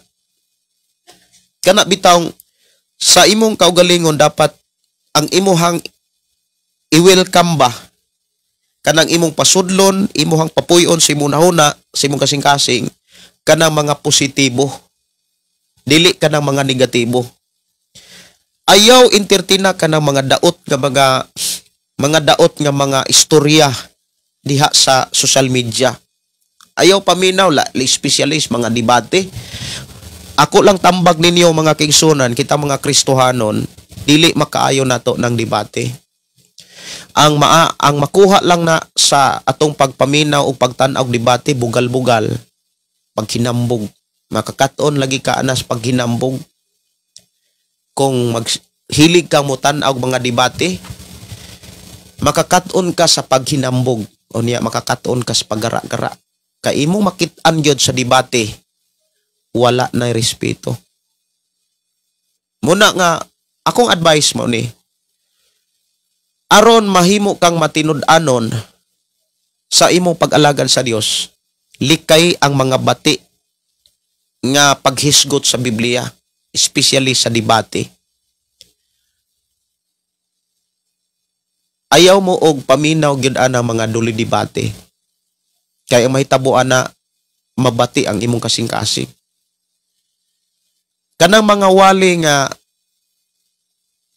Kana bitawng sa imong kaugalingon dapat ang imuhang i-welcome ba kanang imong pasudlon, imuhang papuyon sa imong nahuna, sa imong kasing-kasing, kanang mga positibo, dili kanang mga negatibo. Ayaw entertaina kanang mga daot nga mga daot nga mga istorya diha sa social media. Ayaw paminaw la specialist mga debate. Ako lang tambag ninyo mga kaigsunan, kita mga Kristohanon, dili makaayo nato ng debate. Ang makuha lang na sa atong pagpaminaw o pagtan-aw debate, bugal-bugal, paghinambog. Makakaton lagi ka anas paghinambog. Kung maghilig ka mo tan-aw mga debate, makakaton ka sa paghinambog. O niya, makakaton ka sa paggara-gara. Kay imong makit-an gyud sa debate, wala na respeto. Muna nga, akong advice mo ni, aron mahimo kang matinud-anon sa imong pag-alagad sa Dios, likay ang mga bati nga paghisgot sa Biblia, especially sa debate. Ayaw mo og paminaw gyud ana mga duli debate. Kay ang mahitabo ana mabati ang imong kasing-kasing. Kanang mga wali nga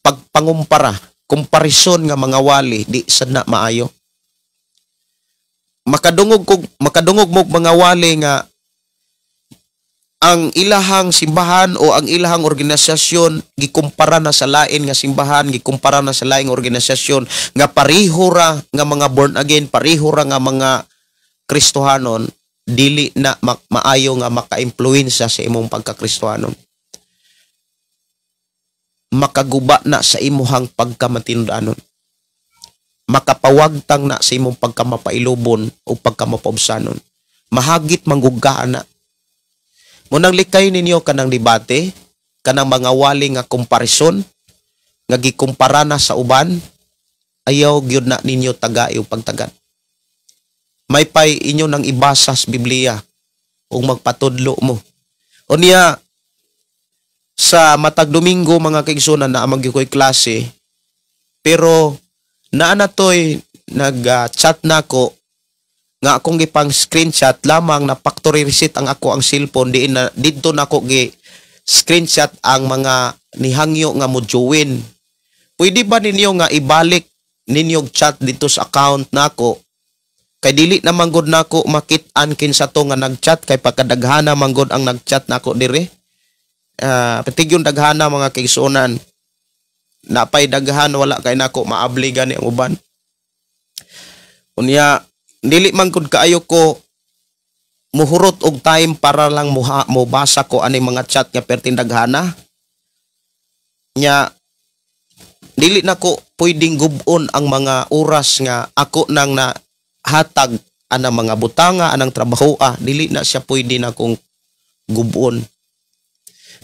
pagpangumpara, komparison nga mga wali di sad na maayo. Makadungog mo mga wali nga ang ilahang simbahan o ang ilahang organisasyon gikumpara na sa lain nga simbahan, gikumpara na sa laing organisasyon nga pareho ra nga mga born again, pareho ra nga mga Kristohanon, dili na maayo nga maka-impluwensya sa imong pagkakristohanon. Makaguba na sa imuhang pagkamatinud-anon. Makapawagtang na sa imong pagkamapailubon o pagkamapaubsanon. Mahagit manggugaan na. Munang likay ninyo kanang debate, kanang mga wali nga komparison, nga gikumpara na sa uban, ayaw gyud na ninyo tagai o pagtagad. May pay inyo nang ibasa sa Biblia o magpatudlo mo. O niya, sa matag Domingo mga kaigsunan na amang ko'y klase, pero naa na to'y nag-chat na ako nga akong gipang screenshot lamang na factory reset ang ako ang cellphone, diin na didto na ako gi screenshot ang mga nihangyo nga mo join. Pwede ba ninyo nga ibalik ninyo chat dito sa account nako? Kay dili na manggod nako makit-an kinsa to nga nagchat kay pagkadaghana manggod ang nagchat nako dire. Patigyon daghana mga kaigsuonan. Napay daghan wala kay nako maabli gani ang uban. Unya dili man gud kaayo ko muhurot og time para lang mobasa ko ani mga chat nga perting daghana. Nya dili nako pwedeng gubon ang mga oras nga ako nang na hatag anang mga butanga anang trabahoa, dili na siya pwede na kong gubon.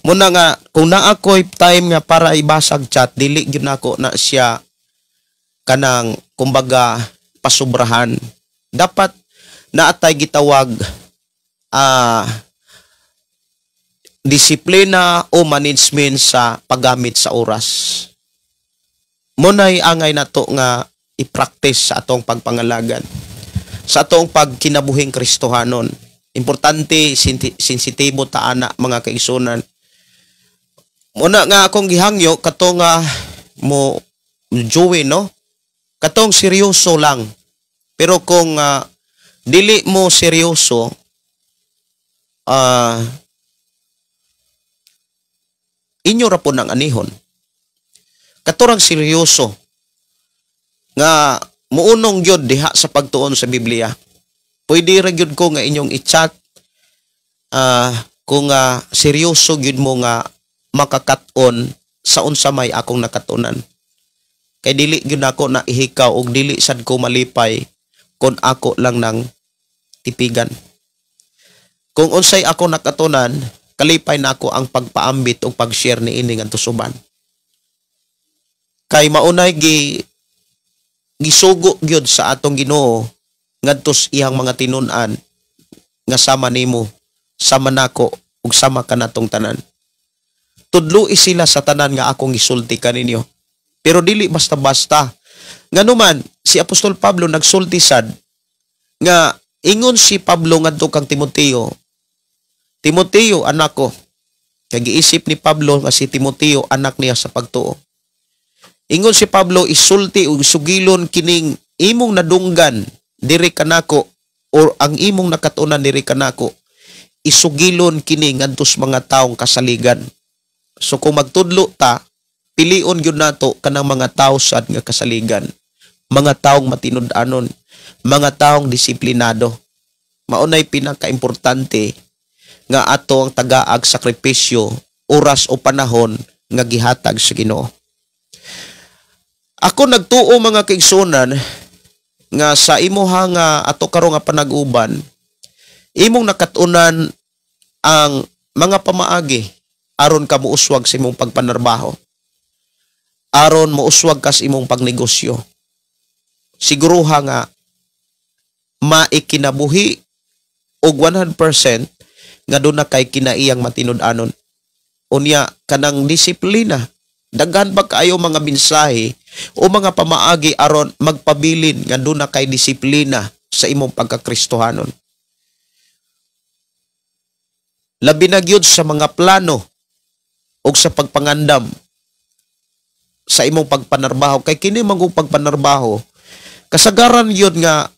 Muna nga kung naa ko'y time nga para ibasag chat, dili gyud nako na siya kanang kumbaga pasubrahan. Dapat Naatay gitawag disiplina o management sa paggamit sa oras. Munay angay nato nga i-practice sa atong pagpangalagad, sa atong pagkinabuhing Kristohanon. Importante sensitibo ta ana, mga kaigsunan. Muna nga akong gihangyo kato nga mo join, no, katong seryoso lang. Pero kung dili mo seryoso, inyo ra po ng anihon. Katurang seryoso nga muunong gyud diha sa pagtuon sa Biblia. Pwede ra gyud ko nga inyong i-chat kung seryoso gyud mo nga makakat-on sa unsa may akong nakatunan. Kay dili gyud ako na ihikaw og dili sad ko malipay kung ako lang nang tipigan. Kung unsay ako nakatunan, kalipay na ako ang pagpaambit o pag-share ni ini ngadto suban. Kay maunay gisugo gyud sa atong Ginoo ngadto sa iyang mga tinun-an nga sama nimo, sama nako ug sama kanatong tanan. Tudloi sila sa tanan nga akong gisulti kaninyo. Pero dili basta-basta. Nganuman, si Apostol Pablo nagsulti sad nga ingon si Pablo ngadto kang Timoteo, "Timoteo, anak ko." Kay giisip ni Pablo nga si Timoteo anak niya sa pagtuo. Ingon si Pablo, "Isulti ug sugilon kining imong nadunggan diri kanako or ang imong nakatunan diri kanako, isugilon kini ngadto sa mga taong kasaligan." So kung magtudlo ta, pilion gyud nato kanang mga tawo sad nga kasaligan, mga taong matinud-anon, mga taong disiplinado. Maunay pinakaimportante nga ato ang tagaag sakripisyo, oras o panahon nga gihatag sa Ginoo. Ako nagtuo, mga kaigsunan, nga sa imuha nga ato karon nga panag-uban, imong nakatunan ang mga pamaagi aron ka muuswag sa imong pagpanarbaho, aron muuswag ka sa imong pagnegosyo. Siguruha nga maikinabuhi og 100% nga doon na kay kinaiyang matinud-anon. Unya kanang disiplina, daghan ba kaayo mga mensahe o mga pamaagi aron magpabilin nga doon na kay disiplina sa imong pagkakristohanon. Labi na gyud sa mga plano o sa pagpangandam sa imong pagpanarbaho, kay kini mangong pagpanarbaho, kasagaran gyud nga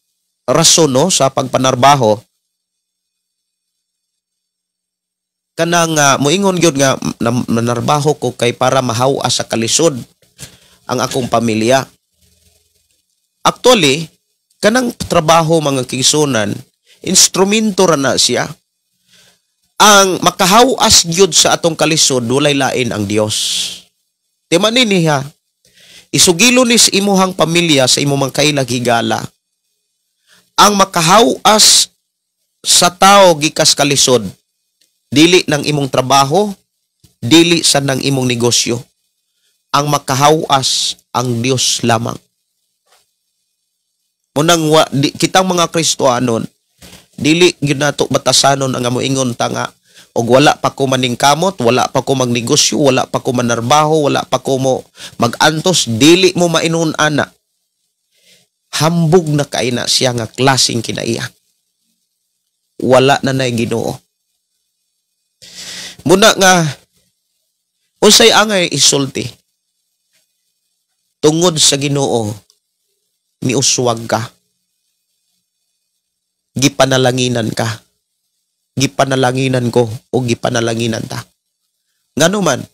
rason, no, sa pagpanarbaho kanang moingon gyud nga nanarbaho ko kay para mahawa sa kalisod ang akong pamilya. Actually, kanang trabaho, mga kaigsunan, instrumento ra na siya. Ang makahawas gyud sa atong kalisod, walay lain ang Dios. Tema ni niya, isugilo ni sa imuhang pamilya, sa imong mga kailag higala. Ang makahawas sa tao gikas kalisod, dili ng imong trabaho, dili sa ng imong negosyo. Ang makahawas ang Dios lamang. Munang kitang mga Kristohanon, dili gyud nato batasanon ang moingon ta nga og wala pa ko maningkamot, wala pa ko magnegosyo, wala pa ko manarbaho, wala pa ko mo magantos, dili mo mainon ana. Hambog na kay na siya nga klaseng kinaiya. Wala na nay Ginoo. Muna nga unsay angay isulti? Tungod sa Ginoo miuswag ka. Gipanalanginan ka. Gipanalanginan ko o gipanalanginan ta. Ngano man,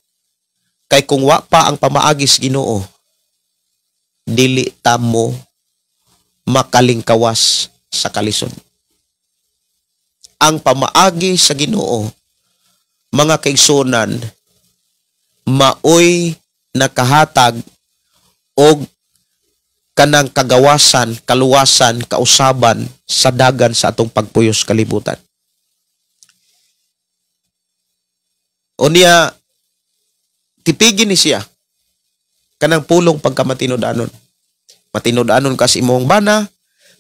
kay kung wa pa ang pamaagis Ginoo, dili ta mo makalingkawas sa kalisod. Ang pamaagi sa Ginoo, mga kaigsunan, maoy nakahatag og kanang kagawasan, kaluwasan, kausaban sa dagan sa atong pagpuyos kalibutan. Unya, tipigin ni siya kanang pulong pagkamatinud-anon. Matinud-anon ka sa imong bana,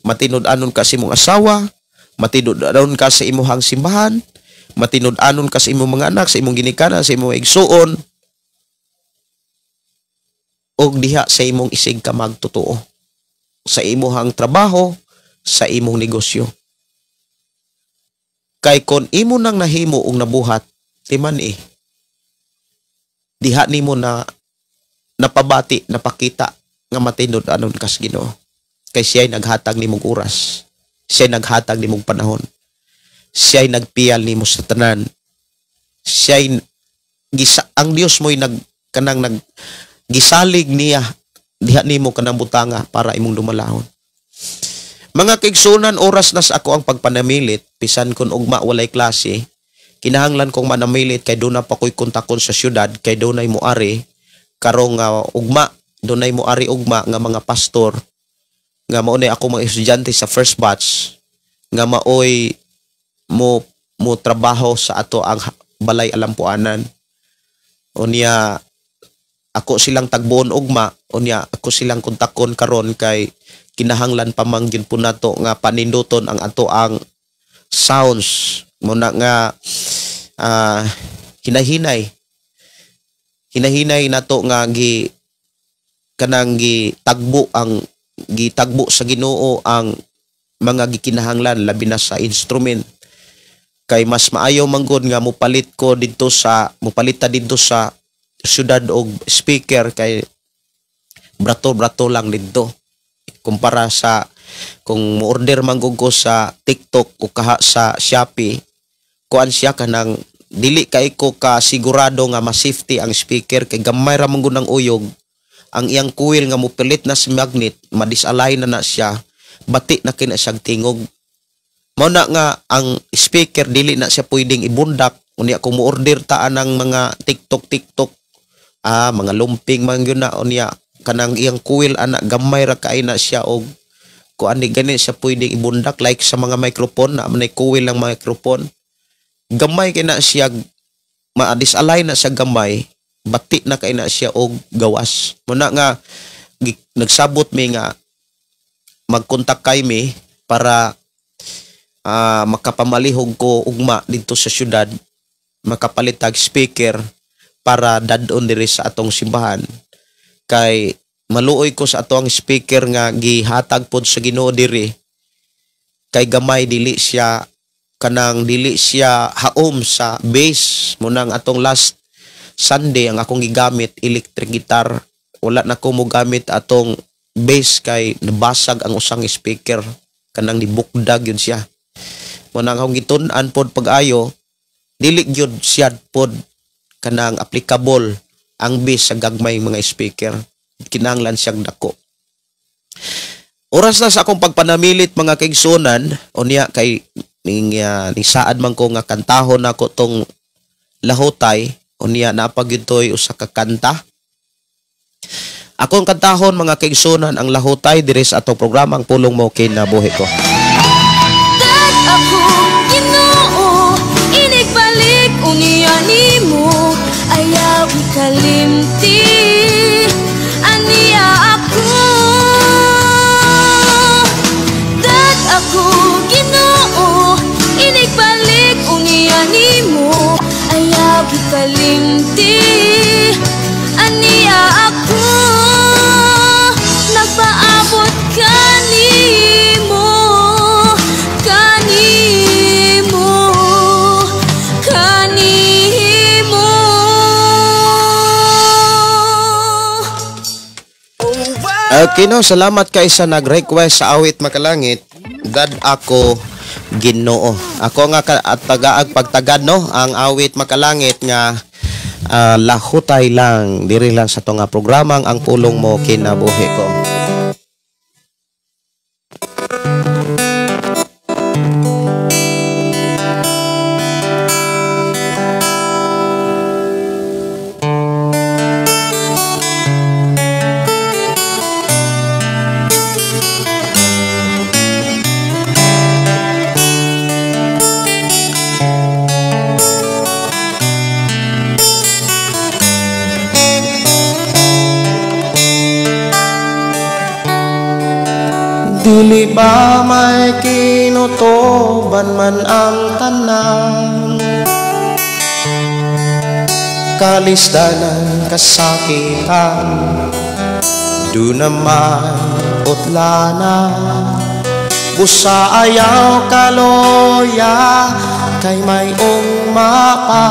matinud-anon ka sa imong asawa, Matinud-anon ka sa imuhang simbahan, matinud-anon ka sa imong mga anak, sa imong ginikanan, sa imong igsuon, og diha sa imong isig ka magtotoo sa imuhang trabaho, sa imong negosyo. Kay kon imo nang nahimo og nabuhat, timan eh, diha nimo na napabati, napakita nga matinud-anon ka sa Ginoo. Kay siya'y naghatag nimong oras, siya'y naghatag nimong panahon, siya'y nagpiyal nimo sa tanan, siya'y gisa, ang Dios mo'y nag kanang nag gisalig niya diha nimo kanang butanga para imong dumalahon. Mga kaigsunan, oras na sa ako ang pagpanamilit, bisan kun ugma walay klase, kinahanglan kong manamilit kay doon na pa ko'y kontakon sa syudad, kay doon ay moari karong ugma, doon ay moari ugma nga mga pastor nga mao na ako mga estudyante sa first batch nga maoy mo mo trabaho sa ato ang balay alampuanan. Unya ako silang tagbuon ugma, unya ako silang kontakon karon kay kinahanglan pa man gyud po nato nga paninduton ang ato ang sounds muna nga hinahinay hinahinay nato nga gi kanang gitagbo ang gitagbo sa Ginoo ang mga gikinahanglan labi na sa instrument. Kay mas maayo manggod nga mopalit ko didto sa mopalita didto sa syudad og speaker kay brato-brato lang didto kumpara sa kung mo-order man gud ko sa TikTok o kaha sa Shopee, kuan siya kanang dili kay ko ka sigurado nga ma-safety ang speaker kay gamay ra man gud ang uyog. Ang iyang coil nga mopilit na si magnet, madisalign na na siya, bati na kina siyang tingog. Mao na nga ang speaker dili na siya pwedeng ibundak. Unya kung mo-order ta anang mga TikTok TikTok, mga lumping man gyud na, unya kanang iyang coil ana gamay ra kay na siya og kuan ni gani siya pwedeng ibundak like sa mga microphone na may coil ang microphone. Gamay kay na siya, ma-disalign na siya gamay, bati na kay na siya og gawas. Muna nga nagsabot mi nga magkontak kay mi para makapamalihog ko ugma didto sa syudad, makapalitag speaker para dadon diri sa atong simbahan. Kay maluoy ko sa atong speaker nga gihatag pod sa Ginoo diri kay gamay dili siya kanang dili siya haom sa bass. Munang atong last Sunday ang akong gigamit electric guitar, wala na ko mogamit atong bass kay nabasag ang usang speaker, kanang nibukdag yun siya. Munang akong gitun-an pod pag-ayo, dili gyud siya pod kanang applicable ang bass sa gagmay mga speaker, kinahanglan siyang dako. Oras na sa akong pagpanamilit mga kaigsunan, unya kay ning saad man ko nga kantahon nako tong lahotay, unya napagyud toy usa ka kanta. Akong kantahon mga kaigsunan ang lahotay diri sa atong programa Ang Pulong Mo Kinabuhi Ko.
Dad ako Ginoo, inigbalik unya nimo, ayaw ikalimti aniya ako. Dad ako Ginoo, inigbalik unya nimo, ayaw ikalimti aniya ako. Nagpaabot kanimo, kanimo, kanimo.
Okay no, salamat kay sa nag-request sa awit makalangit, Dad ako Ginoo. Ako nga at tagaag pagtagad no ang awit makalangit nga lahutay lang diri lang sa tunga programang Ang Pulong Mo Kinabuhi Ko. Dili ba may kinutuban man ang tanan, kalisdanan, kasakitan, duna may putlana. Busa ayaw kaloya, kay may ugma pa.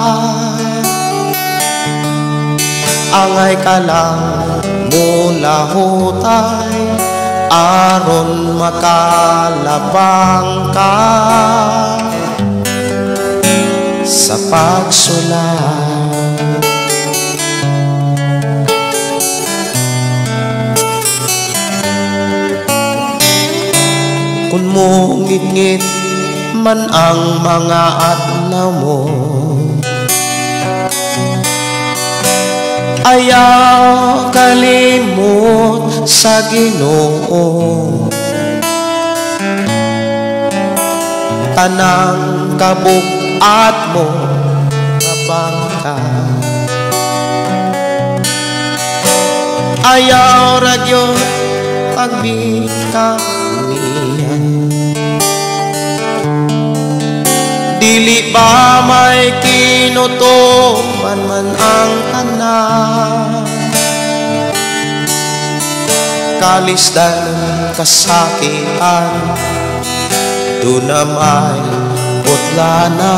Angay ka lang mulahutay, aron makalabang ka sa pagsulay. Kung mungitngit man ang mga adlaw mo, ayaw kalimot sa Ginoo. Tanang kabug-at mo kabangka, ayaw ra gyud pagbika niya. Dili ba may kinutuban man ang tanan, kalisdan, kasakitan, duna may putlana.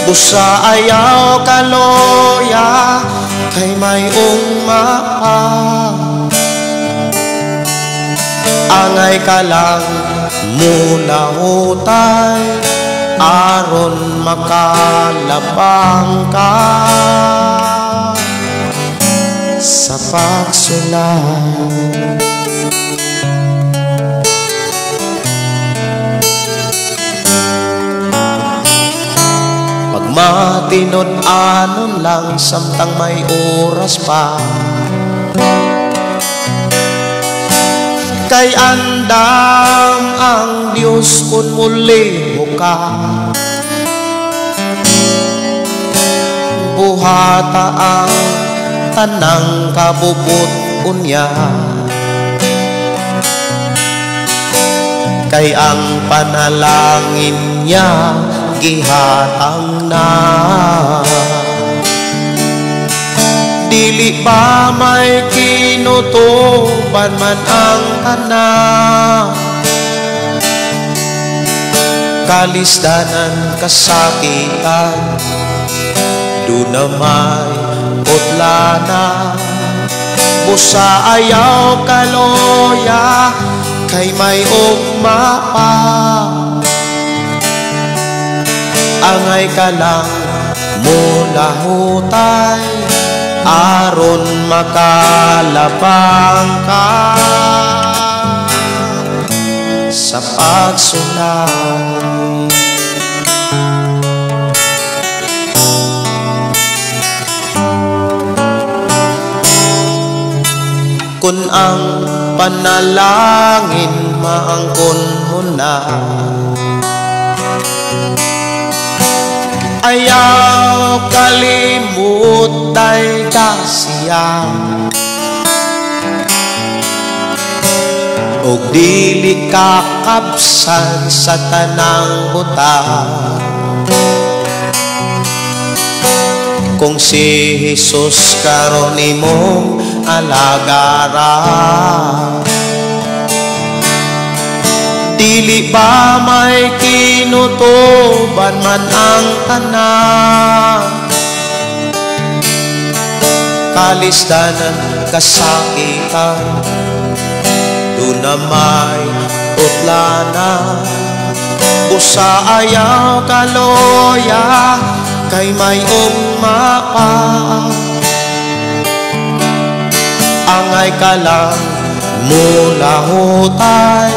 Busa ayaw kaloya, kay may ugma pa. Angay ka lang mulahutay, aron makalabang ka sa pagsulay. Pagmatinud-anon lang samtang may oras pa, kay andam ang Diyos kung muli mo ka. Buhata ang tanang kabubut unya, kay ang panalangin niya gihatang na. Dili ba may kinutuban man ang tanan, kalisdanan, kasakitan, duna may putlana. Busa ayaw kaloya, kay may ugma pa. Angay ka lang mulahutay, aron makalabang ka sa pagsulay. Kung ang panalangin maangkon mo na, ayaw kalimut ay kasiya, og dili kakabsan sa tanang butang. Kung si Jesus karon imong alagara, dili ba may kinutuban man ang tanan, kalisdanan, kasakitan, duna may putlana. Busa ayaw kaloya, kay may ugma pa. Angay ka lang mulahutay,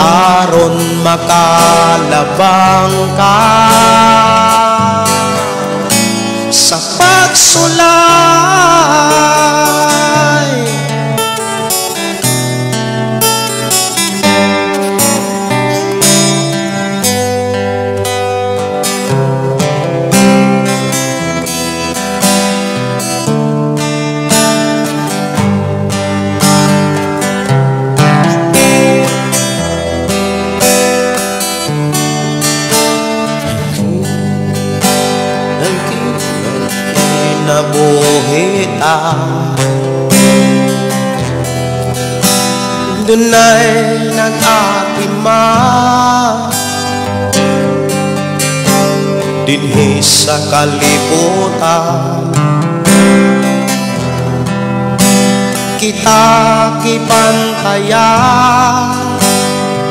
aron makalabang ka sa pagsulay. kinabuhi ta. Dunay nag-atima dinhi sa kalibutan, kita kipantayan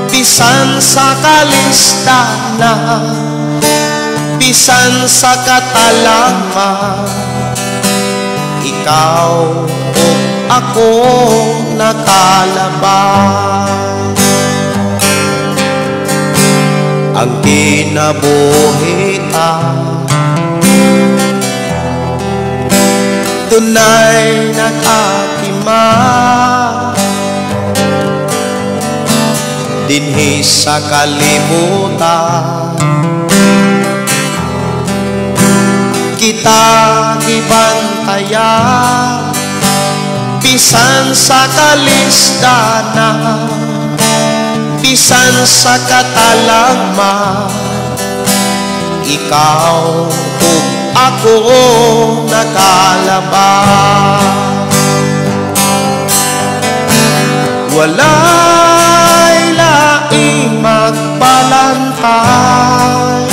bisan sa kalistana, bisan sa katalama. Ikaw ug ako nakalabang. Ang kinabuhi ta dunay nag-atima dinhi sa kalibutan, kita gibantayan bisan sa kalistana, bisan sa katalama. Ikaw ug ako nakalabang. Walay laing magpalantay,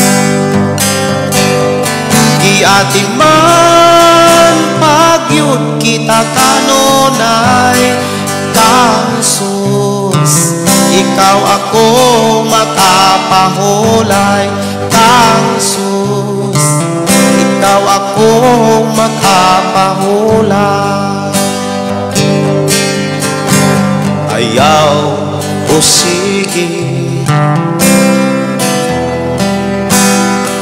giatiman pagyud kita kanunay. Kang Jesus, ikaw ako makapahulay. Kang Jesus, ikaw ako makapahulay. Ayaw o sige,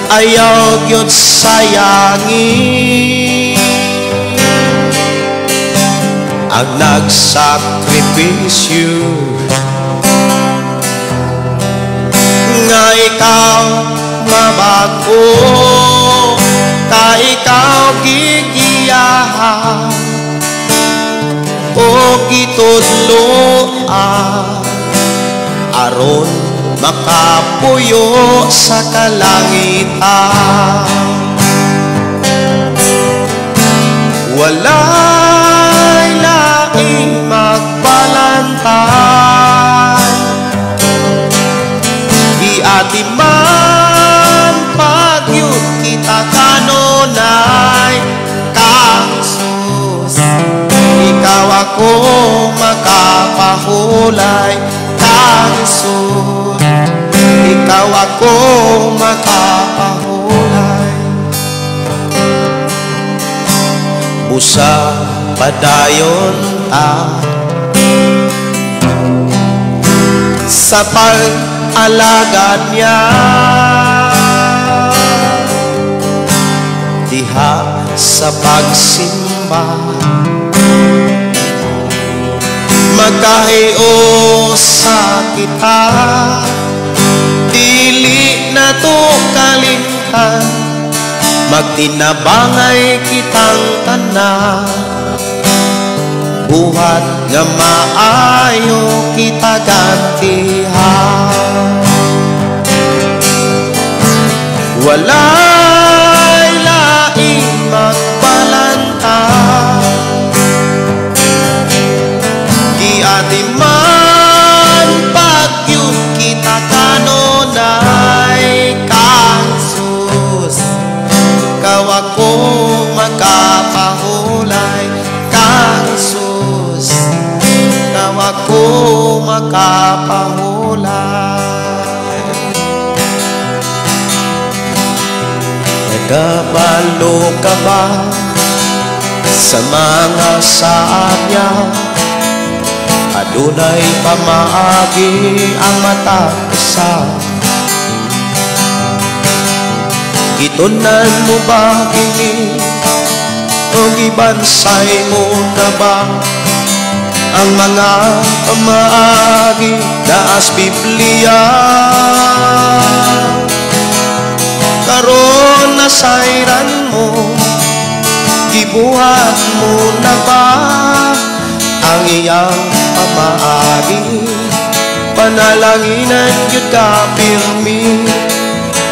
ayaw gyud sayangi ang nagsakripisyo nga ikaw mabago, ka ikaw gigiyahan o gitudloan aron makapuyo sa kalangitan. Walay laing magpalantay, giatiman pagyud kita kanunay. Kang Jesus, ikaw ako makapahulay. Kang Jesus, ikaw ako makapahulay. Busa padayon ta sa pag-alagad niya, diha sa pagsimba magkahiusa kita. Dili na to kalimtan, magtinabangay kitang tanan. Buhat nga maayo kita gantihan. Walay laing magpalantay, giatiman pagyud kita kanunay. Kang Jesus, ikaw ako makapahulay. Kang Jesus, ikaw ako makapahulay. Nagabalo ka ba sa mga saad niya? Adunay pamaagi ang matag usa. Gitunan mo ba kini o gibansay mo na ba ang mga pamaagi daas Biblia? Karon nasayran mo, gibuhat mo na ba ang iyang pamaagi? Panalanginan gyud ka pirmi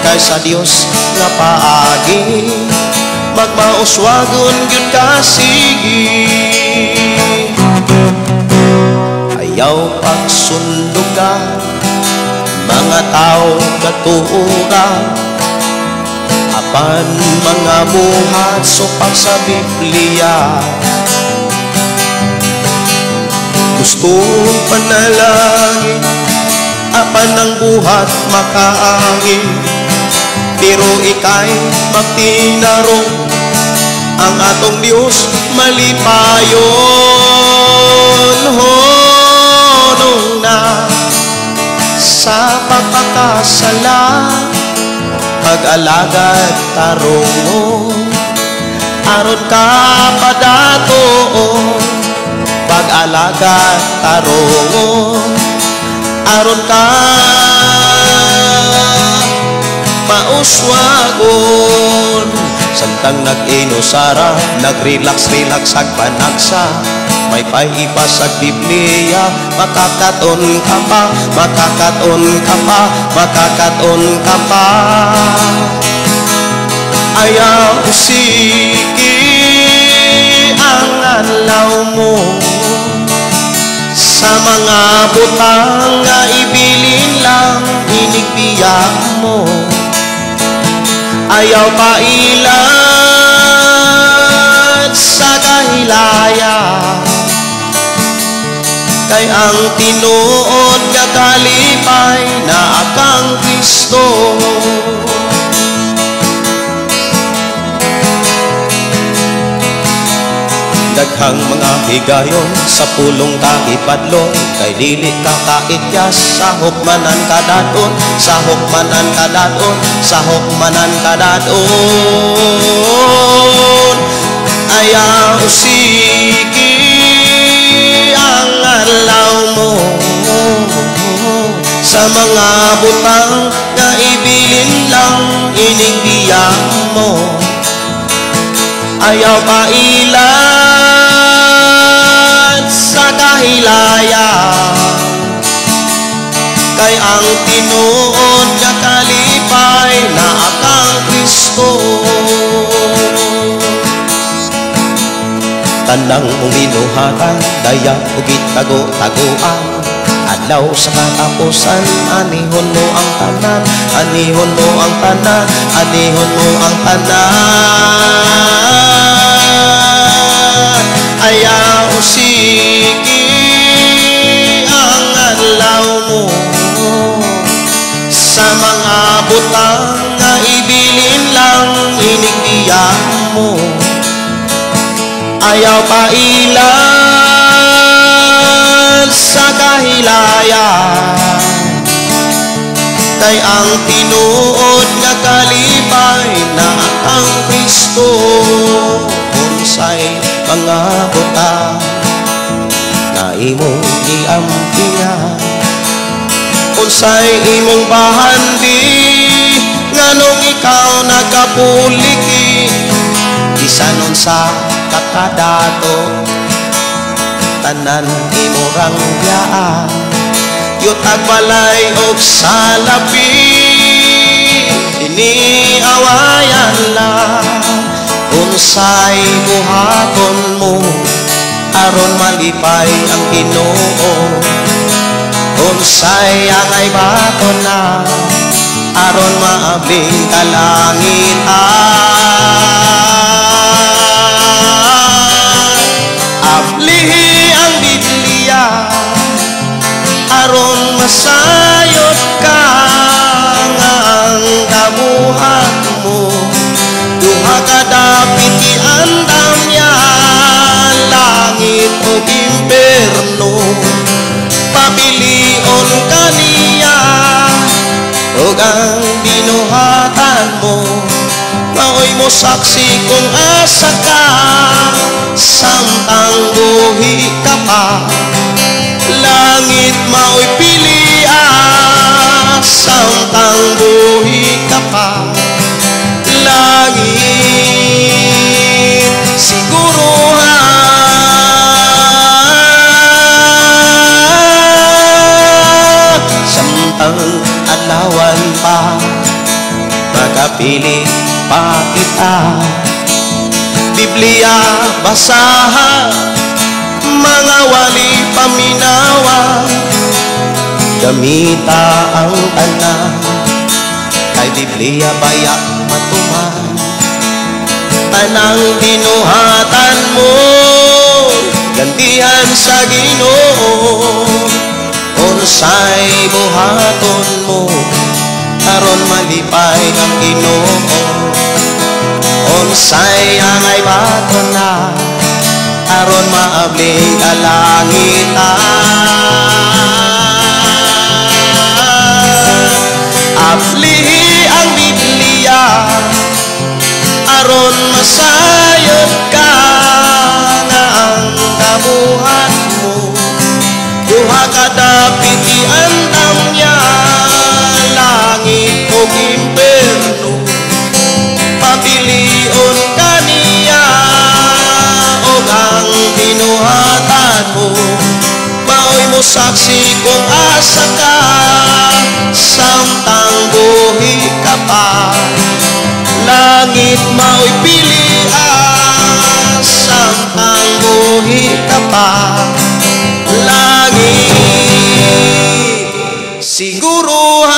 kaysa Dios nga paagi. Magmao Mauswagon gyud ka sige. Ayaw pagsunduga mga tao katuura, apan mga buhat supak sa Biblia. Gusto panalangin, apan ang buhat makaangin. Pero ika'y magtinarong, ang atong Diyos malipayon. Honong na sa pagpakasala, pag-alagad tarungon, aron ka padatoon. Pag-alagad tarungon, aron ka mauswagon. Samtang nag-inusara, nag-relax-relax ag panagsa, may paipasag Biblia, makakaton ka pa, makakaton ka pa, makakaton ka pa. Ayaw usiki ang adlaw mo sa mga butang nga ibilin lang inigbiya mo. Ayaw pailad sa kahilaya, kay ang tinuod nga kalipay na akang Kristo. Daghang mga higayon sa pulong kagipadlong, kay dili ka kaityas, sahok manan kadadon, sahok manan kadadon, sahok manan kadadon. Ayaw usiki ang adlaw mo sa mga butang nga ibilin lang inigbiya mo. Ayaw pailad sa kahilaya, kay ang tinuod nga kalipay na akang Kristo. Tanang mong binuhatan, daya o gitago-tagoan, adlaw sa katapusan, anihon mo ang tanan, anihon mo ang tanan, anihon mo ang tanan. Ayaw usiki ang adlaw mo sa mga butang nga ibilin lang inigbiya mo. Ayaw pailad sa kahilaya, kay ang tinuod nga kalipay na ang Kristo. Unsay mga butang na imong giampingan, unsay imong bahandi nganong ikaw nagapuliki, bisan unsa kakadato tanan imo rang biyaa. Yutag balay og salapi, iniawayan lang. Unsay buhaton mo aron malipay ang Ginoo, unsay angay baton na aron maabling kalangitan. Ablihi ang Biblia aron masayod ka nga ang kabuhat mo duha ka dapit giandam niya, langit o imperno. Pabilion kaniya ug ang binuhatan mo, maoy mo saksi kung asa ka samtang buhi ka pa. Langit maoy pilia samtang buhi ka pa. Langit siguruhan. Samtang adlawan pa, makapili pa kita. Biblia basaha, mga wali paminawa, gamita ang tanan, kay Biblia baya matuman. Tanang binuhatan mo, gantihan sa Ginoo, unsay buhaton mo, aron malipay ang Ginoo. Unsay angay baton na, aron maabli kalangitan. Ablihi ang Biblia, aron masayod ka nga ang kabuhat mo, duha ka dapit iandam niya, langit o imperno, pabilion kaniya, og ang binuhatan mo, maoy mo saksi kung asa ka, samtang buhi ka pa. Langit maoy pilian, samtang buhi ka pa. Langit siguruhan.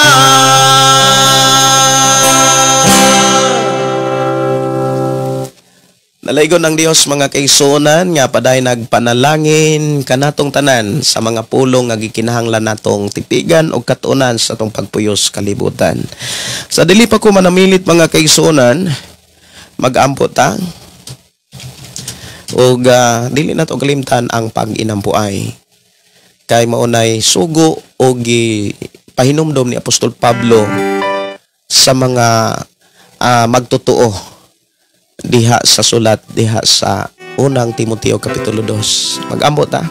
Nalaygon ng Dios mga kaigsuonan nga paday nagpanalangin kanatong tanan sa mga pulong nga gikinahanglan natong tipigan og katuonan sa atong pagpuyos kalibutan. Sa dili pa ko manamilit mga kaigsuonan, mag-ampo ta og dili nato kalimtan ang pag-inampuay. Kay maunay sugo og pahinumdom ni Apostol Pablo sa mga magtotoo diha sa sulat diha sa unang Timoteo Kapitulo 2. Mag-ampo ta.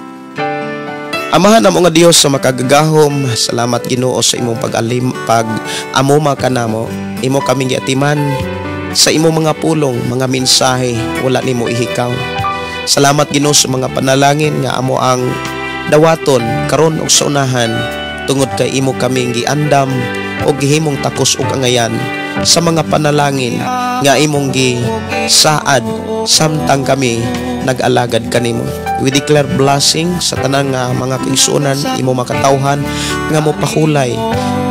Amahan namo nga Dios sa makagagahom, salamat Ginoo sa imong pag-alim, pag-amuma kanamo. Imo kaming giatiman sa imong mga pulong, mga mensahe, wala nimo ihikaw. Salamat Ginoo sa mga panalangin nga amo ang dawaton karon og sa unahan, tungod kay imo kaming giandam og gihimong takos og angayan sa mga panalangin nga imong gisaad samtang kami nag-alagad kanimo. We declare blessing sa tanan nga mga kaigsuonan, imo makatawhan nga mo pahulay,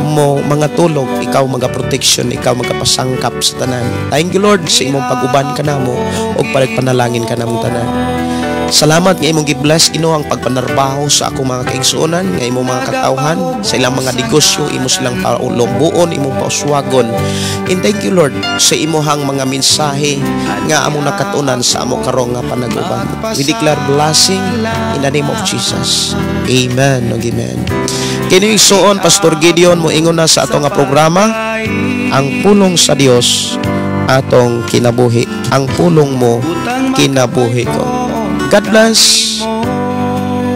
mo mga tulog, ikaw mga protection, ikaw magapasangkap sa tanan. Thank you Lord sa imong pag-uban kanamo ug pagpanalangin kanamong tanan. Salamat nga imong gi-bless Ginoo ang pagpanarbaho sa akong mga kaigsuonan, nga imong mga katawhan sa ilang mga negosyo, imo silang paulombuon, imong pauswagon. And thank you Lord sa imuhang mga mensahe nga among nakatunan sa amo karong nga panag-uban. We declare blessing in the name of Jesus. Amen. Amen. Kini igsuon Pastor Gideon moingon na sa atong nga programa, ang pulong sa Dios atong kinabuhi, ang pulong mo kinabuhi ko. God bless.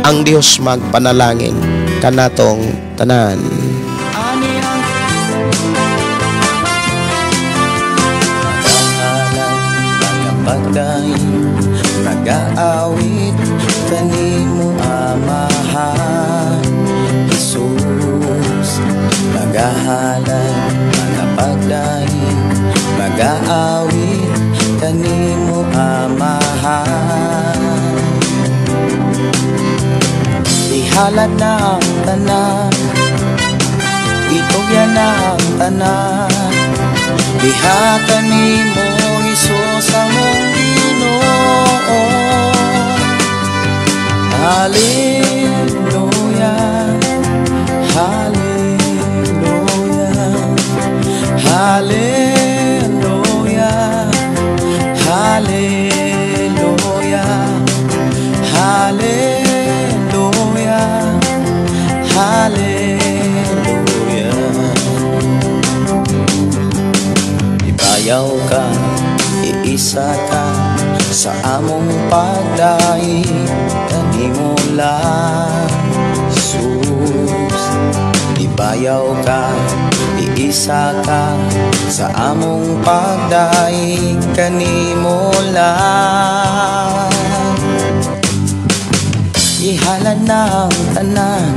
Ang Dios magpanalangin kanatong tanan.
Pagdaing nagaawit kanimo Amahan Jesus, nagahalad mga pagdaing nagaawit kanimo Amahan. Ihalad na ang tanan, itugyan na ang tanan, diha kanimo Hesus among Ginoo. Hallelujah, hallelujah, hallelujah, hallelujah, hallelujah, hallelujah. Ibayaw ka, iisa ka sa among pagdaig kanimo lang, Jesus. Ibayaw ka, iisa ka sa among pagdaig kanimo lang. Ihalad na ang tanan,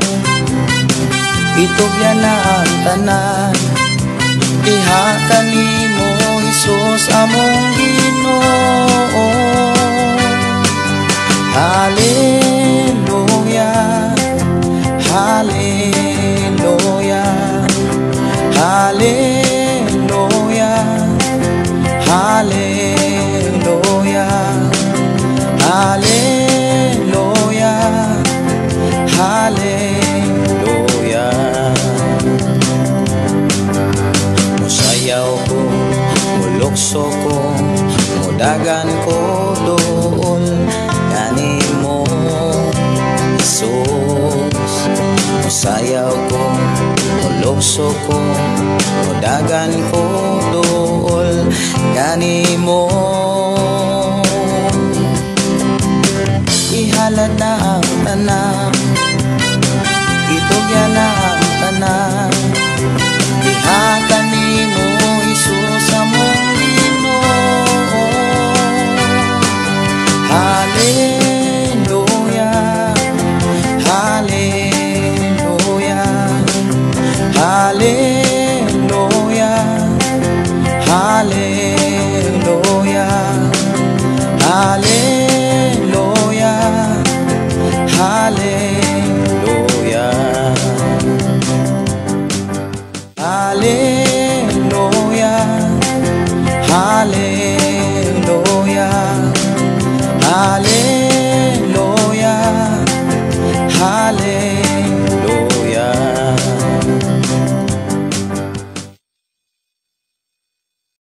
itugyan na ang tanan, diha kanimo Hesus among Ginoo. Mudagan ko duol kanimo, Jesus. Musayaw ko, mulukso ko, mudagan ko duol kanimo. Ihalad na ang tanan, itugyan na ang tanan, ihatag nimo, Hesus, among Ginoo. Hallelujah, Hallelujah, Hallelujah, Hallelujah, Hallelujah, Hallelujah, Hallelujah, Hallelujah, Hallelujah, Hallelujah.